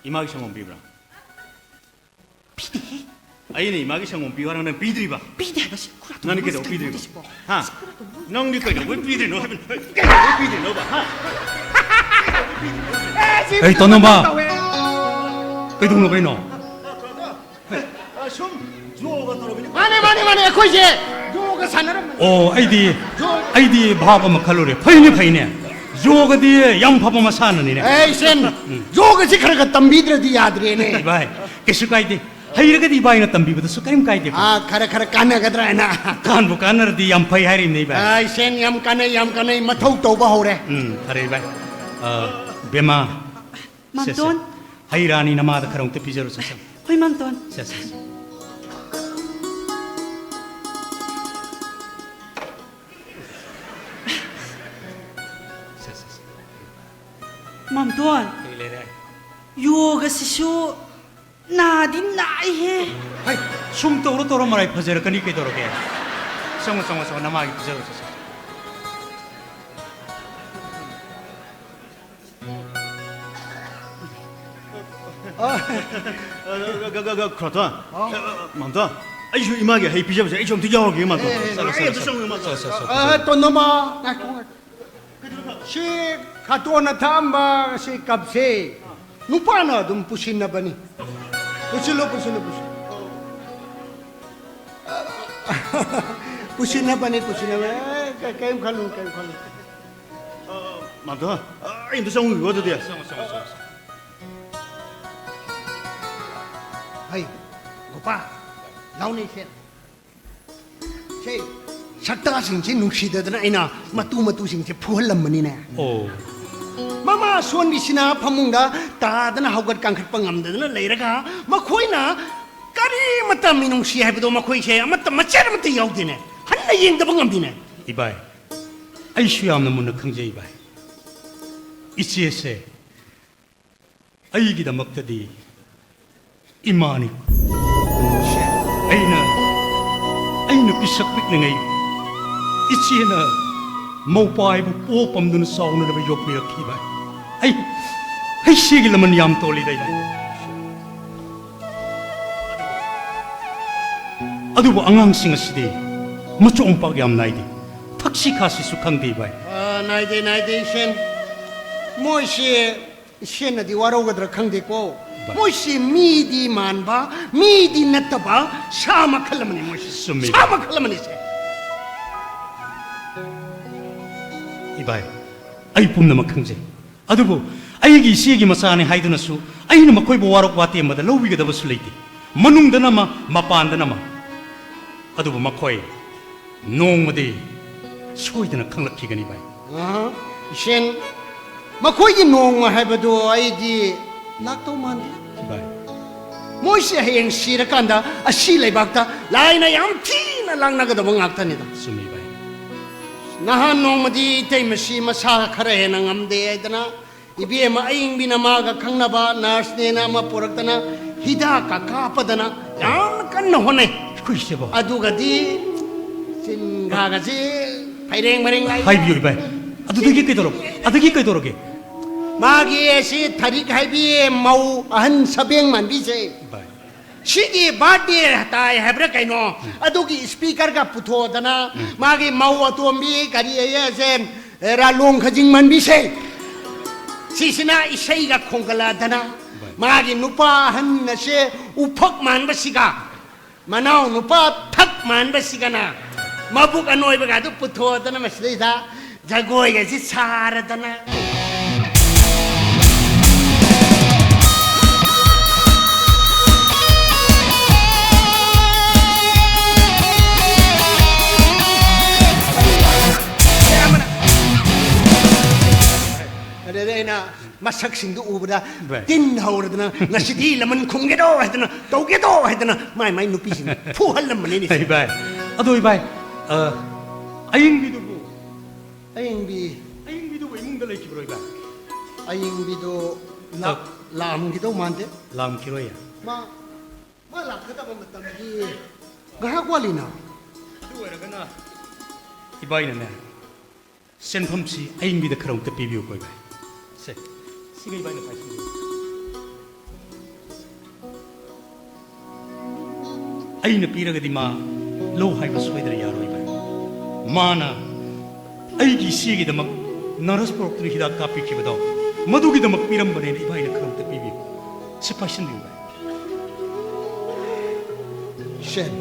ꯏꯃꯥꯒꯤ ꯁꯪꯒꯣꯝ ꯄꯤꯕ꯭ꯔꯥ? ꯄꯤꯗꯦꯍꯦ꯫ ꯑꯩꯅ ꯏꯃꯥꯒꯤ ꯁꯪꯒꯣꯝ ꯄꯤꯌꯨ ꯍꯥꯏꯔꯒ ꯅꯪ ꯄꯤꯗ꯭ꯔꯤꯕ? ꯄꯤꯗꯦ ꯍꯥꯏꯕ ꯁꯤ ꯈꯨꯔꯥ ꯅꯪꯗꯤ ꯇꯣꯝꯕ ꯀꯩꯗꯧꯕ ꯁꯤ ꯄꯤꯗ꯭ꯔꯤꯅꯣ? ꯇꯣꯝꯕꯁꯤꯕꯣ꯫ ꯍꯥ? ꯁꯤ ꯈꯨꯔꯥ ꯇꯣꯝꯕ ꯅꯪꯗꯤ ꯀꯩꯗꯧꯕꯩ ꯄꯤꯗ꯭ꯔꯤꯅꯣ ꯍꯥꯏꯕꯅꯤ? ꯀꯩꯗꯧꯕꯩ ꯄꯤꯗ꯭ꯔꯤꯅꯣꯕ? ꯍꯥ? ꯑꯦ, ꯁꯤ ꯑꯩ ꯇꯣꯟꯗꯣꯝꯕ! ꯇꯧꯋꯦ꯫ ꯀꯩꯗꯧꯅꯣ ꯀꯩꯅꯣ? ꯑ, ꯁꯨꯝ ꯌꯣꯒ ꯇꯧꯔꯝꯃꯤꯅꯤ꯫ ꯃꯥꯅꯦ, ꯃꯥꯅꯦ, ꯃꯥꯅꯦ, ꯑꯩꯈꯣꯏꯁꯦ ꯌꯣꯒ ꯁꯥꯟꯅꯔꯝꯕꯅꯤ꯫ ꯑꯣ, ꯑꯩꯗꯤ ꯌꯣꯒ꯫ ꯑꯩꯗꯤ ꯚꯥꯞ ꯑꯃ ꯈꯜꯂꯨꯔꯦ꯫ ꯐꯩꯅꯦ, ꯐꯩꯅꯦ꯫ ꯌꯣꯒꯗꯤ ꯌꯥꯝ ꯐꯕ ꯃꯁꯥꯟꯅꯅꯤꯅꯦ꯫ ꯑꯦ, ꯏꯆꯟ, ꯌꯣꯒꯁꯤ ꯈꯔ ꯈꯔ ꯇꯝꯕꯤꯗ꯭ꯔꯗꯤ ꯌꯥꯗ꯭ꯔꯦꯅꯦ꯫ ꯏꯕꯥꯏ, ꯀꯩꯁꯨ ꯀꯥꯏꯗꯦ꯫ ꯍꯩꯔꯒꯗꯤ ꯏꯕꯥꯏꯅ ꯇꯝꯕꯤꯕꯗꯁꯨ ꯀꯔꯤꯝ ꯀꯥꯏꯗꯦ꯫ ꯑꯥ, ꯈꯔ ꯈꯔ ꯀꯥꯟꯅꯒꯗ꯭ꯔꯥ ꯍꯥꯏꯅ꯫ ꯀꯥꯟꯕꯨ ꯀꯥꯟꯅꯔꯗꯤ ꯌꯥꯝ ꯐꯩ ꯍꯥꯏꯔꯤꯕꯅꯦ, ꯏꯕꯥꯏ꯫ ꯑꯥ, ꯏꯆꯟ, ꯌꯥꯝ ꯀꯥꯟꯅꯩ, ꯌꯥꯝ ꯀꯥꯟꯅꯩ, ꯃꯊꯧ ꯇꯧꯕ ꯍꯧꯔꯦ꯫ ꯎꯝ, ꯐꯔꯦ, ꯏꯕꯥꯏ꯫ ꯑ, ꯕꯦꯝꯃ, ꯁꯦ, ꯁꯦ꯫ ꯃꯥꯝꯇꯣꯟ꯫ ꯍꯩ ꯔꯥꯅꯤ ꯅꯃꯥꯗ ꯈꯔ ꯑꯃꯨꯛꯇ ꯄꯤꯖꯔꯨ, ꯁꯦ, ꯁꯦ꯫ ꯍꯣꯏ, ꯃꯥꯝꯇꯣꯟ꯫ ꯁꯦ, ꯁꯦ, ꯁꯦ꯫ ꯁꯦ, ꯁꯦ, ꯁꯦ꯫ ꯃꯥꯝꯇꯣꯟ꯫ ꯀꯩ ꯂꯩꯔꯦ? ꯌꯣꯒꯁꯤꯁꯨ ꯅꯥꯗꯤ ꯅꯥꯏꯍꯦ꯫ ꯍꯩ, ꯁꯨꯝ ꯇꯧꯔ ꯇꯧꯔ ꯃꯔꯥꯏ ꯐꯖꯔꯛꯀꯅꯤ, ꯀꯩꯗꯧꯔꯒꯦ? ꯆꯪꯉꯣ, ꯆꯪꯉꯣ, ꯆꯪꯉꯣ, ꯅꯃꯥꯒꯤ ꯄꯤꯖꯔꯨ, ꯁꯦ, ꯁꯦ꯫ ꯈ꯭ꯔꯣꯇꯣ, ꯃꯥꯝꯇꯣ, ꯑꯩꯁꯨ ꯏꯃꯥꯒꯤ ꯍꯩ ꯄꯤꯖꯕꯁꯦ ꯑꯩꯁꯨ ꯑꯝꯇ ꯌꯥꯎꯔꯒꯦ, ꯃꯥꯝꯇꯣ꯫ ꯑꯦ, ꯑꯦ, ꯑꯩ ꯑꯝꯇ ꯆꯪꯉꯨꯒꯦ, ꯃꯥꯝꯇꯣ꯫ ꯑ, ꯇꯣꯟꯗꯣꯃ, ꯉꯥꯏꯈꯣ, ꯉꯥꯏꯈꯣ꯫ ꯁꯤ ꯈꯥꯇꯣꯟꯅ ꯊꯛꯑꯝꯕ ꯁꯤ ꯀꯞꯁꯦ ꯅꯨꯄꯥꯅ ꯑꯗꯨꯝ ꯄꯨꯁꯤꯟꯅꯕꯅꯤ꯫ ꯄꯨꯁꯤꯜꯂꯨ, ꯄꯨꯁꯤꯜꯂꯨ, ꯄꯨꯁꯤꯜꯂꯨ꯫ ꯄꯨꯁꯤꯟꯅꯕꯅꯤ, ꯄꯨꯁꯤꯟꯅꯕꯅꯤ꯫ ꯑꯦ, ꯀ-, ꯀꯩꯝ ꯈꯜꯂꯨ, ꯀꯩꯝ ꯈꯜꯂꯨ꯫ ꯃꯥꯝꯇꯣ, ꯑꯩ ꯑꯝꯇ ꯆꯪꯉꯨꯒꯦꯀꯣ ꯑꯗꯨꯗꯤ꯫ ꯍꯩ, ꯒꯣꯄꯥ, ꯂꯥꯎꯅꯦ ꯁꯦ꯫ ꯁꯦ, ꯁꯛꯇꯥꯁꯤꯡꯁꯤ ꯅꯨꯡꯁꯤꯗꯗꯅ ꯑꯩꯅ ꯃꯇꯨ ꯃꯇꯨꯁꯤꯡꯁꯦ ꯐꯨꯍꯜꯂꯝꯕꯅꯤꯅꯦ꯫ ꯑꯣ꯫ ꯃꯃꯥ ꯑꯁꯣꯟꯕꯤꯁꯤꯅ ꯐꯃꯨꯡꯗ ꯇꯥꯗꯅ ꯍꯧꯒꯠ ꯀꯥꯡꯈꯠꯄ ꯉꯝꯗꯗꯅ ꯂꯩꯔꯒ ꯃꯈꯣꯏꯅ ꯀꯔꯤꯃꯇ ꯃꯤꯅꯨꯡꯁꯤ ꯍꯥꯏꯕꯗꯣ ꯃꯈꯣꯏꯁꯦ ꯑꯃꯠꯇ ꯃꯆꯦꯠ ꯑꯃꯠꯇ ꯌꯥꯎꯗꯦꯅꯦ꯫ ꯍꯟꯅ ꯌꯦꯡꯗꯕ ꯉꯝꯗꯦꯅꯦ꯫ ꯏꯕꯥꯏ, ꯑꯩꯁꯨ ꯌꯥꯝꯅ ꯃꯨꯟꯅ ꯈꯪꯖꯩ, ꯏꯕꯥꯏ꯫ ꯏꯆꯦꯁꯦ ꯑꯩꯒꯤꯗꯃꯛꯇꯗꯤ ꯏꯃꯥꯅꯤ꯫ ꯑꯩꯅ, ꯑꯩꯅ ꯄꯤꯁꯛ ꯄꯤꯛꯂꯤꯉꯩ ꯏꯆꯦꯅ ꯃꯧꯄꯥꯏꯕꯨ ꯄꯣ ꯄꯝꯗꯨꯅ ꯆꯥꯎꯅꯅꯕ ꯌꯣꯛꯄꯤꯔꯛꯈꯤꯕ꯫ ꯑꯩ, ꯑꯩ ꯁꯤꯒꯤ ꯂꯃꯟ ꯌꯥꯝ ꯇꯣꯜꯂꯤꯗ, ꯏꯕꯥꯏ꯫ ꯑꯗꯨꯕꯨ ꯑꯉꯥꯡꯁꯤꯡ ꯑꯁꯤꯗꯤ ꯃꯆꯣꯡ ꯄꯥꯛ ꯌꯥꯝ ꯅꯥꯏꯗꯦ꯫ ꯊꯛꯁꯤ ꯈꯥꯁꯤꯁꯨ ꯈꯪꯗꯦ, ꯏꯕꯥꯏ꯫ ꯑ, ꯅꯥꯏꯗꯦ, ꯅꯥꯏꯗꯦ, ꯏꯆꯦꯟ꯫ ꯃꯣꯏꯁꯦ ꯏꯆꯦꯟꯅꯗꯤ ꯋꯥꯔꯧꯒꯗ꯭ꯔꯥ ꯈꯪꯗꯦꯀꯣ꯫ ꯏꯕꯥꯏ꯫ ꯃꯣꯏꯁꯦ ꯃꯤꯗꯤ ꯃꯥꯟꯕ, ꯃꯤꯗꯤ ꯅꯠꯇꯕ ꯁꯥ ꯃꯈꯜ ꯑꯃꯅꯤ ꯃꯣꯏꯁꯦ꯫ ꯆꯨꯝꯃꯤ, ꯁꯥ ꯏꯕꯥꯏ꯫ ꯃꯈꯜ ꯑꯃꯅꯤ ꯁꯦ꯫ ꯏꯕꯥꯏ, ꯑꯩ ꯄꯨꯝꯅꯃꯛ ꯈꯪꯖꯩ꯫ ꯑꯗꯨꯕꯨ ꯑꯩꯒꯤ ꯏꯆꯦꯒꯤ ꯃꯆꯥꯅꯤ ꯍꯥꯏꯗꯨꯅꯁꯨ ꯑꯩꯅ ꯃꯈꯣꯏꯕꯨ ꯋꯥꯔꯧ ꯋꯥꯇꯦꯝꯕꯗ ꯂꯧꯕꯤꯒꯗꯕꯁꯨ ꯂꯩꯇꯦ꯫ ꯃꯅꯨꯡꯗꯅ ꯑꯃ, ꯃꯄꯥꯟꯗꯅ ꯑꯃ꯫ ꯑꯗꯨꯕꯨ ꯃꯈꯣꯏ ꯅꯣꯡꯃꯗꯤ ꯁꯣꯏꯗꯅ ꯈꯪꯂꯛꯈꯤꯒꯅꯤ, ꯚꯥꯏ꯫ ꯑꯍ, ꯏꯁꯦꯟ, ꯃꯈꯣꯏꯒꯤ ꯅꯣꯡꯃ ꯍꯥꯏꯕꯗꯨ ꯑꯩꯗꯤ ꯂꯥꯛꯇꯧ ꯃꯥꯟꯗꯦ꯫ ꯚꯥꯏ꯫ ꯃꯣꯏꯁꯦ ꯍꯌꯦꯡ ꯁꯤꯔꯀꯥꯟꯗ ꯑꯁꯤ ꯂꯩꯕꯥꯛꯇ ꯂꯥꯏꯅ ꯌꯥꯝ ꯊꯤꯅ ꯂꯥꯛꯅꯒꯗꯕ ꯉꯥꯛꯇꯅꯤꯗ꯫ ꯆꯨꯝꯃꯤ, ꯚꯥꯏ꯫ ꯅꯍꯥꯟ ꯅꯣꯡꯃꯗꯤ ꯏꯇꯩꯃꯁꯤ ꯃꯁꯥ ꯈꯔ ꯍꯦꯟꯅ ꯉꯝꯗꯦ ꯍꯥꯏꯗꯅ ꯏꯕꯦꯝꯃ ꯑꯏꯪꯕꯤꯅ ꯃꯥꯒ ꯈꯪꯅꯕ ꯅꯔꯁꯅꯦꯅ ꯑꯃ ꯄꯨꯔꯛꯇꯅ ꯍꯤꯗꯥꯛꯀ ꯀꯥꯞꯄꯗꯅ ꯌꯥꯝꯅ ꯀꯟꯅ ꯍꯣꯠꯅꯩ꯫ ꯑꯩꯈꯣꯏꯁꯤꯕꯣ? ꯑꯗꯨꯒꯗꯤ ꯆꯤꯟꯒꯥꯒꯁꯤ ꯐꯩꯔꯦꯡ ꯃꯔꯦꯡ ꯂꯥꯏ꯫ ꯍꯥꯏꯕꯤꯌꯨ, ꯏꯕꯥꯏ꯫ ꯑꯗꯨꯗꯒꯤ ꯀꯩꯗꯧꯔꯕ? ꯑꯗꯨꯗꯒꯤ ꯀꯩꯗꯧꯔꯒꯦ? ꯃꯥꯒꯤ ꯑꯁꯤ ꯊꯔꯤꯛ ꯍꯥꯏꯕꯤ ꯃꯧ ꯑꯍꯟ ꯁꯕꯦꯡ ꯃꯥꯟꯕꯤꯁꯦ꯫ ꯚꯥꯏ꯫ ꯁꯤꯒꯤ ꯕꯥꯔꯗꯦ ꯇꯥꯏ ꯍꯥꯏꯕ꯭ꯔꯥ ꯀꯩꯅꯣ, ꯑꯗꯨꯒꯤ ꯁ꯭ꯄꯤꯀꯔꯒ ꯄꯨꯊꯣꯛꯑꯗꯅ, ꯃꯥꯒꯤ ꯃꯧ ꯑꯇꯣꯝꯕꯤ ꯀꯔꯤ ꯍꯥꯏꯌꯦ ꯑꯁꯦ, ꯔꯥꯂꯣꯡ ꯈꯖꯤꯡ ꯃꯥꯟꯕꯤꯁꯦ, ꯁꯤꯁꯤꯅ ꯏꯁꯩꯒ ꯈꯣꯡꯒꯠꯂꯛꯑꯗꯅ, ꯃꯥꯒꯤ ꯅꯨꯄꯥ ꯑꯍꯟ ꯑꯁꯦ ꯎꯐꯛ ꯃꯥꯟꯕꯁꯤꯒ, ꯃꯅꯥꯎ ꯅꯨꯄꯥ ꯊꯛ ꯃꯥꯟꯕꯁꯤꯒꯅ ꯃꯕꯨꯛ ꯑꯅꯣꯏꯕꯒ ꯑꯗꯨ ꯄꯨꯊꯣꯛꯑꯗꯅ ꯃꯁꯤꯗꯩꯗ ꯖꯒꯣꯏꯒꯁꯤ ꯁꯥꯔꯗꯅ꯫ ꯑꯗꯨꯗ ꯑꯩꯅ ꯃꯁꯛꯁꯤꯡꯗꯨ ꯎꯕꯗ ꯚꯥꯏ꯫ ꯇꯤꯟ ꯍꯧꯔꯗꯅ, "ꯉꯁꯤꯗꯤ ꯂꯃꯟ ꯈꯨꯝꯒꯦꯗꯣ" ꯍꯥꯏꯗꯅ, "ꯇꯧꯒꯦꯗꯣ" ꯍꯥꯏꯗꯅ ꯃꯥꯏ ꯃꯥꯏ ꯅꯨꯄꯤꯁꯤꯡ ꯐꯨꯍꯜꯂꯝꯕꯅꯤꯅꯦ꯫ ꯑꯩ ꯚꯥꯏ, ꯑꯗꯣ ꯏꯚꯥꯏ, ꯑ, ꯑꯌꯤꯡꯕꯤꯗꯨꯕꯨ, ꯑꯌꯤꯡꯕꯤ꯫ ꯑꯌꯤꯡꯕꯤꯗꯨꯕꯨ ꯏꯃꯨꯡꯗ ꯂꯩꯈꯤꯕ꯭ꯔꯣ ꯏꯚꯥꯏ? ꯑꯌꯤꯡꯕꯤꯗꯣ ꯂꯥꯛ-, ꯑ꯫ ꯂꯥꯛꯑꯝꯈꯤꯗꯧ ꯃꯥꯟꯗꯦ꯫ ꯂꯥꯛꯑꯝꯈꯤꯔꯣꯏꯌꯦ꯫ ꯃꯥ, ꯃꯥ ꯂꯥꯛꯀꯗꯕ ꯃꯇꯝꯗꯤ ꯉꯥꯏꯍꯥꯛ ꯋꯥꯠꯂꯤꯅ꯫ ꯑꯗꯨ ꯑꯣꯏꯔꯒꯅ ꯏꯕꯥꯏꯅꯅꯦ, ꯁꯦꯟꯐꯝꯁꯤ ꯑꯌꯤꯡꯕꯤꯗ ꯈꯔ ꯑꯃꯨꯛꯇ ꯄꯤꯕꯤꯌꯨꯀꯣ ꯏꯕꯥꯏ꯫ ꯁꯦ, ꯁꯤꯒ ꯏꯕꯥꯏꯅ ꯄꯥꯏꯁꯤꯟꯕꯤꯌꯨ꯫ ꯑꯩꯅ ꯄꯤꯔꯒꯗꯤ ꯃꯥ ꯂꯧ ꯍꯥꯏꯕ ꯁꯣꯏꯗꯅ ꯌꯥꯔꯣꯏ ꯏꯕꯥꯏ꯫ ꯃꯥꯅ ꯑꯩꯒꯤ ꯏꯆꯦꯒꯤꯗꯃꯛ ꯅꯔꯁ ꯄꯨꯔꯛꯇꯨꯅ ꯍꯤꯗꯥꯛ ꯀꯥꯞꯄꯤꯈꯤꯕꯗꯣ, ꯃꯗꯨꯒꯤꯗꯃꯛ ꯄꯤꯔꯝꯕꯅꯦꯅ ꯏꯕꯥꯏꯅ ꯈꯔ ꯑꯃꯨꯛꯇ ꯄꯤꯕꯤꯌꯨ꯫ ꯁꯤ ꯄꯥꯏꯁꯤꯟꯕꯤꯌꯨ ꯏꯕꯥꯏ꯫ ꯁꯦꯟ,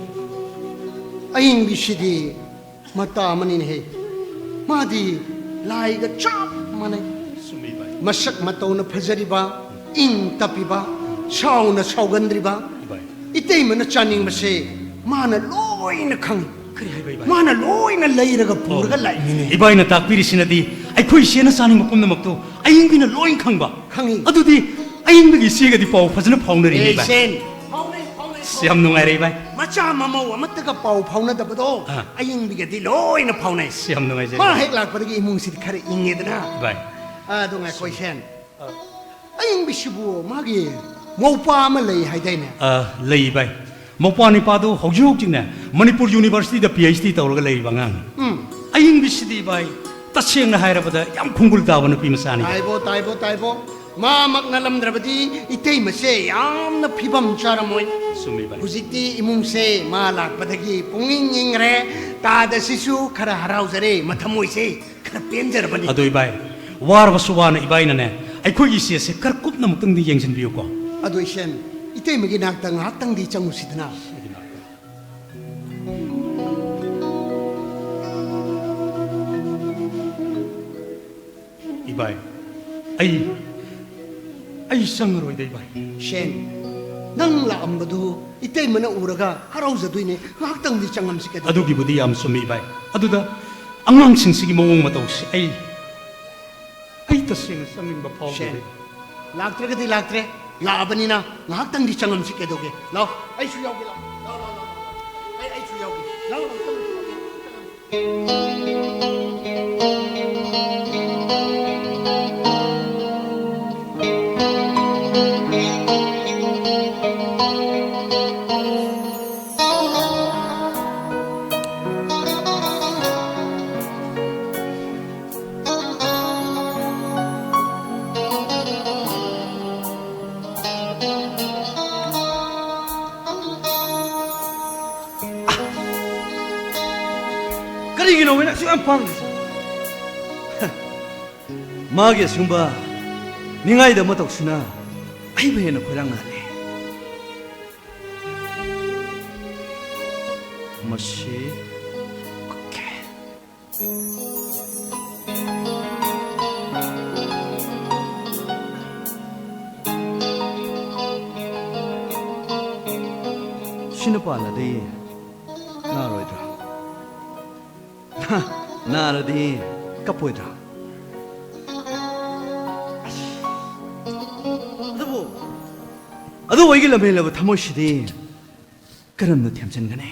ꯑꯌꯤꯡꯕꯤꯁꯤꯗꯤ ꯃꯇꯥ ꯑꯃꯅꯤꯅꯦꯍꯦ꯫ ꯃꯥꯗꯤ ꯂꯥꯏꯒ ꯆꯞ ꯃꯥꯟꯅꯩ꯫ ꯆꯨꯝꯃꯤ ꯏꯕꯥꯏ꯫ ꯃꯁꯛ ꯃꯇꯧꯅ ꯐꯖꯔꯤꯕ, ꯏꯪ ꯇꯞꯄꯤꯕ, ꯁꯥꯎꯅ ꯁꯥꯎꯒꯟꯗ꯭ꯔꯤꯕ, ꯏꯕꯥꯏ꯫ ꯏꯇꯩꯃꯅ ꯆꯥꯅꯤꯡꯕꯁꯦ ꯃꯥꯅ ꯂꯣꯏꯅ ꯈꯪꯉꯤ꯫ ꯀꯔꯤ ꯍꯥꯏꯕ ꯏꯕꯥꯏ? ꯃꯥꯅ ꯂꯣꯏꯅ ꯂꯩꯔꯒ ꯄꯨꯔꯒ ꯑꯣ꯫ ꯂꯥꯛꯏꯅꯤꯅꯦ꯫ ꯏꯕꯥꯏꯅ ꯇꯥꯛꯄꯤꯔꯤꯁꯤꯅꯗꯤ ꯑꯩꯈꯣꯏ ꯏꯆꯦꯅ ꯆꯥꯅꯤꯡꯕ ꯄꯨꯝꯅꯃꯛꯇꯣ ꯑꯌꯤꯡꯕꯤꯅ ꯂꯣꯏ ꯈꯪꯕ꯫ ꯈꯪꯉꯤ꯫ ꯑꯗꯨꯗꯤ ꯑꯌꯤꯡꯕꯤꯒꯤ ꯏꯆꯦꯒꯗꯤ ꯄꯥꯎ ꯐꯖꯅ ꯐꯥꯎꯅꯔꯤꯅꯦ ꯑꯦ, ꯏꯕꯥꯏ꯫ ꯁꯦꯟ, ꯐꯥꯎꯅꯩ, ꯐꯥꯎꯅꯩ, ꯑꯁ, ꯌꯥꯝ ꯅꯨꯡꯉꯥꯏꯔꯦ ꯏꯕꯥꯏ꯫ ꯃꯆꯥ ꯃꯃꯧ ꯑꯃꯠꯇꯒ ꯄꯥꯎ ꯐꯥꯎꯅꯗꯕꯗꯣ ꯑꯥ꯫ ꯑꯌꯤꯡꯕꯤꯒꯗꯤ ꯂꯣꯏꯅ ꯐꯥꯎꯅꯩ꯫ ꯑꯁ, ꯌꯥꯝ ꯅꯨꯡꯉꯥꯏꯖꯔꯦ ꯃꯥ ꯏꯕꯥꯏ꯫ ꯍꯦꯛ ꯂꯥꯛꯄꯗꯒꯤ ꯏꯃꯨꯡꯁꯤꯗꯤ ꯈꯔ ꯏꯪꯉꯦꯗꯅ꯫ ꯏꯕꯥꯏ꯫ ꯑꯥ, ꯑꯗꯨ ꯉꯥꯏꯈꯣ, ꯁꯦꯟ꯫ ꯑꯥ꯫ ꯑꯌꯤꯡꯕꯤꯁꯤꯕꯨ ꯃꯥꯒꯤ ꯃꯧꯄꯥ ꯑꯃ ꯂꯩ ꯍꯥꯏꯗꯥꯏꯅꯦ? ꯑꯥ, ꯂꯩ ꯏꯕꯥꯏ꯫ ꯃꯧꯄ꯭ꯋꯥ ꯅꯤꯄꯥꯗꯣ ꯍꯧꯖꯤꯛ ꯍꯧꯖꯤꯛꯅꯦ ꯃꯅꯤꯄꯨꯔ ꯌꯨꯅꯤꯚꯔꯁꯤꯇꯤꯗ ꯄꯤ ꯑꯩꯆ ꯗꯤ ꯇꯧꯔꯒ ꯂꯩꯔꯤꯕ ꯑꯉꯥꯡꯅꯤ꯫ ꯎꯝ꯫ ꯑꯌꯤꯡꯕꯤꯁꯤꯗꯤ ꯏꯕꯥꯏ, ꯇꯁꯦꯡꯅ ꯍꯥꯏꯔꯕꯗ ꯌꯥꯝ ꯈꯣꯡꯒꯨꯜ ꯇꯥꯕ ꯅꯨꯄꯤ ꯃꯆꯥꯅꯤ꯫ ꯇꯥꯏꯕꯣ, ꯇꯥꯏꯕꯣ, ꯇꯥꯏꯕꯣ꯫ ꯃꯥꯃꯛ ꯅꯠꯂꯝꯗ꯭ꯔꯕꯗꯤ ꯏꯇꯩꯃꯁꯦ ꯌꯥꯝꯅ ꯐꯤꯕꯝ ꯆꯥꯔꯝꯃꯣꯏ꯫ ꯆꯨꯝꯃꯤ ꯚꯥꯏ꯫ ꯍꯧꯖꯤꯛꯇꯤ ꯏꯃꯨꯡꯁꯦ ꯃꯥ ꯂꯥꯛꯄꯗꯒꯤ ꯄꯨꯡꯏꯪ ꯏꯪꯈ꯭ꯔꯦ꯫ ꯇꯥꯗ ꯁꯤꯁꯨ ꯈꯔ ꯍꯔꯥꯎꯖꯔꯦ, ꯃꯊꯃꯣꯏꯁꯦ ꯈꯔ ꯄꯦꯟꯖꯔꯕꯅꯤ꯫ ꯑꯗꯣ ꯏꯕꯥꯏ, ꯋꯥꯔꯕꯁꯨ ꯋꯥꯅ ꯏꯕꯥꯏꯅꯅꯦ ꯑꯩꯈꯣꯏꯒꯤ ꯏꯆꯦꯁꯦ ꯈꯔ ꯀꯨꯞꯅ ꯑꯃꯨꯛꯇꯪꯗꯤ ꯌꯦꯡꯁꯤꯟꯕꯤꯌꯨꯀꯣ꯫ ꯑꯗꯣ ꯏꯁꯦꯟ, ꯏꯇꯩꯃꯒꯤ ꯅꯥꯛꯇ ꯉꯥꯏꯍꯥꯛꯇꯪꯗꯤ ꯆꯪꯉꯨꯁꯤꯗꯅ꯫ ꯏꯕꯥꯏ, ꯑꯩ, ꯑꯩ ꯆꯪꯉꯔꯣꯏꯗ ꯏꯕꯥꯏ꯫ ꯁꯦꯟ, ꯅꯪ ꯂꯥꯛꯑꯝꯕꯗꯨ ꯏꯇꯩꯃꯅ ꯎꯔꯒ ꯍꯔꯥꯎꯖꯗꯣꯏꯅꯦ꯫ ꯉꯥꯏꯍꯥꯛꯇꯪꯗꯤ ꯆꯪꯉꯝꯁꯤ ꯀꯩꯗꯧꯔꯒꯦ? ꯑꯗꯨꯒꯤꯕꯨꯗꯤ ꯌꯥꯝ ꯆꯨꯝꯃꯤ ꯏꯕꯥꯏ꯫ ꯑꯗꯨꯗ ꯑꯉꯥꯡꯁꯤꯡꯁꯤꯒꯤ ꯃꯑꯣꯡ ꯃꯇꯧꯁꯤ ꯑꯩ, ꯑꯩ ꯇꯁꯦꯡꯅ ꯆꯪꯅꯤꯡꯕ ꯐꯥꯎꯗꯦ꯫ ꯁꯦꯟ, ꯂꯥꯛꯇ꯭ꯔꯒꯗꯤ ꯂꯥꯛꯇ꯭ꯔꯦ, ꯂꯥꯛꯑꯕꯅꯤꯅ ꯉꯥꯏꯍꯥꯛꯇꯪꯗꯤ ꯆꯪꯉꯝꯁꯤ ꯀꯩꯗꯧꯒꯦ? ꯂꯥꯛꯑꯣ, ꯑꯩꯁꯨ ꯌꯥꯎꯒꯦ, ꯂꯥꯛꯑꯣ, ꯂꯥꯛꯑꯣ, ꯂꯥꯛꯑꯣ, ꯂꯥꯛꯑꯣ, ꯂꯥꯛꯑꯣ꯫ ꯑꯩ, ꯑꯩꯁꯨ ꯌꯥꯎꯒꯦ, ꯂꯥꯛꯑꯣ, ꯂꯥꯛꯑꯣ, ꯆꯪꯉꯝꯁꯤ꯫ ꯀꯔꯤꯒꯤꯅꯣ ꯃꯣꯏꯅ ꯑꯁꯨꯛ ꯌꯥꯝ ꯄꯥꯡꯂꯤꯁꯦ? ꯃꯥꯒꯤ ꯑꯁꯤꯒꯨꯝꯕ ꯅꯤꯡꯉꯥꯏꯗ ꯃꯇꯧꯁꯤꯅ ꯑꯩꯕꯨ ꯍꯦꯟꯅ ꯈꯣꯏꯔꯥꯡ ꯅꯥꯍꯜꯂꯦ꯫ ꯃꯁꯤ, ꯑꯣꯀꯦ꯫ ꯁꯤꯅ ꯄꯥꯜꯂꯗꯤ ꯅꯥꯔꯣꯏꯗ꯭ꯔꯣ? ꯍ, ꯅꯥꯔꯗꯤ ꯀꯞꯄꯣꯏꯗ꯭ꯔꯣ? ꯑꯁ, ꯑꯗꯨꯕꯨ, ꯑꯗꯨꯕꯨ ꯑꯩꯒꯤ ꯂꯝꯍꯦꯜꯂꯕ ꯊꯃꯣꯏꯁꯤꯗꯤ ꯀꯔꯝꯅ ꯊꯦꯝꯖꯤꯟꯒꯅꯤ?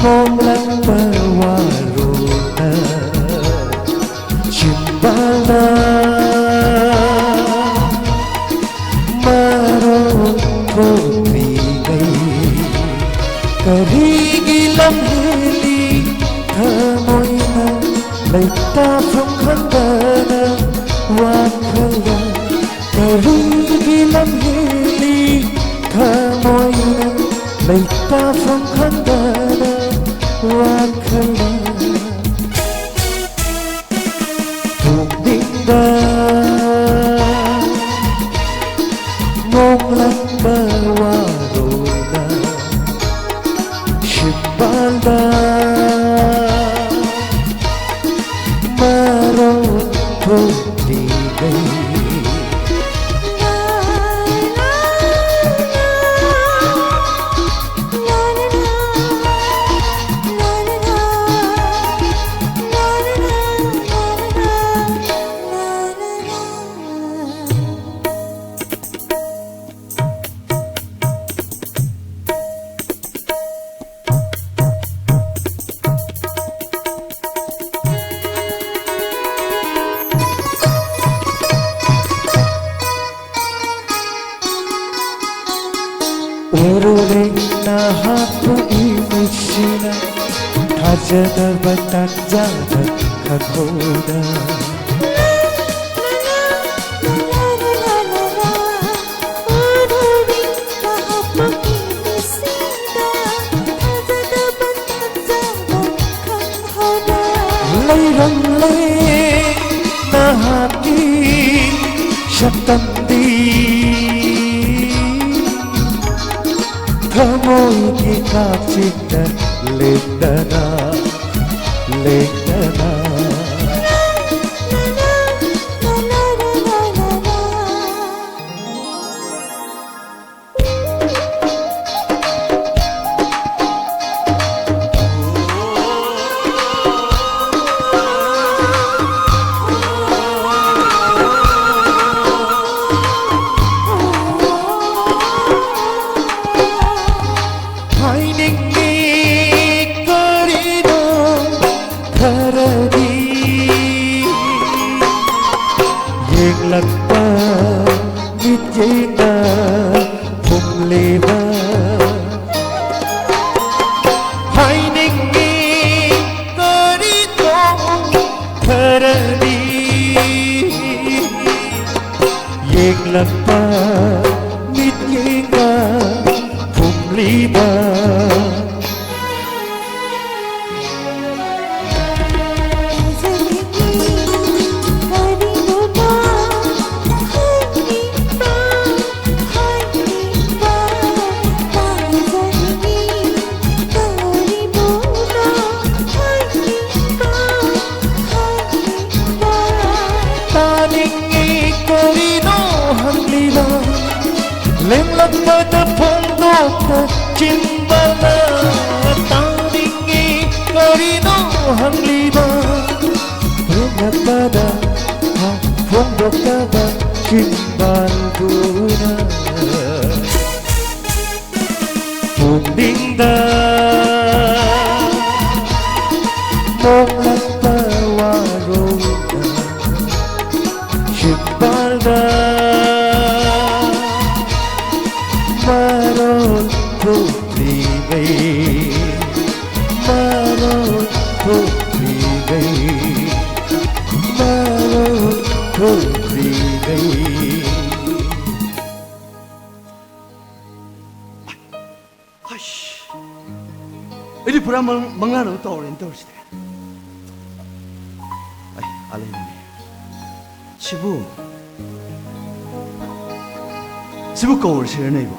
ꯃꯣꯡꯂꯛꯄ ꯋꯥꯔꯣꯜꯅ ꯆꯤꯝꯕꯥꯜꯗ ꯃꯔꯣꯟ ꯊꯣꯛꯂꯤꯉꯩ, ꯀꯔꯤꯒꯤ ꯂꯝꯍꯦꯜꯂꯤ ꯊꯃꯣꯏꯅ ꯂꯩꯇꯥꯐꯝ ꯈꯪꯗꯅ ꯋꯥꯈꯜꯗ? ꯀꯔꯤꯒꯤ ꯂꯝꯍꯦꯜꯂꯤ ꯊꯃꯣꯏꯅ ꯂꯩꯇꯥꯐꯝ ꯈꯪꯗꯅ ꯋꯥꯈꯜꯅ ꯄꯨꯛꯅꯤꯡꯗ ꯃꯣꯡꯂꯛꯄ ꯋꯥꯔꯣꯜꯅ ꯆꯤꯝꯕꯥꯜꯗ ꯃꯔꯣꯟ ꯊꯣꯛꯂꯤꯉꯩ꯫ ꯎꯔꯨꯔꯦ ꯅꯍꯥꯛꯄꯨ ꯏꯃꯤꯠꯁꯤꯅ ꯊꯥꯖꯗꯕ ꯇꯥꯟꯖꯥꯗ ꯈꯪꯍꯧꯗ꯫ ꯂꯩꯔꯝꯂꯦ ꯅꯍꯥꯛꯀꯤ ꯁꯛꯇꯝꯗꯤ ꯊꯃꯣꯏꯒꯤ ꯀꯥꯆꯤꯟꯗ ꯂꯦꯡꯗꯅ, ꯂꯦꯡꯗꯅ꯫ ꯀꯔꯤꯅꯣ ꯈꯔꯗꯤ ꯌꯦꯡꯂꯛꯄ ꯃꯤꯠꯌꯦꯡꯗ ꯐꯨꯝꯂꯤꯕ ꯍꯥꯏꯅꯤꯡꯉꯤ ꯀꯔꯤꯅꯣ ꯈꯔꯗꯤ ꯌꯦꯡꯂꯛꯄ ꯃꯤꯠꯌꯦꯡꯗ ꯐꯨꯝꯂꯤꯕ ꯇꯥꯅꯤꯡꯉꯤ ꯀꯔꯤꯅꯣ ꯍꯪꯂꯤꯕ ꯂꯦꯡꯂꯛꯄꯗ ꯐꯣꯡꯗꯣꯛꯄ ꯆꯤꯟꯕꯅ ꯇꯥꯅꯤꯡꯉꯤ ꯀꯔꯤꯅꯣ ꯍꯪꯂꯤꯕ ꯂꯦꯡꯂꯛꯄꯗ ꯐꯣꯡꯗꯣꯛꯇꯕ ꯆꯤꯟꯕꯥꯜꯗꯨꯅ ꯄꯨꯛꯅꯤꯡꯗ ꯃꯣꯛꯂꯛꯄ ꯋꯥꯔꯣꯜꯗ ꯁꯤꯝꯄꯜꯗ ꯃꯔꯣꯜ ꯊꯣꯛꯂꯤꯉꯩ ꯃꯔꯣꯜ ꯊꯣꯛꯂꯤꯉꯩ ꯃꯔꯣꯜ ꯊꯣꯛꯂꯤꯉꯩ ꯑꯩꯗꯤ ꯄꯨꯔꯥ ꯃꯪ-, ꯃꯪꯂꯥꯟ ꯑꯃ ꯇꯧꯔꯦꯅ ꯇꯧꯔꯤꯁꯤꯗꯤ꯫ ꯑꯩ, ꯑꯥ ꯂꯩꯔꯝꯃꯦ꯫ ꯁꯤꯕꯨ, ꯁꯤꯕꯨ ꯀꯧꯔꯁꯤꯔꯅꯦ ꯑꯩꯕꯣ?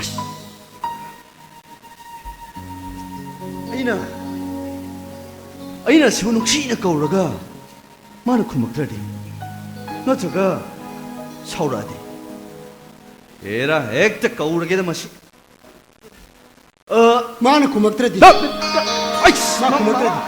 ꯑꯁ! ꯑꯩꯅ, ꯑꯩꯅ ꯁꯤꯕꯨ ꯅꯨꯡꯁꯤꯅ ꯀꯧꯔꯒ ꯃꯥꯅ ꯈꯨꯝꯃꯛꯇ꯭ꯔꯗꯤ? ꯅꯠꯇ꯭ꯔꯒ ꯁꯥꯎꯔꯛꯑꯗꯤ? ꯑꯦꯔꯥ, ꯍꯦꯛꯇ ꯀꯧꯔꯒꯦꯗ ꯃꯁꯤ꯫ ꯑ, ꯃꯥꯅ ꯈꯨꯝꯃꯛꯇ꯭ꯔꯗꯤ? ꯇ-, ꯇ-, ꯑꯩꯁ, ꯃꯥ ꯈꯨꯝꯃꯛꯇ꯭ꯔꯗꯤ?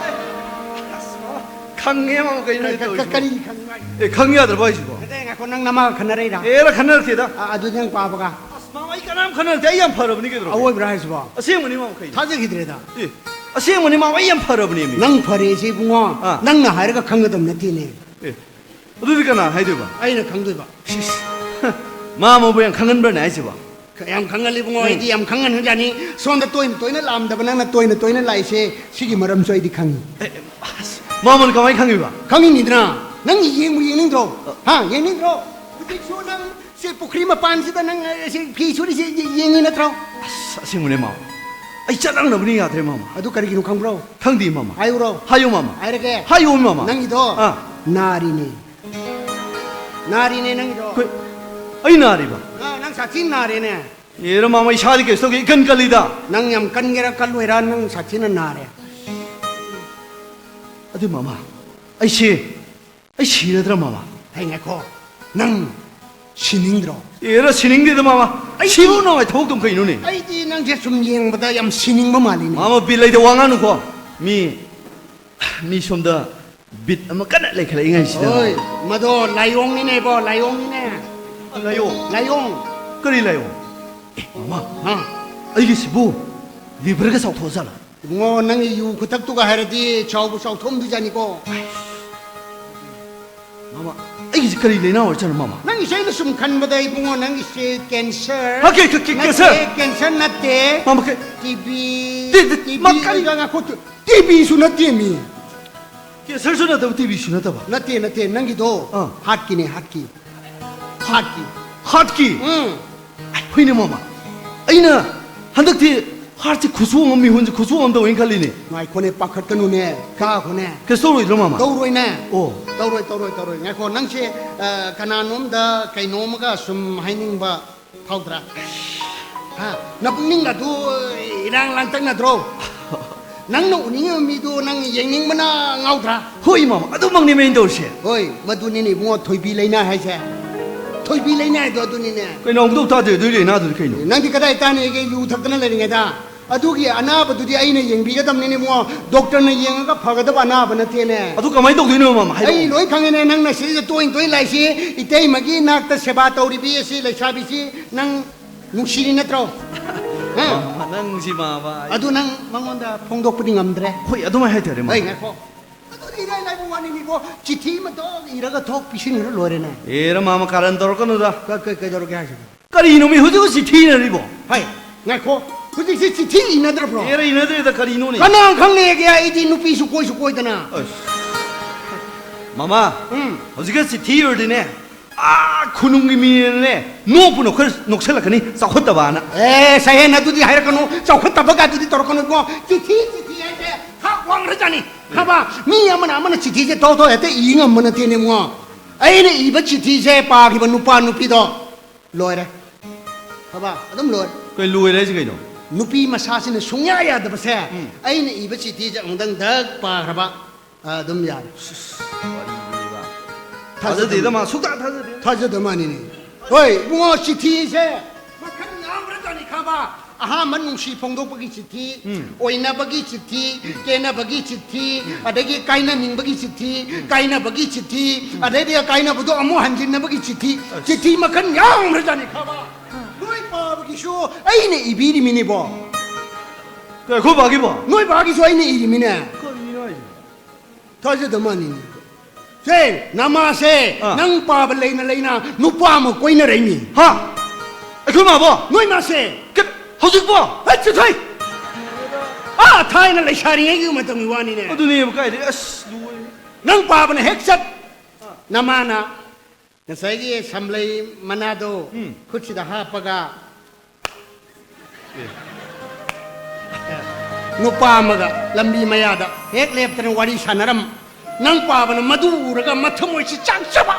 ꯈꯪꯉꯦ, ꯃꯥ ꯀꯩꯅꯣ ꯀ-, ꯀ-, ꯇꯧꯔꯤꯁꯤꯕꯣ? ꯀꯔꯤ ꯈꯪꯉꯤ? ꯑꯦ, ꯈꯪ ꯌꯥꯗ꯭ꯔꯕ ꯍꯥꯏꯁꯤꯕꯣ? ꯅꯠꯇꯦ, ꯉꯥꯏꯈꯣ, ꯅꯪ ꯅꯃꯥꯒ ꯈꯟꯅꯔꯛꯏꯔꯥ? ꯑꯦꯔꯥ, ꯈꯟꯅꯔꯛꯇꯦꯗ꯫ ꯑ, ꯑꯗꯨꯗꯤ ꯅꯪ ꯄꯥꯕꯒ? ꯑꯁ, ꯃꯥ, ꯑꯩ ꯀ-, ꯌꯥꯝ ꯈꯟꯅꯔꯗꯤ ꯑꯩ ꯌꯥꯝ ꯐꯔꯕꯅꯤ ꯀꯩꯗꯧꯔꯒꯦ? ꯑꯋꯣꯏꯕ꯭ꯔꯥ ꯍꯥꯏꯁꯤꯕꯣ? ꯑꯁꯦꯡꯕꯅꯤ ꯃꯥꯃ, ꯀꯩꯅꯣ? ꯊꯥꯖꯈꯤꯗ꯭ꯔꯦꯗ꯫ ꯑꯦ, ꯑꯁꯦꯡꯕꯅꯤ ꯃꯥꯃ, ꯑꯩ ꯌꯥꯝ ꯐꯔꯕꯅꯦ ꯃꯤ꯫ ꯅꯪ ꯐꯔꯦꯁꯦ ꯏꯕꯨꯡꯉꯣ, ꯑꯥ꯫ ꯅꯪꯅ ꯍꯥꯏꯔꯒ ꯈꯪꯒꯗꯕ ꯅꯠꯇꯦꯅꯦ꯫ ꯑꯦ, ꯑꯗꯨꯗꯤ ꯀꯅꯥ ꯍꯥꯏꯗꯣꯏꯕ? ꯑꯩꯅ ꯈꯪꯗꯣꯏꯕ꯫ ꯁꯤꯁ, ꯃꯥꯃꯕꯨ ꯌꯥꯝ ꯈꯪꯍꯟꯕ꯭ꯔꯅꯦ ꯍꯥꯏꯁꯤꯕꯣ? ꯌꯥꯝ ꯈꯪꯍꯜꯂꯤ ꯏꯕꯨꯡꯉꯣ, ꯎꯝ꯫ ꯑꯩꯗꯤ ꯌꯥꯝ ꯈꯪꯍꯟꯈ꯭ꯔꯖꯥꯠꯅꯤ꯫ ꯁꯣꯝꯗ ꯇꯣꯏꯅ ꯇꯣꯏꯅ ꯂꯥꯛꯑꯝꯗꯕ ꯅꯪꯅ ꯇꯣꯏꯅ ꯇꯣꯏꯅ ꯂꯥꯛꯏꯁꯦ ꯁꯤꯒꯤ ꯃꯔꯝꯁꯨ ꯑꯩꯗꯤ ꯈꯪꯉꯤ꯫ ꯑꯦ, ꯑꯁ, ꯃꯥꯃꯅ ꯀꯃꯥꯏꯅ ꯈꯪꯉꯤꯕ? ꯈꯪꯉꯤꯅꯤꯗꯅ, ꯅꯪ ꯌꯦꯡꯕꯨ ꯌꯦꯡꯅꯤꯡꯗ꯭ꯔꯣ? ꯍꯥ, ꯌꯦꯡꯅꯤꯡꯗ꯭ꯔꯣ? ꯍꯧꯖꯤꯛꯁꯨ ꯅꯪ ꯁꯤ ꯄꯨꯈ꯭ꯔꯤ ꯃꯄꯥꯟꯁꯤꯗ ꯅꯪ, ꯑ, ꯁꯤ ꯐꯤ ꯁꯨꯔꯤꯁꯤ ꯌꯦ-, ꯌꯦꯡꯉꯤ ꯅꯠꯇ꯭ꯔꯣ? ꯑꯁ, ꯑꯁꯦꯡꯕꯅꯦ ꯃꯥꯃ꯫ ꯑꯩ ꯆꯠꯂꯛꯅꯕꯅꯤ ꯌꯥꯗ꯭ꯔꯦ ꯃꯥꯃ꯫ ꯑꯗꯨ ꯀꯔꯤꯒꯤꯅꯣ ꯈꯪꯕ꯭ꯔꯣ? ꯈꯪꯗꯦ ꯃꯥꯃ꯫ ꯍꯥꯏꯌꯨꯔꯣ? ꯍꯥꯏꯌꯨ ꯃꯥꯃ꯫ ꯍꯥꯏꯔꯒꯦ꯫ ꯍꯥꯏꯌꯨ ꯃꯥꯃ꯫ ꯅꯪꯒꯤꯗꯣ ꯑꯥ꯫ ꯅꯥꯔꯤꯅꯦ꯫ ꯅꯥꯔꯤꯅꯦ ꯅꯪꯒꯤꯗꯣ꯫ ꯀꯩ-, ꯑꯩ ꯅꯥꯔꯤꯕ? ꯑꯥ, ꯅꯪ ꯁꯥꯊꯤ ꯅꯥꯔꯦꯅꯦ꯫ ꯑꯦꯔ ꯃꯥꯃ, ꯏꯁꯥꯗꯤ ꯀꯩꯁꯨ ꯇꯧꯗꯦ, ꯏꯀꯟ ꯀꯜꯂꯤꯗ꯫ ꯅꯪ ꯌꯥꯝ ꯀꯟꯒꯦꯔꯥ ꯀꯜꯂꯣꯏꯔꯥ, ꯅꯪ ꯁꯥꯊꯤꯅ ꯅꯥꯔꯦ꯫ ꯑꯗꯨ ꯃꯥꯃ, ꯑꯩꯁꯦ, ꯑꯩ ꯁꯤꯔꯗ꯭ꯔꯥ ꯃꯥꯃ? ꯍꯩ, ꯉꯥꯏꯈꯣ, ꯅꯪ ꯁꯤꯅꯤꯡꯗ꯭ꯔꯣ? ꯑꯦꯔ, ꯁꯤꯅꯤꯡꯗꯦꯗ ꯃꯥꯃ, ꯑꯩ ꯁꯤꯕꯨ ꯅꯨꯡꯉꯥꯏ ꯊꯕꯛꯇꯨꯝ ꯀꯩꯅꯣꯅꯦ? ꯑꯩꯗꯤ ꯅꯪꯁꯦ ꯁꯨꯝ ꯌꯦꯡꯕꯗ ꯌꯥꯝ ꯁꯤꯅꯤꯡꯕ ꯃꯥꯜꯂꯤꯅꯦ꯫ ꯃꯥꯃ, ꯕꯤꯠ ꯂꯩꯇ ꯋꯥ ꯉꯥꯡꯅꯨꯀꯣ꯫ ꯃꯤ, ꯃꯤ ꯁꯣꯝꯗ ꯕꯤꯠ ꯑꯃ ꯀꯟꯅ ꯂꯩꯈꯠꯂꯛꯏꯉꯩꯁꯤꯗ꯫ ꯍꯣꯏ, ꯃꯗꯣ ꯂꯥꯏꯑꯣꯡꯅꯤꯅꯦ ꯏꯕꯣ, ꯂꯥꯏꯑꯣꯡꯅꯤꯅꯦ꯫ ꯂꯥꯏꯑꯣꯡ? ꯂꯥꯏꯑꯣꯡ꯫ ꯀꯔꯤ ꯂꯥꯏꯑꯣꯡ? ꯑꯦ, ꯃꯥꯃ, ꯍꯥ? ꯑꯩꯒꯤꯁꯤꯕꯨ ꯂꯤꯚꯔꯒ ꯆꯥꯎꯊꯣꯛꯑꯖꯥꯠꯂꯣ? ꯏꯕꯨꯡꯉꯣ, ꯅꯪꯒꯤ ꯌꯨ ꯈꯨꯊꯛꯇꯨꯒ ꯍꯥꯏꯔꯗꯤ ꯆꯥꯎꯕꯨ ꯆꯥꯎꯊꯣꯛꯑꯝꯗꯣꯏꯖꯥꯠꯅꯤꯀꯣ꯫ ꯃꯥꯃ, ꯑꯩꯒꯤꯁꯤ ꯀꯔꯤ ꯂꯥꯏꯅꯥ ꯑꯣꯏꯔꯖꯥꯠꯅꯣ, ꯃꯥꯃ? ꯅꯪꯒꯤꯁꯦ ꯑꯩꯅ ꯁꯨꯝ ꯈꯟꯕꯗ ꯏꯕꯨꯡꯉꯣ, ꯅꯪꯒꯤꯁꯦ ꯀꯦꯟꯁꯔ, ꯍꯥ, ꯀꯦ-, ꯀꯦ-, ꯀꯦ-, ꯅꯠꯇꯦ, ꯀꯦꯟꯁꯔ? ꯀꯦꯟꯁꯔ ꯅꯠꯇꯦ꯫ ꯃꯥꯃ, ꯀꯦ-, T B, T-, T-, T B ꯃꯥ ꯀꯔꯤ? ꯑꯣꯏꯕ ꯉꯥꯏꯈꯣ, ꯇꯤ-, ꯇꯤ ꯕꯤꯁꯨ ꯅꯠꯇꯦ ꯃꯤ꯫ ꯀꯦꯟꯁꯔꯁꯨ ꯅꯠꯇꯕ, ꯇꯤ ꯕꯤꯁꯨ ꯅꯠꯇꯕ꯫ ꯅꯠꯇꯦ, ꯅꯠꯇꯦ, ꯅꯪꯒꯤꯗꯣ ꯑꯥ꯫ ꯍꯥꯔꯠꯀꯤꯅꯦ, ꯍꯥꯔꯠꯀꯤ꯫ ꯍꯥꯔꯠꯀꯤ꯫ ꯍꯥꯔꯠꯀꯤ? ꯎꯝ꯫ ꯑꯩ, ꯍꯣꯏꯅꯦ, ꯃꯥꯃ꯫ ꯑꯩꯅ ꯍꯟꯗꯛꯇꯤ ꯍꯥꯔꯠꯁꯦ ꯈꯨꯁꯣꯡ ꯑꯃ, ꯃꯤꯍꯨꯟꯁꯦ ꯈꯨꯁꯣꯡ ꯑꯃ ꯇꯧꯋꯦꯅ ꯈꯜꯂꯤꯅꯦ꯫ ꯉꯥꯏꯈꯣꯅꯦ, ꯄꯥꯈꯠꯀꯅꯨꯅꯦ, ꯀꯥꯈꯣꯅꯦ꯫ ꯀꯩꯁꯨ ꯇꯧꯔꯣꯏꯗ꯭ꯔꯣ, ꯃꯥꯃ? ꯇꯧꯔꯣꯏꯅꯦ꯫ ꯑꯣ꯫ ꯇꯧꯔꯣꯏ, ꯇꯧꯔꯣꯏ, ꯇꯧꯔꯣꯏ꯫ ꯉꯥꯏꯈꯣ, ꯅꯪꯁꯦ, ꯑ, ꯀꯅꯥꯅꯣꯝꯗ ꯀꯩꯅꯣꯝꯃꯒ ꯁꯨꯝ ꯍꯥꯏꯅꯤꯡꯕ ꯐꯥꯎꯗ꯭ꯔꯥ? ꯍꯥ? ꯅꯄꯨꯛꯅꯤꯡ ꯑꯗꯨ ꯏꯔꯥꯡ ꯂꯥꯡꯇꯛꯅꯗ꯭ꯔꯣ? ꯅꯪꯅ ꯎꯅꯤꯡꯉꯤꯕ ꯃꯤꯗꯨ ꯅꯪ ꯌꯦꯡꯅꯤꯡꯕꯅ ꯉꯥꯎꯗ꯭ꯔꯥ? ꯍꯣꯏ, ꯃꯥꯃ, ꯑꯗꯨꯃꯛꯅꯦ ꯑꯩꯅ ꯇꯧꯔꯤꯁꯦ꯫ ꯍꯣꯏ, ꯃꯗꯨꯅꯤꯅꯦ ꯏꯕꯨꯡꯉꯣ, ꯊꯣꯏꯕꯤ ꯂꯩꯅꯥ ꯍꯥꯏꯁꯦ꯫ ꯊꯣꯏꯕꯤ ꯂꯩꯅꯥ ꯍꯥꯏꯗꯣ ꯑꯗꯨꯅꯤꯅꯦ꯫ ꯀꯩꯅꯣ, ꯑꯃꯨꯛꯇ ꯇꯥꯗꯦ, ꯑꯗꯨꯏ ꯂꯩꯅꯥꯗꯨꯗꯤ ꯀꯩꯅꯣ? ꯅꯪꯗꯤ ꯀꯗꯥꯏ ꯇꯥꯅꯤꯒꯦ, ꯌꯨ ꯊꯛꯇꯅ ꯂꯩꯔꯤꯉꯩꯗ? ꯑꯗꯨꯒꯤ ꯑꯅꯥꯕꯗꯨꯗꯤ ꯑꯩꯅ ꯌꯦꯡꯕꯤꯒꯗꯕꯅꯤꯅꯦ ꯏꯕꯨꯡꯉꯣ꯫ ꯗꯣꯛꯇꯔꯅ ꯌꯦꯡꯉꯒ ꯐꯒꯗꯕ ꯑꯅꯥꯕ ꯅꯠꯇꯦꯅꯦ꯫ ꯑꯗꯨ ꯀꯃꯥꯏꯅ ꯇꯧꯗꯣꯏꯅꯣ, ꯃꯥꯃ? ꯍꯥꯏꯔꯛꯑꯣ꯫ ꯑꯩ ꯂꯣꯏ ꯈꯪꯉꯦꯅꯦ, ꯅꯪꯅ ꯁꯤꯗ ꯇꯣꯏꯅ ꯇꯣꯏꯅ ꯂꯥꯛꯏꯁꯤ꯫ ꯏꯇꯩꯃꯒꯤ ꯏꯅꯥꯛꯇ ꯁꯦꯕꯥ ꯇꯧꯔꯤꯕꯤ ꯑꯁꯤ ꯂꯩꯁꯥꯕꯤꯁꯤ ꯅꯪ ꯅꯨꯡꯁꯤꯔꯤ ꯅꯠꯇ꯭ꯔꯣ? ꯍꯥ? ꯃꯥꯃ, ꯅꯪꯁꯤ ꯃꯥꯃ, ꯑꯩ ꯑꯗꯨ ꯅꯪ ꯃꯉꯣꯟꯗ ꯐꯣꯡꯗꯣꯛꯄꯗꯤ ꯉꯝꯗ꯭ꯔꯦ? ꯍꯣꯏ, ꯑꯗꯨꯃꯥꯏꯅ ꯍꯥꯏꯇꯥꯔꯦ, ꯃꯥꯃ꯫ ꯑꯩ ꯉꯥꯏꯈꯣ꯫ ꯑꯗꯨꯗꯤ ꯏꯔꯥꯏ ꯂꯥꯏꯕ ꯋꯥꯅꯤꯅꯤꯀꯣ꯫ ꯆꯤꯊꯤ ꯑꯃꯇ ꯏꯔꯒ ꯊꯣꯛ ꯄꯤꯁꯤꯟꯈ꯭ꯔ ꯂꯣꯏꯔꯦꯅꯦ꯫ ꯑꯦꯔ ꯃꯥꯃ, ꯀꯥꯔꯟ ꯇꯧꯔꯛꯀꯅꯨꯗ꯫ ꯀ- ꯀ- ꯀꯩꯗꯧꯔꯒꯦ ꯍꯥꯏꯁꯤꯕꯣ? ꯀꯔꯤꯅꯣ ꯃꯤ ꯍꯧꯖꯤꯛ ꯍꯧꯖꯤꯛ ꯆꯤꯊꯤ ꯏꯅꯔꯤꯕꯣ? ꯍꯥꯏ, ꯉꯥꯏꯈꯣ꯫ ꯍꯧꯖꯤꯛꯁꯤ ꯆꯤꯊꯤ ꯏꯅꯗ꯭ꯔꯕ꯭ꯔꯣ? ꯑꯦꯔ ꯏꯅꯗ꯭ꯔꯦꯗ, ꯀꯔꯤꯅꯣꯅꯦ? ꯀꯅꯥ ꯈꯪꯅꯦꯒꯦ? ꯑꯩꯗꯤ ꯅꯨꯄꯤꯁꯨ ꯀꯣꯏꯁꯨ ꯀꯣꯏꯗꯅ꯫ ꯑꯁ꯫ ꯃꯥꯃ, ꯎꯝ꯫ ꯍꯧꯖꯤꯛꯀ ꯆꯤꯊꯤ ꯏꯔꯗꯤꯅꯦ, ꯑꯥ, ꯈꯨꯅꯨꯡꯒꯤ ꯃꯤꯅꯅꯦ, ꯅꯣꯛꯄꯨ ꯅꯣꯛꯈꯠ-, ꯅꯣꯛꯁꯜꯂꯛꯀꯅꯤ, ꯆꯥꯎꯈꯠꯇꯕꯅ꯫ ꯑꯦ, ꯁꯍꯦꯟ, ꯑꯗꯨꯗꯤ ꯍꯥꯏꯔꯛꯀꯅꯨ, ꯆꯥꯎꯈꯠꯇꯕ ꯀꯥꯗꯨꯗꯤ ꯇꯧꯔꯛꯀꯅꯨꯀꯣ꯫ ꯆꯤꯊꯤ, ꯆꯤꯊꯤ ꯍꯥꯏꯁꯦ ꯊꯥꯛ ꯋꯥꯡꯈ꯭ꯔꯖꯥꯠꯅꯤ, ꯈꯪꯉꯕ? ꯃꯤ ꯑꯃꯅ ꯑꯃꯅ ꯆꯤꯊꯤꯁꯦ ꯇꯧ ꯇꯧ ꯍꯦꯛꯇ ꯏ ꯉꯝꯕ ꯅꯠꯇꯦꯅꯦ, ꯏꯕꯨꯡꯉꯣ꯫ ꯑꯩꯅ ꯏꯕ ꯆꯤꯊꯤꯁꯦ ꯄꯥꯈꯤꯕ ꯅꯨꯄꯥ ꯅꯨꯄꯤꯗꯣ ꯂꯣꯏꯔꯦ, ꯈꯪꯉꯕ? ꯑꯗꯨꯝ ꯂꯣꯏꯔꯦ꯫ ꯀꯩ ꯂꯣꯏꯔꯦ ꯍꯥꯏꯁꯦ ꯀꯩꯅꯣ? ꯅꯨꯄꯤ ꯃꯁꯥꯁꯤꯅ ꯁꯨꯡꯌꯥ ꯌꯥꯗꯕꯁꯦ, ꯎꯝ꯫ ꯑꯩꯅ ꯏꯕ ꯆꯤꯊꯤꯁꯦ ꯑꯃꯨꯛꯇꯪ ꯗꯛ ꯄꯥꯈ꯭ꯔꯕ, ꯑꯗꯨꯝ ꯌꯥꯔꯦ꯫ ꯊꯥꯖꯗꯦꯗ, ꯃꯥ ꯁꯨꯛꯊꯥ ꯊꯥꯖꯗꯦ꯫ ꯊꯥꯖꯗꯕ ꯃꯥꯅꯤꯅꯦ꯫ ꯍꯣꯏ, ꯏꯕꯨꯡꯉꯣ, ꯆꯤꯊꯤꯁꯦ ꯃꯈꯜ ꯌꯥꯝꯈ꯭ꯔꯖꯥꯠꯅꯤ, ꯈꯪꯉꯕ? ꯑꯍꯥꯟꯕ ꯅꯨꯡꯁꯤ ꯐꯣꯡꯗꯣꯛꯄꯒꯤ ꯆꯤꯊꯤ, ꯎꯝ꯫ ꯑꯣꯏꯅꯕꯒꯤ ꯆꯤꯊꯤ, ꯀꯦꯅꯕꯒꯤ ꯆꯤꯊꯤ, ꯑꯗꯒꯤ ꯀꯥꯏꯅꯅꯤꯡꯕꯒꯤ ꯆꯤꯊꯤ, ꯀꯥꯏꯅꯕꯒꯤ ꯆꯤꯊꯤ, ꯑꯗꯩꯗꯤ ꯀꯥꯏꯅꯕꯗꯣ ꯑꯃꯨꯛ ꯍꯟꯖꯤꯟꯅꯕꯒꯤ ꯆꯤꯊꯤ, ꯆꯤꯊꯤ ꯃꯈꯜ ꯌꯥꯝꯈ꯭ꯔꯖꯥꯠꯅꯤ, ꯈꯪꯉꯕ? ꯅꯣꯏ ꯄꯥꯕꯒꯤꯁꯨ ꯑꯩꯅ ꯏꯕꯤꯔꯤꯃꯤꯅꯤꯕꯣ꯫ ꯀꯩ, ꯑꯩꯈꯣꯏ ꯕꯥꯒꯤꯕꯣ? ꯅꯣꯏ ꯕꯥꯒꯤꯁꯨ ꯑꯩꯅ ꯏꯔꯤꯃꯤꯅꯦ꯫ ꯀꯔꯤꯅꯣ ꯍꯥꯏꯁꯦ? ꯊꯥꯖꯗꯕ ꯃꯥꯅꯤꯅꯦ꯫ ꯁꯦ, ꯅꯃꯥꯁꯦ ꯑꯥ꯫ ꯅꯪ ꯄꯥꯕ ꯂꯩꯅ ꯂꯩꯅ ꯅꯨꯄꯥ ꯑꯃ ꯀꯣꯏꯅꯔꯛꯏꯅꯤ꯫ ꯍꯥ? ꯑꯩꯈꯣꯏ ꯃꯥꯕꯣ? ꯅꯣꯏ ꯃꯥꯁꯦ꯫ ꯀ-, ꯍꯧꯖꯤꯛꯄꯣ? ꯍꯠ, ꯆꯠꯊꯣꯏ! ꯑꯥ, ꯊꯥꯏꯅ ꯂꯩꯁꯥꯔꯤꯉꯩꯒꯤ ꯃꯇꯝꯒꯤ ꯋꯥꯅꯤꯅꯦ꯫ ꯑꯗꯨꯅꯦꯕ, ꯀꯥꯏꯗꯩ, ꯑꯁ, ꯂꯣꯏꯔꯦ꯫ ꯅꯪ ꯄꯥꯕꯅ ꯍꯦꯛ ꯆꯠ, ꯅꯃꯥꯅ ꯉꯁꯥꯏꯒꯤ ꯁꯝꯂꯩ ꯃꯅꯥꯗꯣ ꯎꯝ꯫ ꯈꯨꯠꯁꯤꯗ ꯍꯥꯞꯄꯒ ꯅꯨꯄꯥ ꯑꯃꯒ ꯂꯝꯕꯤ ꯃꯌꯥꯗ ꯍꯦꯛ ꯂꯦꯞꯇꯅ ꯋꯥꯔꯤ ꯁꯥꯟꯅꯔꯝ꯫ ꯅꯪ ꯄꯥꯕꯅ ꯃꯗꯨ ꯎꯔꯒ ꯃꯊꯃꯣꯏꯁꯤ ꯆꯥꯛꯆꯕ,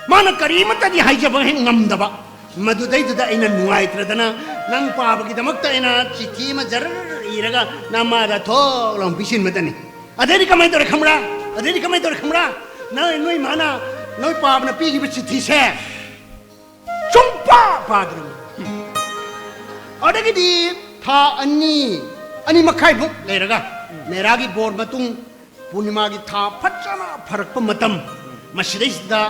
ꯃꯥꯅ ꯀꯔꯤꯃꯠꯇꯗꯤ ꯍꯥꯏꯖꯕ ꯍꯦꯛ ꯉꯝꯗꯕ꯫ ꯃꯗꯨꯗꯩꯗꯨꯗ ꯑꯩꯅ ꯅꯨꯡꯉꯥꯏꯇ꯭ꯔꯗꯅ ꯅꯪ ꯄꯥꯕꯒꯤꯗꯃꯛꯇ ꯑꯩꯅ ꯆꯤꯊꯤ ꯑꯃ ꯖꯔ ꯏꯔꯒ ꯅꯃꯥꯗ ꯊꯣꯛ ꯂꯥꯎ ꯄꯤꯁꯤꯟꯕꯗꯅꯤ꯫ ꯑꯗꯩꯗꯤ ꯀꯃꯥꯏꯅ ꯇꯧꯔꯦ ꯈꯪꯕ꯭ꯔꯥ? ꯑꯗꯩꯗꯤ ꯀꯃꯥꯏꯅ ꯇꯧꯔꯦ ꯈꯪꯕ꯭ꯔꯥ? ꯅꯣꯏ, ꯅꯣꯏ ꯃꯥꯅ, ꯅꯣꯏ ꯄꯥꯕꯅ ꯄꯤꯈꯤꯕ ꯆꯤꯊꯤꯁꯦ ꯁꯨꯡꯄꯥ ꯄꯥꯗ꯭ꯔꯕꯅꯤ꯫ ꯑꯗꯒꯤꯗꯤ ꯊꯥ ꯑꯅꯤ, ꯑꯅꯤ ꯃꯈꯥꯏꯃꯨꯛ ꯂꯩꯔꯒ ꯃꯦꯔꯥꯒꯤ ꯕꯣꯔ ꯃꯇꯨꯡ ꯄꯨꯔꯅꯤꯃꯥꯒꯤ ꯊꯥ ꯐꯖꯅ ꯐꯔꯛꯄ ꯃꯇꯝ, ꯃꯁꯤꯗꯩꯁꯤꯗ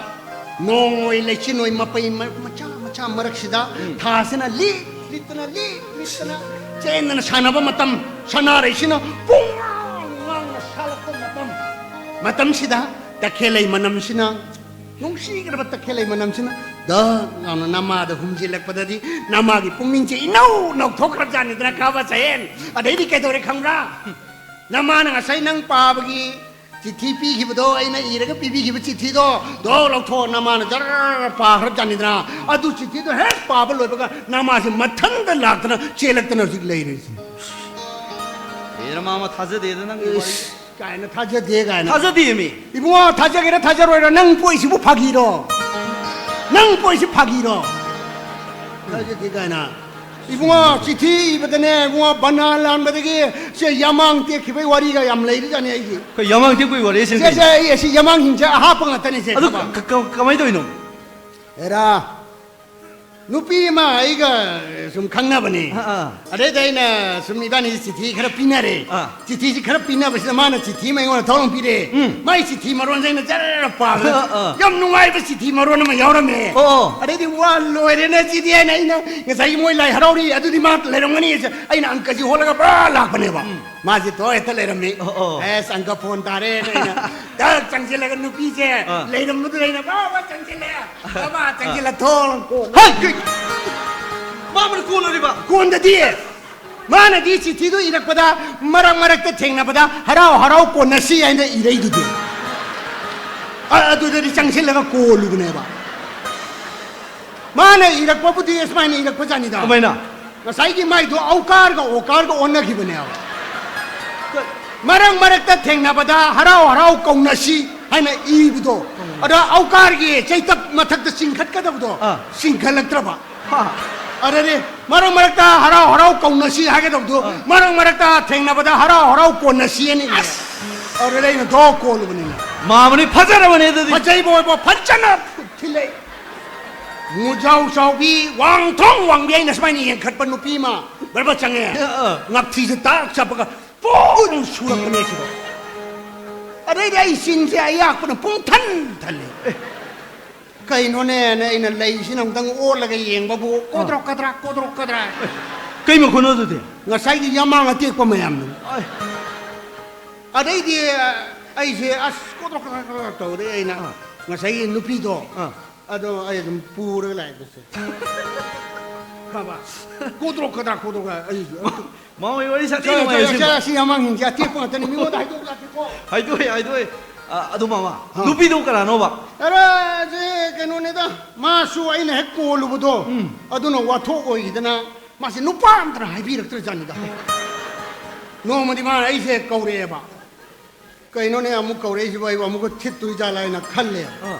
ꯅꯣꯡꯑꯣꯏ ꯂꯩꯆꯤꯟꯑꯣꯏ ꯃꯄꯩ ꯃ-, ꯃꯆꯥ ꯃꯆꯥ ꯃꯔꯛꯁꯤꯗ ꯊꯥꯁꯤꯅ ꯂꯤꯛ ꯂꯤꯛꯇꯅ, ꯂꯤꯛ ꯂꯤꯛꯇꯅ ꯆꯦꯟꯗꯅ ꯁꯥꯟꯅꯕ ꯃꯇꯝ, ꯁꯅꯥꯔꯩꯁꯤꯅ ꯄꯨꯡꯉꯥꯡ ꯉꯥꯡꯅ ꯁꯥꯠꯂꯛꯄ ꯃꯇꯝ, ꯃꯇꯝꯁꯤꯗ ꯇꯈꯦꯜꯂꯩ ꯃꯅꯝꯁꯤꯅ, ꯅꯨꯡꯁꯤꯈ꯭ꯔꯕ ꯇꯈꯦꯜꯂꯩ ꯃꯅꯝꯁꯤꯅ ꯗꯛ ꯂꯥꯎꯅ ꯅꯃꯥꯗ ꯍꯨꯝꯖꯤꯜꯂꯛꯄꯗꯗꯤ ꯅꯃꯥꯒꯤ ꯄꯨꯛꯅꯤꯡꯁꯦ ꯏꯅꯧ ꯅꯧꯊꯣꯛꯈ꯭ꯔꯕꯖꯥꯠꯅꯤꯗꯅ, ꯈꯥꯕ ꯁꯍꯦꯟ꯫ ꯑꯗꯩꯗꯤ ꯀꯩꯗꯧꯔꯦ ꯈꯪꯕ꯭ꯔꯥ? ꯅꯃꯥꯅ ꯉꯁꯥꯏ ꯅꯪ ꯄꯥꯕꯒꯤ ꯆꯤꯊꯤ ꯄꯤꯈꯤꯕꯗꯣ, ꯑꯩꯅ ꯏꯔꯒ ꯄꯤꯕꯤꯈꯤꯕ ꯆꯤꯊꯤꯗꯣ, ꯗꯣ ꯂꯧꯊꯣꯛꯑꯣ, ꯅꯃꯥꯅ ꯖꯔ ꯄꯥꯈ꯭ꯔꯕꯖꯥꯠꯅꯤꯗꯅ꯫ ꯑꯗꯨ ꯆꯤꯊꯤꯗꯣ ꯍꯦꯛ ꯄꯥꯕ ꯂꯣꯏꯕꯒ ꯅꯃꯥꯁꯦ ꯃꯊꯟꯇ ꯂꯥꯛꯇꯅ ꯆꯦꯜꯂꯛꯇꯅ ꯍꯧꯖꯤꯛ ꯂꯩꯔꯤꯁꯤꯅꯤ꯫ ꯑꯦ, ꯅꯃꯥ ꯑꯃ ꯊꯥꯖꯗꯦꯗ ꯅꯪꯒꯤ ꯋꯥꯔꯤ꯫ ꯏꯁ, ꯀꯥꯏꯅ ꯊꯥꯖꯗꯦ ꯀꯥꯏꯅ꯫ ꯊꯥꯖꯗꯦꯃꯤ꯫ ꯏꯕꯨꯡꯉꯣ, ꯊꯥꯖꯒꯦꯔꯥ ꯊꯥꯖꯔꯣꯏꯔꯥ, ꯅꯪ ꯄꯣꯛꯏꯁꯤꯕꯨ ꯐꯥꯒꯤꯔꯣ? ꯅꯪ ꯄꯣꯛꯏꯁꯤ ꯐꯥꯒꯤꯔꯣ? ꯊꯥꯖꯗꯦ ꯀꯥꯏꯅ꯫ ꯏꯕꯨꯡꯉꯣ, ꯆꯤꯊꯤ ꯏꯕꯗꯅꯦ, ꯏꯕꯨꯡꯉꯣ, ꯕꯅꯥ ꯂꯥꯟꯕꯗꯒꯤ ꯁꯦ ꯌꯥꯃꯥꯡ ꯇꯦꯛꯈꯤꯕꯩ ꯋꯥꯔꯤꯒ ꯌꯥꯝ ꯂꯩꯔꯤꯖꯥꯠꯅꯤ ꯑꯩꯒꯤ꯫ ꯑꯩꯈꯣꯏ ꯌꯥꯃꯥꯡ ꯇꯦꯛꯄꯒꯤ ꯋꯥꯔꯤꯁꯦ ꯁꯦ, ꯀꯩꯅꯣ? ꯁꯦ, ꯑꯩ ꯑꯁꯤ ꯌꯥꯃꯥꯡꯁꯤꯡꯁꯦ ꯑꯍꯥꯞꯄ ꯉꯥꯛꯇꯅꯤ ꯁꯦ, ꯑꯗꯨ ꯈꯪꯉꯕ? ꯀ-, ꯀ-, ꯀꯃꯥꯏꯅ ꯇꯧꯔꯤꯅꯣ? ꯑꯦꯔꯥ, ꯅꯨꯄꯤ ꯑꯃ ꯑꯩꯒ ꯁꯨꯝ ꯈꯪꯅꯕꯅꯤ꯫ ꯑꯥ, ꯑꯥ꯫ ꯑꯗꯩꯗ ꯑꯩꯅ ꯁꯨꯝ ꯏꯕꯥꯅꯤ ꯆꯤꯊꯤ ꯈꯔ ꯄꯤꯅꯔꯦ꯫ ꯑꯥ꯫ ꯆꯤꯊꯤꯁꯤ ꯈꯔ ꯄꯤꯅꯕꯁꯤꯗ ꯃꯥꯅ ꯆꯤꯊꯤ ꯑꯃ ꯑꯩꯉꯣꯟꯗ ꯊꯧꯔꯝ ꯄꯤꯔꯦ꯫ ꯎꯝ꯫ ꯃꯥꯏ ꯆꯤꯊꯤ ꯃꯔꯣꯟꯁꯦ ꯑꯩꯅ ꯖꯔ ꯄꯥꯕꯗ ꯑꯥ, ꯑꯥ꯫ ꯌꯥꯝ ꯅꯨꯡꯉꯥꯏꯕ ꯆꯤꯊꯤ ꯃꯔꯣꯟ ꯑꯃ ꯌꯥꯎꯔꯝꯃꯦ꯫ ꯑꯣ, ꯑꯣ꯫ ꯑꯗꯩꯗꯤ, "ꯋꯥ ꯂꯣꯏꯔꯦꯅꯦ ꯁꯤꯗꯤ" ꯍꯥꯏꯅ ꯑꯩꯅ, "ꯉꯁꯥꯏꯒꯤ ꯃꯣꯏ ꯂꯥꯏ ꯍꯔꯥꯎꯔꯤ ꯑꯗꯨꯗꯤ ꯃꯥ ꯂꯩꯔꯝꯒꯅꯤ" ꯍꯥꯏꯁꯦ ꯑꯩꯅ ꯑꯪꯀꯁꯤ ꯍꯣꯠꯂꯒ ꯄꯨꯔꯥ ꯂꯥꯛꯄꯅꯦꯕ꯫ ꯎꯝ꯫ ꯃꯥꯁꯦ ꯊꯣꯛ ꯍꯦꯛꯇ ꯂꯩꯔꯝꯃꯤ꯫ ꯑꯣ, ꯑꯣ꯫ ꯑꯦꯁ, ꯑꯪꯀ ꯐꯣꯟ ꯇꯥꯔꯦꯅ ꯑꯩꯅ ꯗꯛ ꯆꯪꯁꯤꯜꯂꯒ ꯅꯨꯄꯤꯁꯦ ꯑꯥ꯫ ꯂꯩꯔꯝꯕꯗꯨꯗ ꯑꯩꯅ ꯕꯥ ꯕꯥ ꯆꯪꯁꯤꯜꯂꯦ꯫ ꯕꯥ ꯕꯥ ꯆꯪꯁꯤꯜꯂ ꯊꯣꯡ ꯀꯣꯟ-, ꯍꯩ! ꯀꯩ-, ꯃꯥ ꯑꯃꯅ ꯀꯣꯜꯂꯨꯔꯤꯕ? ꯀꯣꯟꯗꯗꯤ ꯃꯥꯅꯗꯤ ꯆꯤꯊꯤꯗꯨ ꯏꯔꯛꯄꯗ ꯃꯔꯛ ꯃꯔꯛꯇ ꯊꯦꯡꯅꯕꯗ ꯍꯔꯥꯎ ꯍꯔꯥꯎ ꯀꯣꯟꯅꯁꯤ ꯍꯥꯏꯅ ꯏꯔꯛꯏꯗꯨꯗꯤ꯫ ꯑ-, ꯑꯗꯨꯗꯗꯤ ꯆꯪꯁꯤꯜꯂꯒ ꯀꯣꯜꯂꯨꯕꯅꯦꯕ꯫ ꯃꯥꯅ ꯏꯔꯛꯄꯕꯨꯗꯤ ꯑꯁꯨꯃꯥꯏꯅ ꯏꯔꯛꯄꯖꯥꯠꯅꯤꯗ꯫ ꯀꯃꯥꯏꯅ? ꯉꯁꯥꯏꯒꯤ ꯃꯥꯏꯗꯣ ꯑꯧꯀꯥꯔꯒ ꯑꯣꯀꯥꯔꯒ ꯑꯣꯟꯅꯈꯤꯕꯅꯦꯕ꯫ ꯃꯔꯛ ꯃꯔꯛꯇ ꯊꯦꯡꯅꯕꯗ ꯍꯔꯥꯎ ꯍꯔꯥꯎ ꯀꯧꯅꯁꯤ ꯍꯥꯏꯅ ꯏꯕꯗꯣ꯫ ꯎꯝ꯫ ꯑꯗ ꯑꯧꯀꯥꯔꯒꯤ ꯆꯩꯇꯞ ꯃꯊꯛꯇ ꯆꯤꯡꯈꯠꯀꯗꯕꯗꯣ ꯑꯥ꯫ ꯆꯤꯡꯈꯠꯂꯛꯇ꯭ꯔꯕ꯫ ꯍꯥ꯫ ꯑꯗꯨꯗꯤ ꯃꯔꯛ ꯃꯔꯛꯇ ꯍꯔꯥꯎ ꯍꯔꯥꯎ ꯀꯧꯅꯁꯤ ꯍꯥꯏꯒꯗꯕꯗꯣ ꯑꯥ꯫ ꯃꯔꯛ ꯃꯔꯛꯇ ꯊꯦꯡꯅꯕꯗ ꯍꯔꯥꯎ ꯍꯔꯥꯎ ꯀꯣꯟꯅꯁꯤ ꯍꯥꯏꯅ ꯏꯔꯦ꯫ ꯑꯁ꯫ ꯑꯗꯨꯗ ꯑꯩꯅ ꯗꯣ ꯀꯣꯜꯂꯨꯕꯅꯤꯅ꯫ ꯃꯥꯃꯅꯤ ꯐꯖꯔꯕꯅꯦ ꯑꯗꯨꯗꯤ꯫ ꯐꯖꯩꯕꯣ ꯏꯕꯣ, ꯐꯖꯅ ꯊꯤꯜꯂꯛꯏ꯫ ꯃꯨꯖꯥꯎ ꯆꯥꯎꯕꯤ, ꯋꯥꯡ ꯊꯣꯡ ꯋꯥꯡꯕꯤ, ꯑꯩꯅ ꯁꯨꯃꯥꯏꯅ ꯌꯦꯡꯈꯠꯄ ꯅꯨꯄꯤ ꯑꯃ ꯕꯔꯕ ꯆꯪꯉꯦ꯫ ꯑ, ꯑ꯫ ꯉꯛꯊꯤꯁꯦ ꯇꯥꯛ ꯆꯞꯄꯒ ꯄꯨꯡ ꯁꯨꯔꯛꯄꯅꯦ ꯁꯤꯗ꯫ ꯑꯗꯩꯗꯤ ꯑꯩ ꯆꯤꯟꯁꯦ ꯑꯌꯥꯛꯄꯅ ꯄꯨꯡ ꯊꯟ ꯊꯜꯂꯦ꯫ ꯑꯦ꯫ ꯀꯩꯅꯣꯅꯦꯅ ꯑꯩꯅ ꯂꯩꯁꯤꯅ ꯑꯃꯨꯛꯇꯪ ꯑꯣꯠꯂꯒ ꯌꯦꯡꯕꯕꯨ, ꯀꯣꯗ꯭ꯔꯣꯛ ꯀꯗ꯭ꯔꯥꯛ, ꯀꯣꯗ꯭ꯔꯣꯛ ꯀꯗ꯭ꯔꯥꯛ꯫ ꯀꯩ ꯃꯈꯣꯟꯅꯣ ꯑꯗꯨꯗꯤ? ꯉꯁꯥꯏꯒꯤ ꯌꯥꯃꯥꯡ ꯑꯇꯦꯛꯄ ꯃꯌꯥꯝꯗꯨ꯫ ꯑꯩ, ꯑꯗꯩꯗꯤ ꯑꯩꯁꯦ ꯑꯁ ꯀꯣꯗ꯭ꯔꯣꯛ ꯀꯗ꯭ꯔꯥꯛ ꯀꯣꯗ꯭ꯔꯣꯛ ꯇꯧꯔꯦ ꯑꯩꯅ꯫ ꯑꯥ꯫ ꯉꯁꯥꯏꯒꯤ ꯅꯨꯄꯤꯗꯣ, ꯑꯥ꯫ ꯑꯗꯣ ꯑꯩ ꯑꯗꯨꯝ ꯄꯨꯔꯒ ꯂꯥꯛꯑꯦ ꯃꯁꯦ꯫ ꯈꯪꯉꯕ? ꯀꯣꯗ꯭ꯔꯣꯛ ꯀꯗ꯭ꯔꯥꯛ, ꯀꯣꯗ꯭ꯔꯣꯛ ꯀꯗ꯭ꯔꯥꯛ꯫ ꯑꯩꯁꯨ ꯃꯥꯃ ꯍꯣꯏ ꯋꯥꯔꯤ ꯁꯥꯊꯤ ꯁꯤ, ꯅꯨꯡꯉꯥꯏꯔꯦ ꯁꯤ, ꯑꯁꯦꯡꯕ꯫ ꯁꯤ ꯌꯥꯃꯥꯡꯁꯤꯡꯁꯦ ꯑꯇꯦꯛꯄ ꯉꯥꯛꯇꯅꯤ, ꯃꯤꯉꯣꯟꯗ ꯍꯥꯏꯗꯣꯛ ꯌꯥꯗꯦꯀꯣ꯫ ꯍꯥꯏꯗꯣꯛꯑꯦ, ꯍꯥꯏꯗꯣꯛꯑꯦ꯫ ꯑ, ꯑꯗꯨ ꯃꯥꯃ, ꯑꯥ꯫ ꯅꯨꯄꯤꯗꯨ ꯀꯅꯥꯅꯣꯕ? ꯑꯔꯦ, ꯁꯤ ꯀꯩꯅꯣꯅꯤꯗ, ꯃꯥꯁꯨ ꯑꯩꯅ ꯍꯦꯛ ꯀꯣꯜꯂꯨꯕꯗꯣ, ꯑꯗꯨꯅ ꯋꯥꯊꯣꯛ ꯑꯣꯏꯈꯤꯗꯅ ꯃꯥꯁꯦ ꯅꯨꯄꯥ ꯑꯝꯇꯅ ꯍꯥꯏꯕꯤꯔꯛꯇ꯭ꯔꯖꯥꯠꯅꯤꯗ꯫ ꯅꯣꯡꯃꯗꯤ ꯃꯥꯅ ꯑꯩꯁꯦ ꯀꯧꯔꯛꯑꯦꯕ꯫ ꯀꯩꯅꯣꯅꯦ ꯑꯃꯨꯛ ꯀꯧꯔꯛꯏꯁꯤꯕꯨ, ꯑꯩꯕꯨ ꯑꯃꯨꯛꯀ ꯊꯤꯠꯇꯣꯏ ꯖꯥꯠꯂꯥ ꯍꯥꯏꯅ ꯈꯜꯂꯦ꯫ ꯑꯥ꯫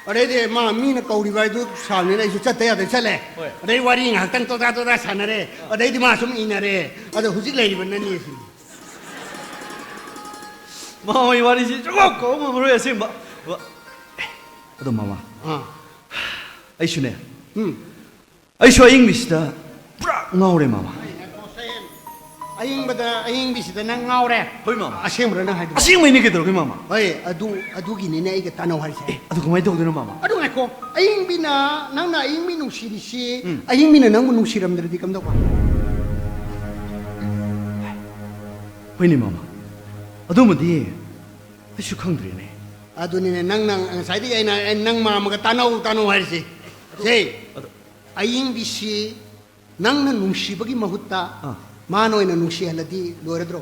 ꯑꯗꯩꯗꯤ ꯃꯥ ꯃꯤꯅ ꯀꯧꯔꯤꯕ ꯍꯥꯏꯗꯨ ꯁꯥꯕꯅꯤꯅ ꯑꯩꯁꯨ ꯆꯠꯇ ꯌꯥꯗ ꯆꯠꯂꯦ꯫ ꯍꯣꯏ꯫ ꯑꯗꯩ ꯋꯥꯔꯤ ꯉꯥꯏꯍꯥꯛꯇꯪ ꯇꯣꯗꯥ ꯇꯣꯗꯥ ꯁꯥꯟꯅꯔꯦ꯫ ꯑꯗꯩꯗꯤ ꯃꯥ ꯁꯨꯝ ꯏꯟꯅꯔꯦ꯫ ꯑꯗꯣ ꯍꯧꯖꯤꯛ ꯂꯩꯔꯤꯕ ꯅꯅꯦꯁꯤꯅꯤ꯫ ꯃꯥꯃ ꯍꯣꯏ ꯋꯥꯔꯤꯁꯤ ꯁꯨꯡꯀꯥꯎ ꯀꯥꯎ ꯉꯝꯃꯔꯣꯏ ꯑꯁꯦꯡꯕ꯫ ꯋꯥ-, ꯑꯦ, ꯑꯗꯣ ꯃꯥꯃ, ꯑꯥ꯫ ꯑꯩꯁꯨꯅꯦ, ꯎꯝ꯫ ꯑꯩꯁꯨ ꯑꯏꯪꯕꯤꯁꯤꯗ ꯄꯨꯔꯥ ꯉꯥꯎꯔꯦ ꯃꯥꯃ꯫ ꯑꯏꯪꯕꯗ, ꯑꯏꯪꯕꯤꯁꯤꯗ ꯅꯪ ꯉꯥꯎꯔꯦ? ꯍꯣꯏ ꯃꯥꯃ꯫ ꯑꯁꯦꯡꯕ꯭ꯔꯣ ꯅꯪ ꯍꯥꯏꯗꯣ? ꯑꯁꯦꯡꯕꯩꯅꯦ ꯀꯩꯗꯧꯔꯒꯦ ꯃꯥꯃ? ꯍꯣꯏ, ꯑꯗꯨ, ꯑꯗꯨꯒꯤꯅꯤꯅꯦ ꯑꯩꯒ ꯇꯥꯟꯅꯧ ꯍꯥꯏꯁꯦ꯫ ꯑꯦ, ꯑꯗꯨ ꯀꯃꯥꯏꯅ ꯇꯧꯗꯣꯏꯅꯣ ꯃꯥꯃ? ꯑꯗꯨ ꯉꯥꯏꯈꯣ, ꯑꯏꯪꯕꯤꯅ, ꯅꯪꯅ ꯑꯏꯪꯕꯤ ꯅꯨꯡꯁꯤꯔꯤꯁꯤ, ꯎꯝ꯫ ꯑꯏꯪꯕꯤꯅ ꯅꯪꯕꯨ ꯅꯨꯡꯁꯤꯔꯝꯗ꯭ꯔꯗꯤ ꯀꯝꯗꯧꯕ? ꯍꯣꯏꯅꯦ ꯃꯥꯃ, ꯑꯗꯨꯃꯗꯤ ꯑꯩꯁꯨ ꯈꯪꯗ꯭ꯔꯦꯅꯦ꯫ ꯑꯗꯨꯅꯤꯅꯦ ꯅꯪꯅ ꯉꯁꯥꯏꯗꯒꯤ ꯑꯩꯅ, ꯑꯩ ꯅꯪ ꯃꯥꯃꯒ ꯇꯥꯟꯅꯧ, ꯇꯥꯟꯅꯧ ꯍꯥꯏꯔꯤꯁꯦ꯫ ꯁꯦ, ꯑꯗꯣ ꯑꯏꯪꯕꯤꯁꯤ ꯅꯪꯅ ꯅꯨꯡꯁꯤꯕꯒꯤ ꯃꯍꯨꯠꯇ ꯑꯥ꯫ ꯃꯥꯅ ꯑꯣꯏꯅ ꯅꯨꯡꯁꯤꯍꯜꯂꯗꯤ ꯂꯣꯏꯔꯗ꯭ꯔꯣ?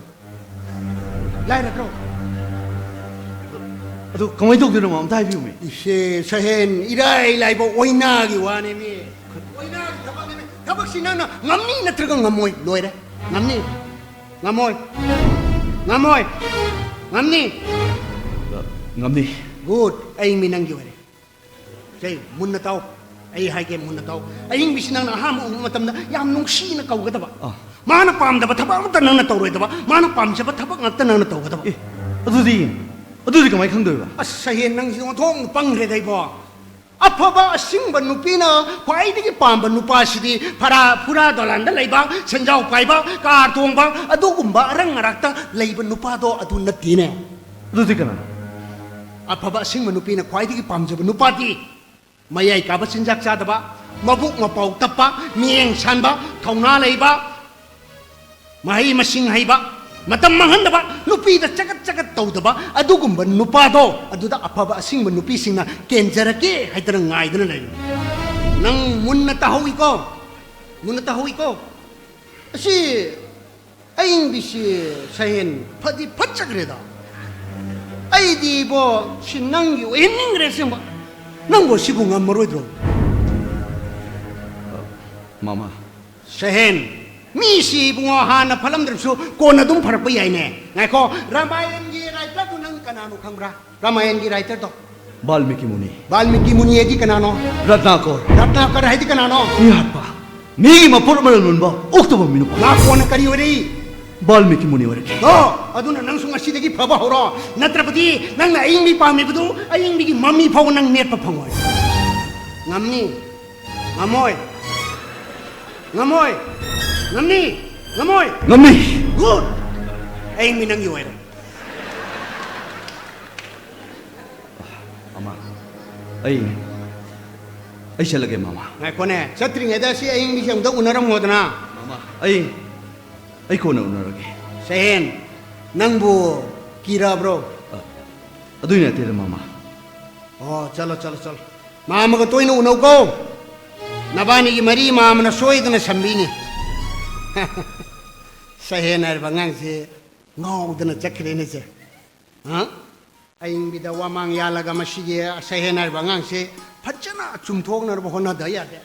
ꯂꯥꯏꯔꯗ꯭ꯔꯣ? ꯑꯗꯨ ꯀꯃꯥꯏꯅ ꯇꯧꯗꯣꯏꯅꯣ ꯃꯥꯃ? ꯑꯝꯇ ꯍꯥꯏꯕꯤꯌꯨꯃꯦ꯫ ꯏꯁꯦ, ꯁꯍꯦꯟ, ꯏꯔꯥꯏ ꯂꯥꯏꯕ ꯑꯣꯏꯅꯥꯒꯤ ꯋꯥꯅꯦꯃꯤ꯫ ꯑꯣꯏꯅꯥꯒꯤ ꯊꯕꯛꯅꯦꯃꯤ꯫ ꯊꯕꯛꯁꯤ ꯅꯪꯅ ꯉꯝꯅꯤ ꯅꯠꯇ꯭ꯔꯒ ꯉꯝꯃꯣꯏ? ꯂꯣꯏꯔꯦ꯫ ꯉꯝꯅꯤ? ꯉꯝꯃꯣꯏ? ꯉꯝꯃꯣꯏ? ꯉꯝꯅꯤ? ꯉꯝꯅꯤ꯫ Good. ꯑꯏꯪꯕꯤ ꯅꯪꯒꯤ ꯑꯣꯏꯔꯦ꯫ ꯁꯦ, ꯃꯨꯟꯅ ꯇꯥꯎ꯫ ꯑꯩ ꯍꯥꯏꯒꯦ, ꯃꯨꯟꯅ ꯇꯥꯎ꯫ ꯑꯏꯪꯕꯤꯁꯤ ꯅꯪꯅ ꯑꯍꯥꯟꯕ ꯎꯕ ꯃꯇꯝꯗ ꯌꯥꯝ ꯅꯨꯡꯁꯤꯅ ꯀꯧꯒꯗꯕ꯫ ꯑꯥ꯫ ꯃꯥꯅ ꯄꯥꯝꯗꯕ ꯊꯕꯛ ꯑꯃꯠꯇ ꯅꯪꯅ ꯇꯧꯔꯣꯏꯗꯕ꯫ ꯃꯥꯅ ꯄꯥꯝꯖꯕ ꯊꯕꯛ ꯉꯥꯛꯇ ꯅꯪꯅ ꯇꯧꯒꯗꯕ꯫ ꯑꯦ, ꯑꯗꯨꯗꯤ, ꯑꯗꯨꯗꯤ ꯀꯃꯥꯏꯅ ꯈꯪꯗꯣꯏꯕ? ꯑꯁ, ꯁꯍꯦꯟ, ꯅꯪꯁꯤ ꯑꯣꯟꯊꯣꯛꯅ ꯄꯪꯈ꯭ꯔꯦꯗ ꯏꯕꯣ꯫ ꯑꯐꯕ ꯑꯁꯤꯡꯕ ꯅꯨꯄꯤꯅ ꯈ꯭ꯋꯥꯏꯗꯒꯤ ꯄꯥꯝꯕ ꯅꯨꯄꯥꯁꯤꯗꯤ ꯐꯔꯥ ꯐꯨꯔꯥ ꯗꯣꯂꯥꯟꯗ ꯂꯩꯕ, ꯁꯦꯟꯖꯥꯎ ꯄꯥꯏꯕ, ꯀꯥꯔ ꯇꯣꯡꯕ, ꯑꯗꯨꯒꯨꯝꯕ ꯑꯔꯪ ꯑꯔꯥꯛꯇ ꯂꯩꯕ ꯅꯨꯄꯥꯗꯣ ꯑꯗꯨ ꯅꯠꯇꯦꯅꯦ꯫ ꯑꯗꯨꯗꯤ ꯀꯅꯥꯅꯣ? ꯑꯐꯕ ꯑꯁꯤꯡꯕ ꯅꯨꯄꯤꯅ ꯈ꯭ꯋꯥꯏꯗꯒꯤ ꯄꯥꯝꯖꯕ ꯅꯨꯄꯥꯗꯤ ꯃꯌꯥꯏ ꯀꯥꯕ ꯆꯤꯟꯖꯥꯛ ꯆꯥꯗꯕ, ꯃꯕꯨꯛ ꯃꯄꯥꯎ ꯇꯞꯄ, ꯃꯤꯠꯌꯦꯡ ꯁꯥꯟꯕ, ꯊꯧꯅꯥ ꯂꯩꯕ, ꯃꯍꯩ ꯃꯁꯤꯡ ꯍꯩꯕ, ꯃꯇꯝ ꯃꯥꯡꯍꯟꯗꯕ, ꯅꯨꯄꯤꯗ ꯆꯒꯠ ꯆꯒꯠ ꯇꯧꯗꯕ, ꯑꯗꯨꯒꯨꯝꯕ ꯅꯨꯄꯥꯗꯣ, ꯑꯗꯨꯗ ꯑꯐꯕ ꯑꯁꯤꯡꯕ ꯅꯨꯄꯤꯁꯤꯡꯅ ꯀꯦꯟꯖꯔꯒꯦ ꯍꯥꯏꯗꯅ ꯉꯥꯏꯗꯨꯅ ꯂꯩꯔꯤ꯫ ꯅꯪ ꯃꯨꯟꯅ ꯇꯥꯍꯧꯏꯀꯣ, ꯃꯨꯟꯅ ꯇꯥꯍꯧꯏꯀꯣ꯫ ꯑꯁꯤ ꯑꯏꯪꯕꯤꯁꯤ ꯁꯍꯦꯟ ꯐꯗꯤ ꯐꯠꯆꯈ꯭ꯔꯦꯗ꯫ ꯑꯩꯗꯤ ꯏꯕꯣ ꯁꯤ ꯅꯪꯒꯤ ꯑꯣꯏꯍꯟꯅꯤꯡꯈ꯭ꯔꯦ ꯑꯁꯦꯡꯕ꯫ ꯅꯪꯕꯨ ꯁꯤꯕꯨ ꯉꯝꯃꯔꯣꯏꯗ꯭ꯔꯣ? ꯃꯃꯥ꯫ ꯁꯍꯦꯟ, ꯃꯤꯁꯤ ꯏꯕꯨꯡꯉꯣ ꯍꯥꯟꯅ ꯐꯠꯂꯝꯗ꯭ꯔꯁꯨ ꯀꯣꯟꯅ ꯑꯗꯨꯝ ꯐꯔꯛꯄ ꯌꯥꯏꯅꯦ꯫ ꯉꯥꯏꯈꯣ, ꯔꯥꯃꯥꯌꯟꯒꯤ ꯔꯥꯏꯇꯔꯗꯨ ꯅꯪ ꯀꯅꯥꯅꯣ ꯈꯪꯕ꯭ꯔꯥ? ꯔꯥꯃꯥꯌꯟꯒꯤ ꯔꯥꯏꯇꯔꯗꯣ꯫ ꯕꯥꯜꯃꯤꯀꯤ ꯃꯨꯅꯤ꯫ ꯕꯥꯜꯃꯤꯀꯤ ꯃꯨꯅꯤ ꯍꯥꯏꯗꯤ ꯀꯅꯥꯅꯣ? ꯔꯠꯅꯥꯀꯔ꯫ ꯔꯠꯅꯥꯀꯔ ꯍꯥꯏꯗꯤ ꯀꯅꯥꯅꯣ? ꯃꯤ ꯍꯥꯠꯄ꯫ ꯃꯤꯒꯤ ꯃꯄꯣꯠ ꯃꯔꯜ ꯃꯨꯟꯕ ꯑꯣꯛꯇꯕ ꯃꯤꯅꯨꯄꯥ꯫ ꯅꯥꯀꯣꯟꯅ ꯀꯔꯤ ꯑꯣꯏꯔꯛꯏ? ꯕꯥꯜꯃꯤꯀꯤ ꯃꯨꯅꯤ ꯑꯣꯏꯔꯛꯈꯤ꯫ ꯑꯣ, ꯑꯗꯨꯅ ꯅꯪꯁꯨ ꯉꯁꯤꯗꯒꯤ ꯐꯕ ꯍꯧꯔꯣ꯫ ꯅꯠꯇ꯭ꯔꯕꯗꯤ ꯅꯪꯅ ꯑꯏꯪꯕꯤ ꯄꯥꯝꯃꯤꯕꯗꯨ ꯑꯏꯪꯕꯤꯒꯤ ꯃꯃꯤ ꯐꯥꯎꯕ ꯅꯪ ꯅꯦꯠꯄ ꯐꯪꯉꯣꯏ꯫ ꯉꯝꯅꯤ? ꯉꯝꯃꯣꯏ? ꯉꯝꯃꯣꯏ? ꯉꯝꯅꯤ? ꯉꯝꯃꯣꯏ? ꯉꯝꯅꯤ꯫ Good! ꯑꯏꯪꯕꯤ ꯅꯪꯒꯤ ꯑꯣꯏꯔꯦ꯫ ꯃꯃꯥ, ꯑꯩ, ꯑꯩ ꯆꯠꯂꯒꯦ, ꯃꯃꯥ꯫ ꯉꯥꯏꯈꯣꯅꯦ, ꯆꯠꯇ꯭ꯔꯤꯉꯩꯗ ꯁꯤ ꯑꯏꯪꯕꯤꯁꯦ ꯑꯃꯨꯛꯇ ꯎꯅꯔꯝꯃꯣꯗꯅ꯫ ꯃꯃꯥ, ꯑꯩ, ꯑꯩ ꯀꯣꯟꯅ ꯎꯅꯔꯒꯦ꯫ ꯁꯍꯦꯟ, ꯅꯪꯕꯨ ꯀꯤꯔꯕ꯭ꯔꯣ? ꯑ, ꯑꯗꯨꯏ ꯅꯠꯇꯦꯗ, ꯃꯃꯥ꯫ ꯑꯣ, ꯆꯠꯂꯣ, ꯆꯠꯂꯣ, ꯆꯠꯂꯣ꯫ ꯃꯥꯝꯃꯒ ꯇꯣꯏꯅ ꯎꯅꯧꯀꯣ꯫ ꯅꯕꯥꯅꯤꯒꯤ ꯃꯔꯤ ꯃꯥꯝꯃꯅ ꯁꯣꯏꯗꯅ ꯁꯝꯕꯤꯅꯤ꯫ ꯁꯍꯦꯟ ꯍꯥꯏꯔꯤꯕ ꯑꯉꯥꯡꯁꯦ ꯉꯥꯎꯗꯅ ꯆꯠꯈ꯭ꯔꯦꯅꯦ ꯁꯦ꯫ ꯍꯥ? ꯑꯏꯪꯕꯤꯗ ꯋꯥꯃꯥꯡ ꯌꯥꯜꯂꯒ ꯃꯁꯤꯒꯤ ꯁꯍꯦꯟ ꯍꯥꯏꯔꯤꯕ ꯑꯉꯥꯡꯁꯦ ꯐꯖꯅ ꯆꯨꯝꯊꯣꯛꯅꯅꯕ ꯍꯣꯠꯅꯗ ꯌꯥꯗꯦ꯫